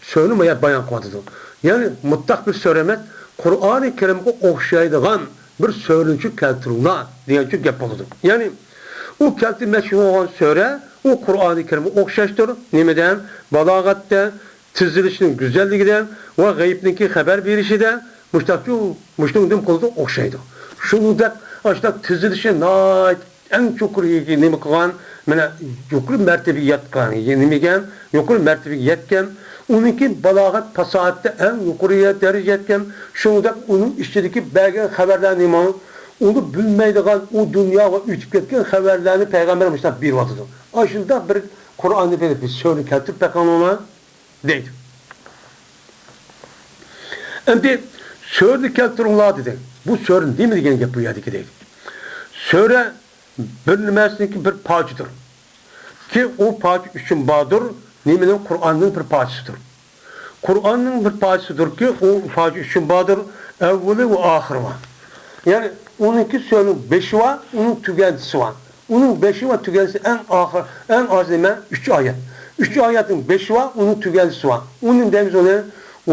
سۈرىنى بايان قىلىۋاتىدۇ. يەنى مۇتلەق بىر سۈرە ئەمەس، قۇرئانى كەرىمگە ئوخشايدىغان بىر سۈرىنى كەلتۈرۈڭلار دېگەنچە گەپ بولىدۇ. يەنى ئۇ كەلتۈرمەكچى بولغان سۈرە، ئۇ قۇرئانى كەرىمگە ئوخشاشتۇر. نېمىدە؟ بالاغەتتە، تىزىلىشىنىڭ گۈزەللىكىدە ۋە غەيىبنىڭكى خەۋەر بېرىشىدە مۇشتاقچۇ، مۇشتۇڭدىن قىلىدۇ ئوخشايدۇ. شۇنىڭدەك ئاشۇنداق تىزىلىشى ناھايىتى ئەڭ يۇقىرى نېمە قىلغان، مانا يۇقىرى مەرتىۋىگە يەتكەن، نېمىگەن، يۇقىرى مەرتىۋىگە يەتكەن. ئۇنىڭكى بالاغەت پاساھەتتە ئەڭ يۇقىرى دەرىجە يەتكەن. شۇنىڭدەك ئۇنىڭ ئىچىدىكى بەرگەن خەۋەرلەر نېمە؟ ئۇنى بىلمەيدىغان، ئۇ دۇنياغا ئۆتۈپ كەتكەن خەۋەرلەرنى پەيغەمبەر مۇشۇنداق بېرىۋاتىدۇ. ئاشۇنداق بىر قۇرئاننى بېرىپ، بىر سۈرىنى كەلتۈرۈپ بېقىڭلار. دەيدۇ. ئەمدى سۈرىنى كەلتۈرۈڭلار دېدى. بۇ سۈرە نېمە دېگەن گەپ بۇ يەردىكى دەيدۇ. سۈرە بىر نېمىسىنىڭكى بىر پارچىدۇر. كى، ئۇ پارچە ئۈچۈن باردۇر، نېمىنىڭ؟ قۇرئاننىڭ بىر پارچىسىدۇر. قۇرئاننىڭ بىر پارچىسىدۇركى، ئۇ پارچە ئۈچۈن باردۇر، ئەۋۋىلى ۋە ئاخىرى بار. يەنى ئۇنىڭكى سۈرىنىڭ بېشى بار، ئۇنىڭ تۈگەندىسى بار. ئۇنىڭ بېشى ۋە تۈگەندىسى ئەڭ ئاخىر، ئەڭ ئاز نېمە؟ ئۈچ ئايەت. ئۈچ ئايەتنىڭ بېشى ۋە ئۇنىڭ تۈگەندىسى بار. ئۇنى دەيمىز ئۇنى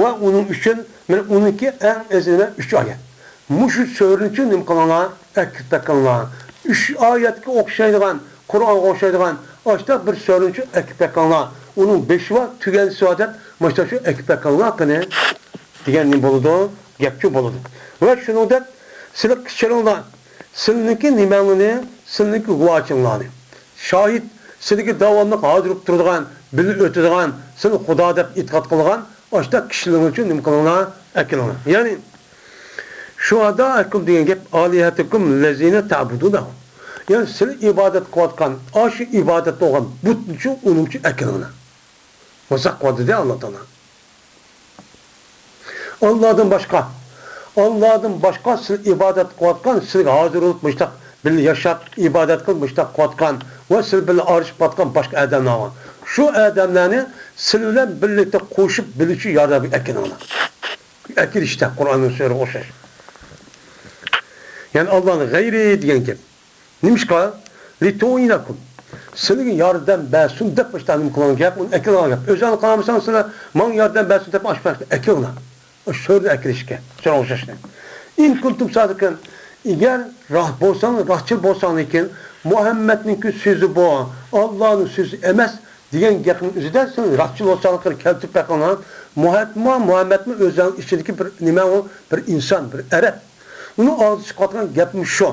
ۋە ئۇنىڭ ئۈچۈن، مانا ئۇنىڭكى ئەڭ ئاز نېمە؟ ئۈچ ئايەت. مۇشۇ سۈرىنىچۇ نېمە قىلىڭلار؟ ئەكىرىپ بېقىڭلار. ئۈچ ئايەتكە ئوخشايدىغان، قۇرئانغا ئوخشايدىغان ئاشۇنداق بىر سۈرىنىچۇ ئەكىرىپ بېقىڭلار. ئۇنىڭ بېشى ۋە تۈگەندىسى بار دەپ، مۇشۇنداق شۇ ئەكىرىپ بېقىڭلار قېنى. دېگەن نېمە بولىدۇ؟ گەپچۇ بولىدۇ. ۋە شۇنىڭدەك سىلەر قىچىرىڭلار. سىلىنىڭكى نېمەڭلارنى، سىلىنىڭكى گۇۋاھچىڭلارنى، شاھىت، سىلىگە داۋاملىق ھازىر بولۇپ تۇرىدىغان، بىللە ئۆتىدىغان، سىلى خۇدا دەپ ئېتىقاد قىلغان ئاشۇنداق كىشىلىرىڭلارنى نېمە قىلىڭلار؟ ئەكېلىڭلار. يەنى، شۇھەدائەكۇم دېگەن گەپ، ئالىھەتىكۇم لەزىنە تەبۇدۇنەھۇ. يەنى سىلى ئىبادەت قىلىۋاتقان، ئاشۇ ئىبادەت بولغان بۇتنىچۇ، ئۇنىڭچۇ ئەكېلىڭلار. مۇساق قىلىۋاتىدۇ ئاللا تائالا. ئاللادىن باشقا، ئاللادىن باشقا سىلى ئىبادەت قىلىۋاتقان، سىلىگە ھازىر بولۇپ مۇشتاق بىللە ياشاپ، ئىبادەت قىلىپ مۇشتاق قىلىۋاتقان ۋە سىلى بىللە ئارىلىشىپ قىلىۋاتقان باشقا ئادەملەر بار. شۇ ئادەملەرنى سىلى بىلەن بىرلىكتە قوشۇپ بىللىچۇ ياردەمگە ئەكېلىڭلار. ئەكېلىشتە قۇرئاننىڭ سۈرىگە ئوخشاش. يەنى ئاللانىڭ غەيرى دېگەن گەپ. نېمىشقا؟ لىتۇئىنەكۇم. سىلىگە ياردەم بەرسۇن دەپ مۇشۇنداق نېمە قىلغان گەپ، ئۇنى ئەكېلىدىغان گەپ. ئۆزۈڭلار قىلالمىساڭ، سىلەر ماڭا ياردەم بەرسۇن دەپ ئاشۇ ئەكېلىڭلار. شۇ سۆزنى ئەكېلىشكە، شۇنىڭغا ئوخشاشنى. ئىن كۇنتۇم سادىقىن. ئەگەر راست بولساڭ، راستچىل بولساڭ، لېكىن مۇھەممەدنىڭكى سۆزى بۇ، ئاللانىڭ سۆزى ئەمەس دېگەن گەپنىڭ ئۆزىدە سىلەر راستچىل بولساڭلار كەلتۈرۈپ بېقىڭلار. مۇھەممەدمۇ، مۇھەممەدمۇ ئۆزىنىڭ ئىچىدىكى بىر نېمە ئۇ؟ بىر ئىنسان، بىر ئەرەب. ئۇنىڭ ئاغزىدىن چىقىۋاتقان گەپمۇ شۇ.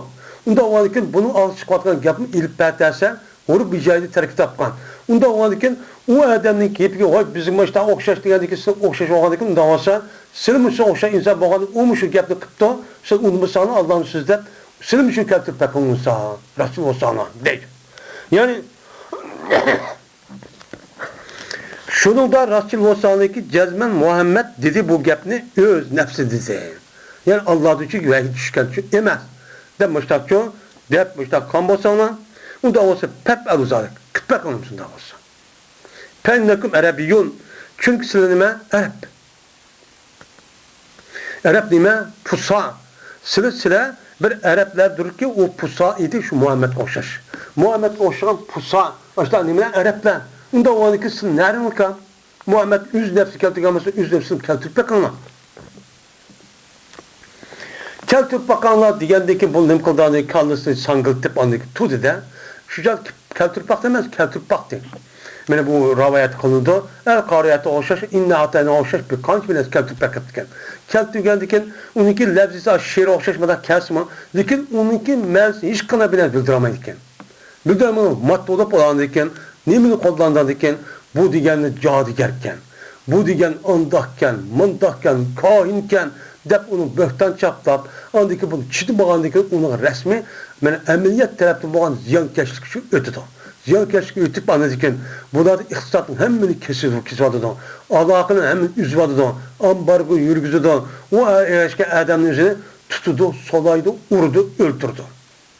ئۇنداق بولغاندىكىن بۇنىڭ ئاغزىدىن چىقىۋاتقان گەپمۇ ئېلىپبە تەسە، ھۇرۇپ ھىجايىدا تەركىب تاپقان. ئۇنداق بولغاندىكىن ئۇ ئادەمنىڭ گېپىگە، ۋاي، بىزگە مۇشۇنداق ئوخشاش دېگەندىكىن، سىلەر ئوخشاش بولغاندىكىن، ئۇنداق بولسا، سىلىمۇ شۇ ئوخشاش ئىنسان بولغاندا، ئۇمۇ شۇ گەپنى قىپتۇ، سىلەر ئۇنىمىساڭلار ئاللانىڭ سۆزى دەپ، سىلىمۇ شۇ كەلتۈرۈپ بېقىڭلار، راستچىل بولساڭلار، دەيدۇ. يەنى، شۇنىڭدا راستچىل بولساڭلاركى، جەزمەن مۇھەممەد دېدى بۇ گەپنى، ئۆز نەپسى دېدى. يەنى ئاللادىنچۇ ۋەھىي چۈشكەنچۇ ئەمەس، دەپ مۇشتاقچۇ، دەپ مۇشتاق قىلغان بولساڭلار، ئۇنداق بولسا، پەپئەلۇ زالىك، قىلىپ بېقىڭلار شۇنداق بولسا. فەئىننەكۇم ئەرەبىييۇن، چۈنكى سىلەر نېمە؟ ئەرەب. ئەرەب نېمە؟ پۇسا. سىلى سىلە بىر ئەرەبلەردۇركى، ئۇ پۇسا ئىدى، شۇ مۇھەممەدكە ئوخشاش. مۇھەممەدكە ئوخشىغان پۇسا، ئاشۇنداق نېمىلەر ئەرەبلەر. ئۇنداق بولغاندىكىن سىلى نەرىڭلىكەن؟ مۇھەممەد ئۆز نەپسى كەلتۈرگەن بولسا، ئۆز نەپسىنى كەلتۈرۈپ بېقىڭلار. كەلتۈرۈپ باقاڭلار دېگەندىن كېيىن، بۇ نېمە قىلدى؟ ئاندىن كاللىسىنى ساڭگىلىتىپ، ئاندىن كېيىن تۇردى-دە. شۇ چاغدا كەلتۈرۈپ باقتى ئەمەس، كەلتۈرۈپ باقتى. مانا بۇ رىۋايەت قىلىنىدۇ. ئەل قارىيەتكە ئوخشاش، ئىننا ئەتەيناغا ئوخشاش بىر قانچە بىر نەرسە كەلتۈرۈپ بېقىپتىكەن. كەلتۈرگەندىن كېيىن ئۇنىڭكى لەۋزىسى شېئىرغا ئوخشاش مۇنداق كەلسىمۇ، لېكىن ئۇنىڭكى مەنىسىنى ھېچقانداق بىر نەرسە بىلدۈرەلمەيدىكەن. بىردەممۇ مات بولۇپ بولغاندىكىن، نېمىنى قوللانغاندىكىن، بۇ دېگەننى جادۇگەركەن، بۇ دېگەن ئانداقكەن، مۇنداقكەن، كاھىنكەن دەپ ئۇنى بۆھتان چاپلاپ، ئاندىن كېيىن بۇنى چىدىمىغاندىن كېيىن ئۇنىڭ رەسمى مانا ئەمەلىيەت تەرەپتىن بولغان زىيانكەشلىك ئۈچۈن ئۆتىدۇ. زىيانكەشلىك ئۆتۈپ، ئاندىن كېيىن بۇلار ئىقتىسادنىڭ ھەممىنى كېسىۋ-، كېسىۋاتىدۇ. ئالاقىنىڭ ھەممىنى ئۈزۈۋاتىدۇ. ئامبارگو يۈرگۈزىدۇ. ئۇ ئەگەشكەن ئادەمنىڭ ئۆزىنى تۇتىدۇ، سولايدۇ، ئۇرىدۇ، ئۆلتۈرىدۇ.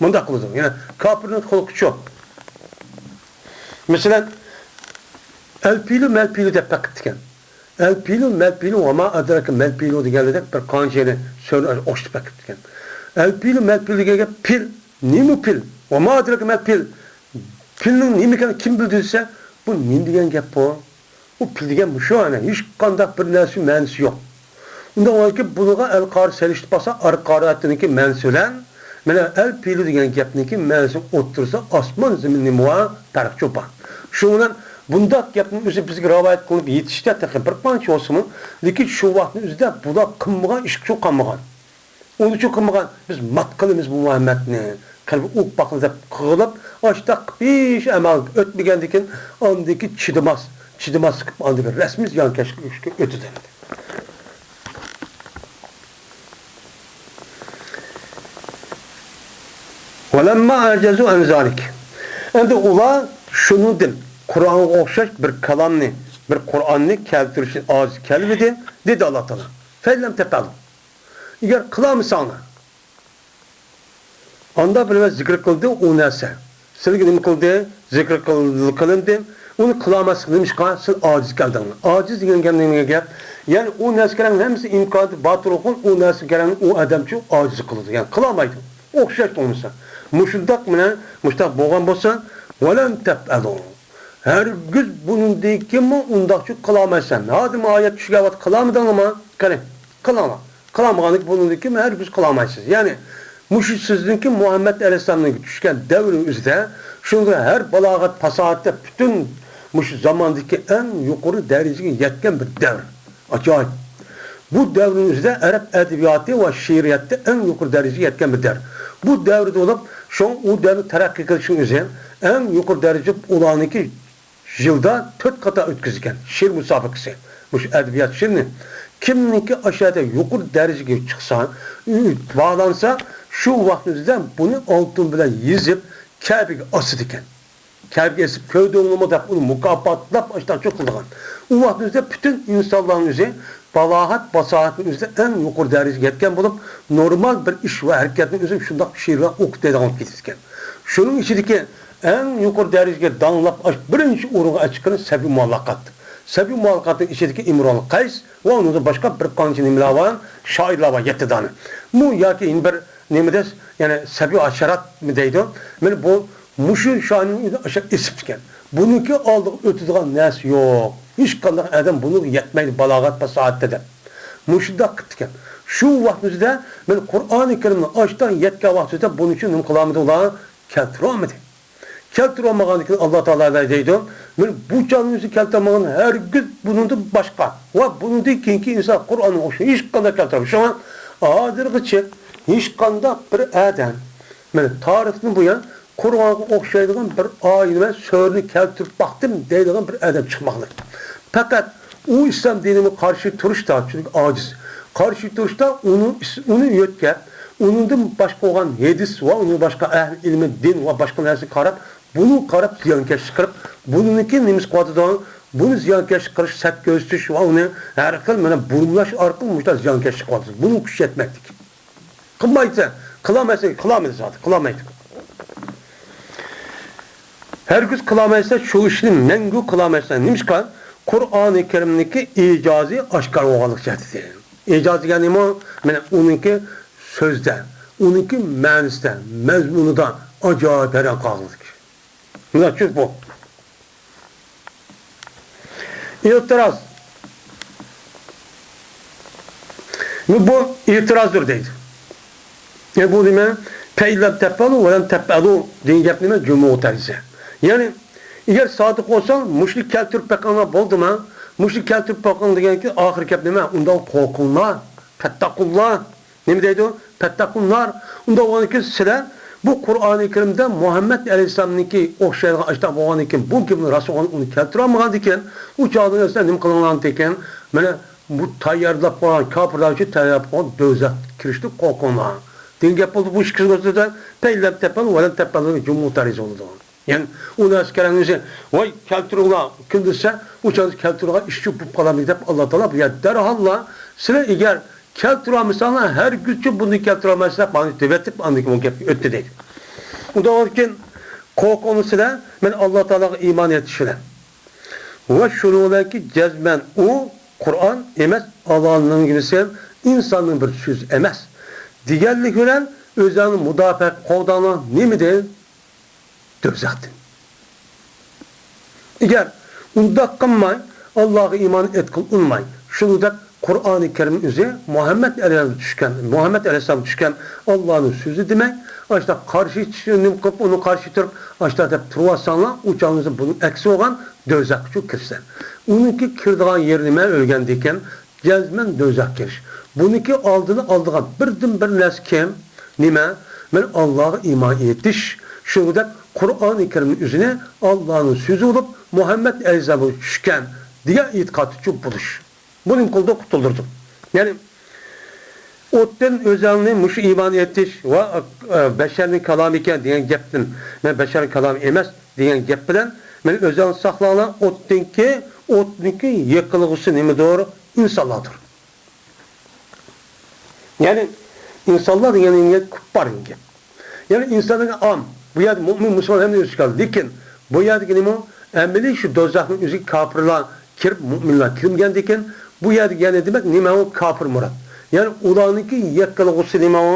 مۇنداق قىلىدۇ. يەنە كاپىرنىڭ قىلىقى شۇ. مەسىلەن، ئەلپىلۇ مەلپىلۇ دەپ بېقىپتىكەن. ئەلپىلۇ مەلپىلۇ ۋە ما ئەدراكە مەلپىلۇ دېگەنلىدەك بىر قانچە يەرنى سۆزنى ئوخشىتىپ بېقىپتىكەن. ئەلپىلۇ مەلپىلۇ دېگەن گەپ پىل. نېمە پىل؟ ۋە ما ئەدراكە مەلپىل. پىلنىڭ نېمە ئىكەنلىكىنى كىم بىلدى دېسە، بۇ نېمە دېگەن گەپ بۇ؟ ئۇ پىل دېگەن مۇشۇ، ئەنە، ھېچقانداق بىر نەرسە مەنىسى يوق. ئۇنداق بولغاندىكىن بۇنىڭغا ئەل قارى سېلىشتۇرۇپ باقسا، ئەل قارىيەتنىڭكى مەنىسى بىلەن مانا ئەلپىلۇ دېگەن گەپنىڭكى مەنىسى ئوتتۇرىسىدا ئاسمان زېمىن نېمە بار، پەرق چوپان. شۇنىڭ بىلەن بۇنداق گەپنىڭ ئۆزى بىزگە رىۋايەت قىلىنىپ يېتىشتە تېخى بىر قانچە بولسىمۇ، لېكىن شۇ ۋاقىتنىڭ ئۆزىدە بۇلار قىلمىغان ئىشقا شۇ قالمىغان. ئۇنىچۇ قىلمىغان، بىز مات قىلىمىز بۇ مۇھەممەدنى، قەلبى ئۇپ باقىدۇ دەپ قىغىلىپ، ئاشتاق قىپىش ئەمەل ئۆتمىگەندىكىن، ئاندىكى چىدىماس، چىدىماسلىق، ئاندىكى رەسمىي زىيانكەشلىك ئۆتىدۇ. ۋەلەمما ئەجەزۇ ئەن زالىك. ئەمدى ئۇلار شۇنىڭدىن، قۇرئانغا ئوخشاش بىر كالامنى، بىر قۇرئاننى كەلتۈرۈشنى ئاجىز كەلمىدى، دېدى ئاللا تائالا. فەئىللەم تەپئەلۇ. ئەگەر قىلالمىساڭلار، ئاندا بىر ۋە زىكىر قىلدى ئۇ نەرسە. سىلىگە نېمە قىلدى؟ زىكىر قىل-، قىلىندى. ئۇنى قىلالماسلىق نېمىشقا؟ سىل ئاجىز كەلدىڭلار. ئاجىز دېگەن گەپ نېمە گەپ؟ يەنى ئۇ نەرسىگە كەرەڭ ھەممىسى ئىمكانىيىتى بار تۇرغۇن، ئۇ نەرسىگە كەرەڭ ئۇ ئادەمچۇ ئاجىز قىلىدۇ. يەنى قىلالمايدۇ. ئوخشاش بولمىسا. مۇشۇنداق مانا مۇشۇنداق بولغان بولسا، ۋەلەن تەپئەلۇ. ھەرگىز بۇنىڭدىن كېيىنمۇ ئۇنداقچۇ قىلالمايسەن. ھازىر مۇ ئايەت چۈشكەن ۋاقىت قىلالمىدىڭلارمۇ؟ قېنى، قىلىڭلار. قىلالمىغاندىن كېيىن بۇنىڭدىن كېيىن ھەرگىز قىلالمايسىز. يەنى، مۇشۇ سىزنىڭكى مۇھەممەد ئەلەيھىسسالامنىڭ چۈشكەن دەۋرى ئۆزىدە، شۇنىڭغا ھەر بالاغەت، پاساھەتتە پۈتۈن مۇشۇ زاماندىكى ئەڭ يۇقىرى دەرىجىگە يەتكەن بىر دەۋر. ئاجايىپ. بۇ دەۋرنىڭ ئۆزىدە ئەرەب ئەدەبىياتى ۋە شېئىرىيەتتە ئەڭ يۇقىرى دەرىجىگە يەتكەن بىر دەۋر. بۇ دەۋردە بولۇپ، شۇڭا ئۇ دەۋرنىڭ تەرەققىي قىلىشىنىڭ ئۆزى ئەڭ يۇقىرى دەرىجە ئۇلارنىڭكى يىلدا تۆت قېتىم ئۆتكۈزىدىكەن شېئىر مۇسابىقىسى. مۇشۇ ئەدەبىيات شېئىرنى كىمنىڭكى ئاشۇ يەردە يۇقىرى دەرىجىگە چىقسا، باھالانسا، شۇ ۋاقىتنىڭ ئۆزىدە بۇنى ئالتۇن بىلەن يېزىپ، كەبىگە ئاسىدىكەن. كەبىگە ئېسىپ كۆردۈڭلىمۇ دەپ ئۇنى مۇكاپاتلاپ ئاشتاقچۇ قىلىدىغان. ئۇ ۋاقىتنىڭ ئۆزىدە پۈتۈن ئىنسانلارنىڭ ئۆزى بالاغەت، پاساھەتنىڭ ئۆزىدە ئەڭ يۇقىرى دەرىجىگە يەتكەن بولۇپ، نورمال بىر ئىش ۋە ھەرىكەتنىڭ ئۆزى شۇنداق شېئىرلار ئوقۇپ دەيدىغان بولۇپ كېتىدىكەن. شۇنىڭ ئىچىدىكى ئەڭ يۇقىرى دەرىجىگە داڭلاپ ئاش-، بىرىنچى ئورۇنغا چىققىنى سەبىي مۇئەللەقات. سەبىي مۇئەللەقاتنىڭ ئىچىدىكى ئىمرۇئۇل قەيس ۋە ئۇنىڭدىن باشقا بىر قانچە نېمىلەر بار، شائىرلار بار، يەتتە دانە. مۇ ياكى يەنە بىر نېمە دەس، يەنى سەبىي ئاشارات دەيدۇ. مانا بۇ مۇشۇ شائىرنىڭ ئۆزى ئاشۇ ئېسىپتىكەن. بۇنىڭكى ئالدىغا ئۆتىدىغان نەرسە يوق. ھېچقانداق ئادەم بۇنىڭغا يەتمەيدۇ، بالاغەت پاساھەتتە دەپ. مۇشۇنداق قىپتىكەن. شۇ ۋاقىت ئۆزىدە مانا قۇرئانى كەرىمنى ئاشتان يەتكەن ۋاقىت ئۆزىدە بۇنىڭ ئۈچۈن نېمە قىلالمىدى ئۇلار؟ كەلتۈرەلمىدى. كەلتۈرەلمىگەندىن كېيىن ئاللا تائالا دەيدۇ، مانا بۇ چاغنىڭ ئۆزى كەلتۈرەلمىگەن ھەرگىز بۇنىڭدىن باشقا ۋە بۇنىڭدىن كېيىنكى ئىنسان قۇرئانغا ئوخشاش ھېچقانداق كەلتۈرەلمىدى. شۇڭا ھازىرغىچە ھېچقانداق بىر ئادەم، مانا تارىختىن بۇيان قۇرئانغا ئوخشايدىغان بىر ئايە ۋە سۈرىنى كەلتۈرۈپ باقتىم دەيدىغان بىر ئادەم چىقماقلىق. پەقەت ئۇ ئىسلام دىنىغا قارشى تۇرۇشتا، چۈنكى ئاجىز، قارشى تۇرۇشتا ئۇنى، ئۇنى يۆتكەپ، ئۇنىڭدىن باشقا بولغان ھەدىس ۋە ئۇنىڭ باشقا ئەھلى ئىلمى دىن ۋە باشقا نەرسىگە قاراپ، بۇنى قاراپ زىيانكەشلىك قىلىپ، بۇنىڭكى نېمىسى قىلىۋاتىدۇ؟ بۇنى زىيانكەشلىك قىلىش، سەت كۆرسىتىش ۋە ئۇنى ھەر خىل مانا بۇرمىلاش ئارقىلىق مۇشۇنداق زىيانكەشلىك قىلىۋاتىدۇ. بۇنىڭ كۈچى يەتمەكلىك. قىلمايسەن، قىلالمايسەن، قىلالمايدۇ زادى، قىلالمايدۇ. ھەرگىز قىلالمايسەن، شۇ ئىشنى مەڭگۈ قىلالمايسەن. نېمىشقا؟ قۇرئانى كەرىمنىڭكى ئىجازى ئاشكارا بولغانلىقى جەھەتتىن. ئىجاز دېگەن نېمە؟ مانا ئۇنىڭكى سۆزدە، ئۇنىڭكى مەنىسىدە، مەزمۇنىدا ئاجايىپ ھەيران قالغۇدەك. مانا شۇ بۇ. ئېتىراز. بۇ ئېتىرازدۇر دەيدۇ. يەنى بۇ نېمە؟ فَإِنْ لَمْ تَفْعَلُوا وَلَنْ تَفْعَلُوا دېگەن گەپ نېمە؟ جۇمھۇر تەرجىسى. يەنى، ئەگەر سادىق بولساڭ، مۇشۇنى كەلتۈرۈپ بېقىڭلار بولدىما؟ مۇشۇنى كەلتۈرۈپ بېقىڭ دېگەنكى ئاخىرقى گەپ نېمە؟ ئۇنداق قورقۇڭلار. فَاتَّقُوا اللَّهَ. نېمە دەيدۇ؟ فَاتَّقُوا النَّارَ. ئۇنداق بولغاندىكىن سىلەر بۇ قۇرئانى كەرىمدە مۇھەممەد ئەلەيھىسسالامنىڭكى ئوخشايدىغان ئاشۇنداق بولغاندىكىن، بۇ گېپنى راست بولغان ئۇنى كەلتۈرەلمىگەندىكىن، ئۇ چاغدا سىلەر نېمە قىلىڭلار دېگەن، مانا بۇ تەييارلاپ قويغان كاپىرلار ئۈچۈن تەييارلاپ قويغان دوزاخقا كىرىشتىن قورقۇڭلار دېگەن گەپ بولدى. بۇ ئىككىسى ئۆزىدە فَإِنْ لَمْ تَفْعَلُوا وَلَنْ تَفْعَلُوا جۇمھۇر تەرجىسى بولىدۇ. يەنى ئۇ نەرسە كەلگەن ئۆزى، ۋاي، كەلتۈرۈڭلار، كىم دېسە، ئۇ چاغدا كەلتۈرگەن ئىشچۇ بولۇپ قالامدۇ دەپ، ئاللا تائالا بۇ يەردە دەرھاللا، سىلەر ئەگەر كەلتۈرەلمىسەڭلار، ھەرگىزچە بۇنى كەلتۈرەلمەيسىلەر دەپ، مانا دېۋەتىپ، ئاندىن كېيىن ئۇ گەپكە ئۆتتى دەيدۇ. ئۇنداق بولغاندىكىن، قورقۇڭلار سىلەر، مەن ئاللا تائالاغا ئىمان ئېيتىش بىلەن. ۋە شۇنىڭ بىلەنكى جەزمەن ئۇ قۇرئان ئەمەس، ئاللانىڭ نېمىسى، ئىنساننىڭ بىر سۆزى ئەمەس دېگەنلىك بىلەن ئۆزۈڭنى مۇداپىئە قىلىپ قوغداڭلار. نېمىدىن؟ دوزاختىن. ئەگەر ئۇنداق قىلماي، ئاللاغا ئىمان ئېيتقىلى ئۇنىماي، شۇنى دەپ قۇرئانى كەرىم ئۆزى مۇھەممەد ئەلەيھىسسالام چۈشكەن، مۇھەممەد ئەلەيھىسسالام چۈشكەن ئاللانىڭ سۆزى دېمەي، ئاشۇنداق قارشى چۈشۈپ، نېمە قىلىپ، ئۇنى قارشى تۇرۇپ، ئاشۇنداق دەپ تۇرۇۋاتساڭلار، ئۇ چاغدا بۇنىڭ ئەكسى بولغان دوزاخقا چۈ كىرىسەن. ئۇنىڭكى كىرىدىغان يېرى نېمە؟ ئۆلگەندىن كېيىن جەزمەن دوزاخقا كىرىش. بۇنىڭكى ئالدىنى ئالىدىغان بىردىنبىر نەرسە كىم؟ نېمە؟ مانا ئاللاغا ئىمان ئېيتىش. شۇنىڭغا دەپ قۇرئانى كەرىمنىڭ ئۆزىنى ئاللانىڭ سۆزى بولۇپ، مۇھەممەد ئەلەيھىسسالام چۈشكەن دېگەن ئېتىقادتا چۈ بولۇش. بۇ نېمە قىلىدۇ؟ قۇتۇلدۇرىدۇ. يەنى ئوتتىن ئۆزۈڭنى مۇشۇ ئىمان ئېيتىش ۋە، ئە، بەشەرنىڭ كالامى ئىكەن دېگەن گەپتىن، مەن بەشەرنىڭ كالامى ئەمەس دېگەن گەپ بىلەن، مانا ئۆزۈڭنى ساقلاڭلار، ئوتتىنكى، ئوتنىڭكى يېقىلغۇسى نېمىدۇر؟ ئىنسانلاردۇر. يەنى ئىنسانلار دېگەن گەپ كۇپپار دېگەن گەپ. يەنى ئىنسان دېگەن ئام. بۇ يەردە مۇئمىن، مۇسۇلمان ھەممە ئۆز ئىشىغا. لېكىن بۇ يەردىكى نېمە؟ ئەمەلىي شۇ دوزاخنىڭ ئۆزىگە كاپىرلار كىرىپ، مۇئمىنلار كىرمىگەندىكىن، بۇ يەردە يەنە دېمەك نېمە ئۇ؟ كاپىر مۇراد. يەنى ئۇلارنىڭكى يېقىلغۇسى نېمە ئۇ؟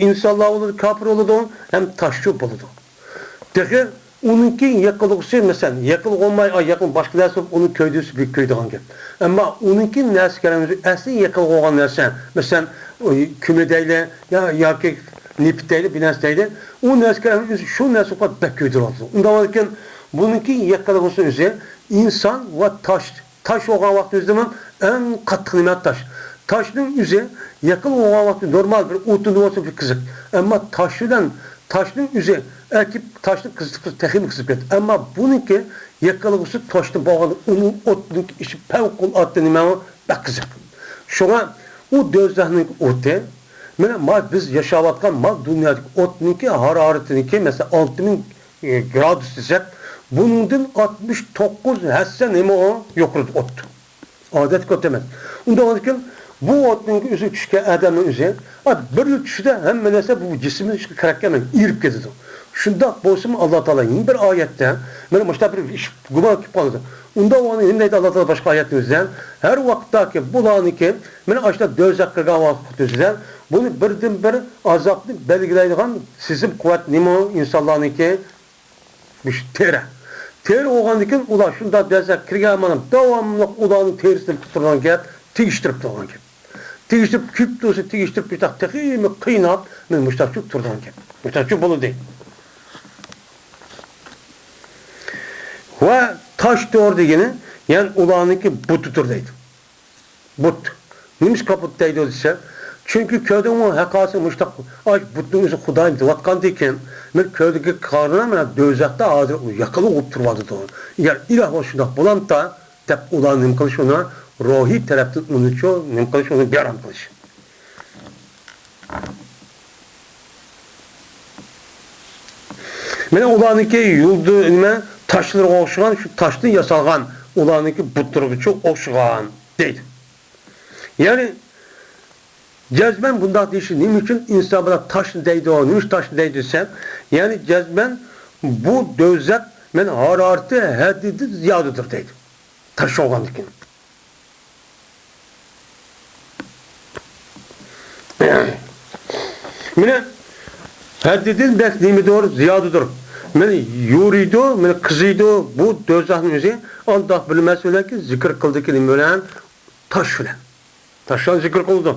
ئىنسانلار بولىدۇ، كاپىر بولىدۇ، ھەم تاشچۇ بولىدۇ. تېخى ئۇنىڭكى يېقىلغۇسى، مەسىلەن، يېقىلغۇ بولماي، ئاي، يېقىلغۇ باشقا نەرسە بولۇپ، ئۇنىڭ كەۋدىسى بىر كۆيىدىغان گەپ. ئەمما ئۇنىڭكى نەرسە كەلگەن ئەسلى يېقىلغۇ بولغان نەرسە، مەسىلەن، ئۇ كۈمۈر دەيلى، يا، ياكى نېفىت دەيلى، بىر نەرسە دەيلى، ئۇ نەرسە كەلگەن ئۆزى شۇ نەرسە قويۇپ بەك كۆيدۈرۈۋاتىدۇ. ئۇنداق بولغاندىكىن، بۇنىڭكى يېقىلغۇسى ئۆزى ئىنسان ۋە تاش. تاش بولغان ۋاقىت ئۆزىدىمۇ ئەڭ قاتتىق نېمە؟ تاش. تاشنىڭ ئۆزى يېقىلغان ۋاقتى نورمال بىر ئوتۇن بولسا بىر قىزىق. ئەمما تاش بىلەن تاشنىڭ ئۆزى ئەكىپ تاشنى قىزىتىپ تېخىمۇ قىزىپ كېتىدۇ. ئەمما بۇنىڭكى يېقىلغۇسى تاشتىن بولغان ئۇنىڭ ئوتنىڭ ئىچى پەۋقۇلئاددە نېمە بەك قىزىق. شۇڭا ئۇ دوزاخنىڭ ئوتى، مانا، ما بىز ياشاۋاتقان ما دۇنيادىكى ئوتنىڭكى ھارارىتىنىڭكى، مەسىلەن، ئالتە مىڭ، ئى، گرادۇس دېسەك، بۇنىڭدىن ئاتمىش توققۇز ھەسسە نېمە ئۇ يۇقىرىدا ئوت. ئادەتتىكى ئوت ئەمەس. ئۇنداق بولغاندىكىن، بۇ ئوتنىڭ ئۆزى چۈشكەن ئادەمنىڭ ئۆزى، ئا، بىر چۈشىدە ھەممە نەرسە بۇ جىسىمنىڭ ئىچىگە كىرەتكەن، ئېرىپ كېتىدۇ. شۇنداق بولسىمۇ، ئاللا تائالا يەنە بىر ئايەتتە، مانا مۇشۇنداق بىر ئىش گۇمان كېلىپ قالىدۇ. ئۇنداق بولغاندا نېمە دەيدۇ ئاللا تائالا باشقا ئايەتنىڭ ئۆزىدە؟ ھەر ۋاقىتتاكى بۇلارنىڭكى، مانا ئاشۇنداق دوزاخقا كىرگەن ۋاقىت ئۆزىدە، بۇنى بىردىن بىر ئازابنى بەلگىلەيدىغان سېزىم قۇۋۋەت نېمە ئۇ ئىنسانلارنىڭكى؟ مۇشۇ تېرە. تېرە بولغاندىكىن ئۇلار شۇنداق دەرسلەرگە كىرگەن مانا داۋاملىق ئۇلارنىڭ تېرىسىنى تۇتۇپ تۇرىدىغان گەپ، تېگىشتۈرۈپ تۇرىدىغان گەپ. تېگىشتۈرۈپ، كۆپ تۇرسا تېگىشتۈرۈپ مۇشتاق تېخىمۇ قىيناپ، مانا مۇشتاقچۇ تۇرىدىغان گەپ. مۇشتاقچۇ بولدى. ۋە تاش تور دېگىنى، يەنى ئۇلارنىڭكى بۇتىدۇر دەيدۇ. بۇت. نېمىشقا بۇت دەيدۇ دېسە، چۈنكى كۆردۈڭمۇ، ھەققاسى مۇشتاق، ئاش بۇتنىڭ ئۆزى خۇدايىم دەۋاتقاندىكىن، مەن كۆردۈكى قارىنا مانا دوزاختا ھازىر ئۇ ياقىلىق بولۇپ تۇرۇۋاتىدۇ. يا ئىلاھ بولسا شۇنداق بولامتا دەپ، ئۇلار نېمە قىلىش ئۇنى روھىي تەرەپتىن ئۇنىچۇ نېمە قىلىش، ئۇنى بىئارام قىلىش. مانا ئۇلارنىڭكى يۇلدۇ-، نېمە، تاشلىرىغا ئوخشىغان، شۇ تاشتىن ياسالغان ئۇلارنىڭكى بۇتلىرىغىچۇ ئوخشىغان دەيدۇ. يەنى جەزمەن بۇنداق دېيىشى نېمە ئۈچۈن ئىنسان بۇلار تاشنى دەيدۇ، نېمە ئۈچۈن تاشنى دەيدۇ دېسە، يەنى جەزمەن بۇ دوزاخ مەن ھارارىتى ھەددىدىن زىيادىدۇر دەيدۇ. تاش بولغاندىكىن. مانا ھەددىدىن بەك نېمىدۇر، زىيادىدۇر. مانا يورۇيدۇ، مانا قىزىيدۇ بۇ دوزاخنىڭ ئۆزى. ئانداق بىلمەس بىلەنكى زىكىر قىلدىكى نېمە بىلەن؟ تاش بىلەن. تاشلارنى زىكىر قىلىدۇ.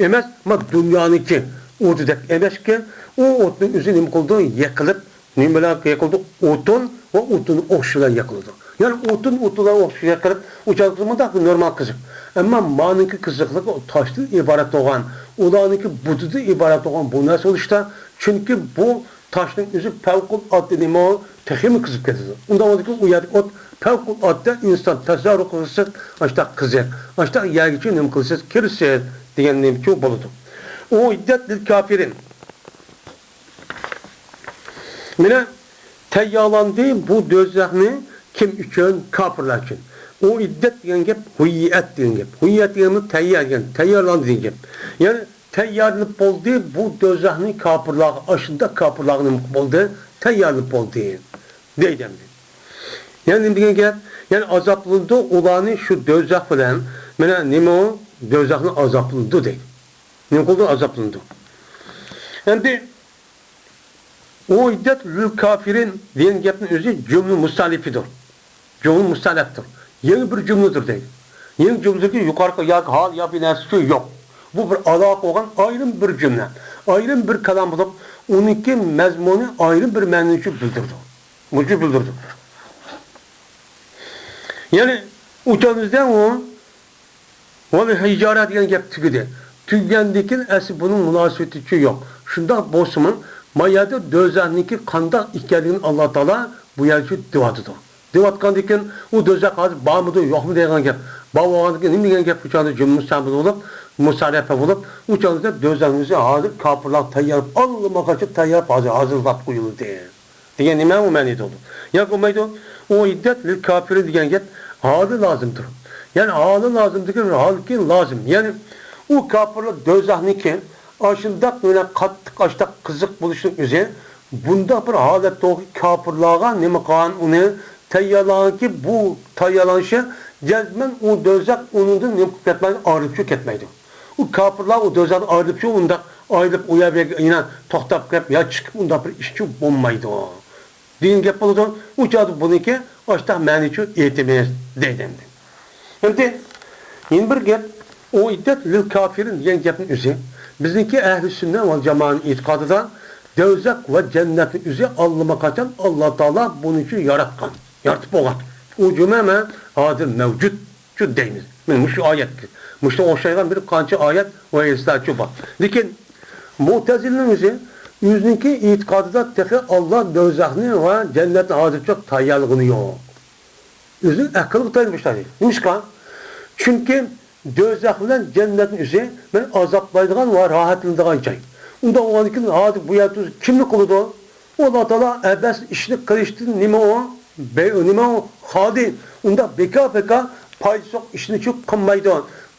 ئەمەس، ما دۇنيانىڭكى ئوتىدەك ئەمەسكەن، ئۇ ئوتنىڭ ئۆزى نېمە قىلىدۇ؟ يېقىلىپ، نېمە بىلەن يېقىلىدۇ؟ ئوتۇن ۋە ئوتۇن ئوخشىشى بىلەن يېقىلىدۇ. يەنى ئوتۇن ئوتۇن بىلەن ئوخشىشى يېقىلىپ، ئۇ چاغدا مۇنداق بىر نورمال قىزىق. ئەمما مانىڭكى قىزىقلىقى ئۇ تاشتىن ئىبارەت بولغان، ئۇلارنىڭكى بۇتىدىن ئىبارەت بولغان بۇ نەرسە بولۇشتا، چۈنكى بۇ تاشنىڭ ئۆزى پەۋقۇلئاددە نېمە ئۇ؟ تېخىمۇ قىزىپ كېتىدۇ. ئۇنداق بولىدىكىن، ئۇ يەردىكى ئوت پەۋقۇلئاددە ئىنسان تەسەۋۋۇر قىلغۇسىز، ئاشتاق قىزىق، ئاشتاق يەرگىچۇ نېمە قىلىسىز، كىرىسىز دېگەن نېمىچۇ بولىدۇ. ئۇئىددەت لىل كافىرىن. مانا تەييارلاندى بۇ دوزاخنى كىم ئۈچۈن؟ كاپىرلار ئۈچۈن. ئۇئىددەت دېگەن گەپ، ھۇييەت دېگەن گەپ. ھۇييەت دېگەن تەييار دېگەن، تەييارلاندى دېگەن گەپ. يەنى تەييارلىنىپ بولدى، بۇ دوزاخنى كاپىرلارغا، ئاشۇنداق كاپىرلارغا نېمە قىلىپ بولدى؟ تەييارلىنىپ بولدى. دەيدۇ ئەمدى. يەنى نېمە دېگەن گەپ؟ يەنى ئازابلىنىدۇ، ئۇلارنى شۇ دوزاخ بىلەن، مانا نېمە ئۇ؟ دوزاخنى ئازابلىنىدۇ دەيدۇ. نېمە قىلىدۇ؟ ئازابلىنىدۇ. ئەمدى ئۇئىددەت لىل كافىرىن دېگەن گەپنىڭ ئۆزى جۈملە مۇستەنىفىدۇر. جۈملە مۇستەنەپتۇر. يېڭى بىر جۈملىدۇر دەيدۇ. يېڭى جۈملىدىكى يۇقىرىقى ياكى ھال يا بىر نەرسە ئۈچۈن يوق. بۇ بىر ئالاقە بولغان ئايرىم بىر جۈملە. ئايرىم بىر كالام بولۇپ، ئۇنىڭكى مەزمۇنى ئايرىم بىر مەنىنى بىلدۈرىدۇ. مۇشۇ بىلدۈرىدۇ. يەنى ئۇچامىزدا ئۇ ۋەل ھىجارە دېگەن گەپ تۈگىدى. تۈگىگەندىن كېيىن ئەسلى بۇنىڭ مۇناسىۋىتىچۇ يوق. شۇنداق بولسىمۇ، ما يەردە دوزاخنىڭكى قانداق ئىكەنلىكىنى ئاللا تائالا بۇ يەرچۇ دېۋاتىدۇ. دېۋاتقاندىن كېيىن، ئۇ دوزاخ ھازىر بارمىدۇ، يوقمۇ دەيدىغان گەپ. بار بولغاندىن كېيىن نېمە دېگەن گەپ؟ بۇ چاغدا جۈملە مۇستەنىپ بولۇپ، مۇسەررەپە بولۇپ، ئۇ چاغدا دوزاخنىڭ ئۆزى ھازىر كاپىرلار تەييار، ئاللىماقاچان تەييار، ھازىر ھازىرلاپ قويۇلدى. دېگەن نېمە ئۇ مەنىدە بولىدۇ؟ ياكى بولمايدۇ، ئۇئىددەت لىل كافىرىن دېگەن گەپ ھالى لازىمدۇر. يەنى ھالى لازىمدىكى ھالكى لازىم. يەنى ئۇ كاپىرلار دوزاخنىڭكى ئاشۇنداق بىلەن قاتتىق ئاشتاق قىزىق بولۇشنىڭ ئۆزى بۇنداق بىر ھالەتتىكى كاپىرلارغا نېمە قىلغان ئۇنى تەييارلىغانكى بۇ تەييارلىنىشى جەزمەن ئۇ دوزاخ ئۇنىڭدىن نېمە قىلىپ كەتمەيدۇ، ئايرىلىپچۇ كەتمەيدۇ. ئۇ كاپىرلار ئۇ دوزاختىن ئايرىلىپچۇ ئۇنداق ئايرىلىپ ئۇ يەرگە يەنە توختاپ قېلىپ يا چىقىپ ئۇنداق بىر ئىشچۇ بولمايدۇ. دېگەن گەپ بولىدۇ. ئۇ چاغدا بۇنىڭكى ئاشتاق مەنىچۇ ئېيتىمىز دەيدۇ ئەمدى. ئەمدى يەنە بىر گەپ، ئۇئىددەت لىل كافىرىن دېگەن گەپنىڭ ئۆزى بىزنىڭكى ئەھلى سۈننە ۋەل جامائەنىڭ ئېتىقادىدا دوزاخ ۋە جەننەتنىڭ ئۆزى ئاللىماقاچان ئاللا تائالا بۇنىڭ ئۈچۈن ياراتقان، يارىتىپ بولغان. ئۇ جۈمە مە ھازىر مەۋجۇتچۇ دەيمىز. مانا مۇشۇ ئايەت، مۇشۇنىڭغا ئوخشايدىغان بىر قانچە ئايەت ۋە ھەدىسلەرچۇ بار. لېكىن مۇئتەزىلىنىڭ ئۆزى ئۆزىنىڭكى ئېتىقادىدا تېخى ئاللا دوزاخنى ۋە جەننەتنى ھازىرچە تەييارلىغىنى يوق. ئۆزىنىڭ ئەقلىگە تايىنىپ ئىشلەيدۇ. نېمىشقا؟ چۈنكى دوزاخ بىلەن جەننەتنىڭ ئۆزى مەن ئازابلايدىغان ۋە راھەتلىنىدىغان جاي. ئۇنداق بولغاندىكىن ھازىر بۇ يەردە تۇرسا كىمنى قىلىدۇ؟ ئۇ ئاللا تائالا ئەبەس ئىشنى قىلىشتىن نېمە ئۇ؟ بەي-، نېمە ئۇ؟ خالىي. ئۇنداق بىكار-پىكار پايدىسى يوق ئىشنىچۇ قىلمايدۇ.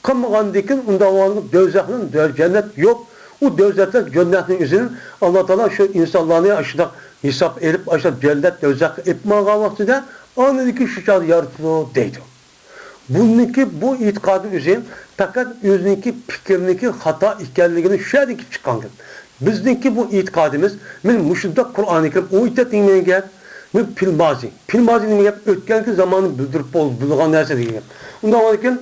قىلمىغاندىكىن ئۇنداق بولغاندىكىن دوزاخ بىلەن دۆ-، جەننەت يوق. ئۇ دوزاخ بىلەن جەننەتنىڭ ئۆزىنى ئاللا تائالا شۇ ئىنسانلارنى ئاشۇنداق ھېساب ئېلىپ، ئاشۇنداق جەننەت، دوزاخقا ئېلىپ ماڭغان ۋاقتىدا ئاندىن كېيىن شۇ چاغدا يارىتىدۇ دەيدۇ. بۇنىڭكى، بۇ ئېتىقادنىڭ ئۆزى پەقەت ئۆزىنىڭكى پىكرىنىڭكى خاتا ئىكەنلىكىنى شۇ يەردىن كېلىپ چىققان گەپ. بىزنىڭكى بۇ ئېتىقادىمىز، مانا مۇشۇنداق قۇرئانى كەرىم ئۇ ئېيتىدۇ دېگەن گەپ، مانا پىلمازى. پىلمازى نېمە گەپ؟ ئۆتكەنكى زاماننى بىلدۈرۈپ بول-، بولغان نەرسە دېگەن گەپ. ئۇنداق بولغاندىكىن،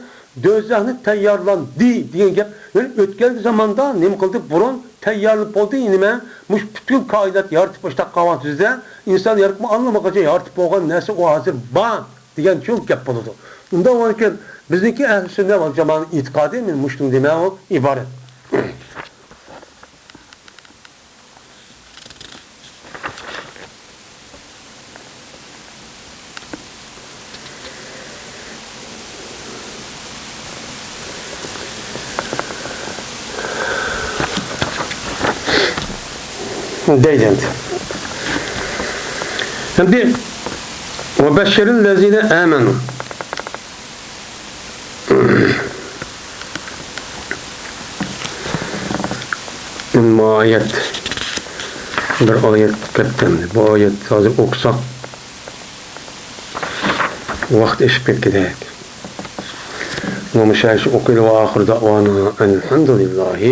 دوزاخنى تەييارلاندى دېگەن گەپ، يەنى ئۆتكەنكى زاماندا نېمە قىلدى؟ بۇرۇن تەييارلىنىپ بولدى، نېمە؟ مۇشۇ پۈتكۈل كائىنات يارىتىپ باشلاپ قالغان تۈزدە، ئىنسان يارىتىپ ئاللىماقاچان يارىتىپ بولغان نەرسە ئۇ ھازىر بار. دېگەن چوڭ گەپ بولىدۇ. ئۇنداق بولغاندىكىن، بىزنىڭكى ئەھلى سۈننە ۋەل جامائەنىڭ ئېتىقادى مانا مۇشۇنىڭدىن ئىبارەت. دەيدۇ ئەمدى. ئەمدى، وبشر الذين آمنوا. مۇ ئايەت، بىر ئايەت كەتتى ئەمدى. بۇ ئايەت ھازىر ئوقۇساق، ۋاقىت ئېشىپ كەتكۈدەك. مۇشۇ ئايەتنى ئوقۇيلى. وآخر دعوانا أن الحمد لله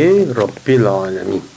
رب العالمين.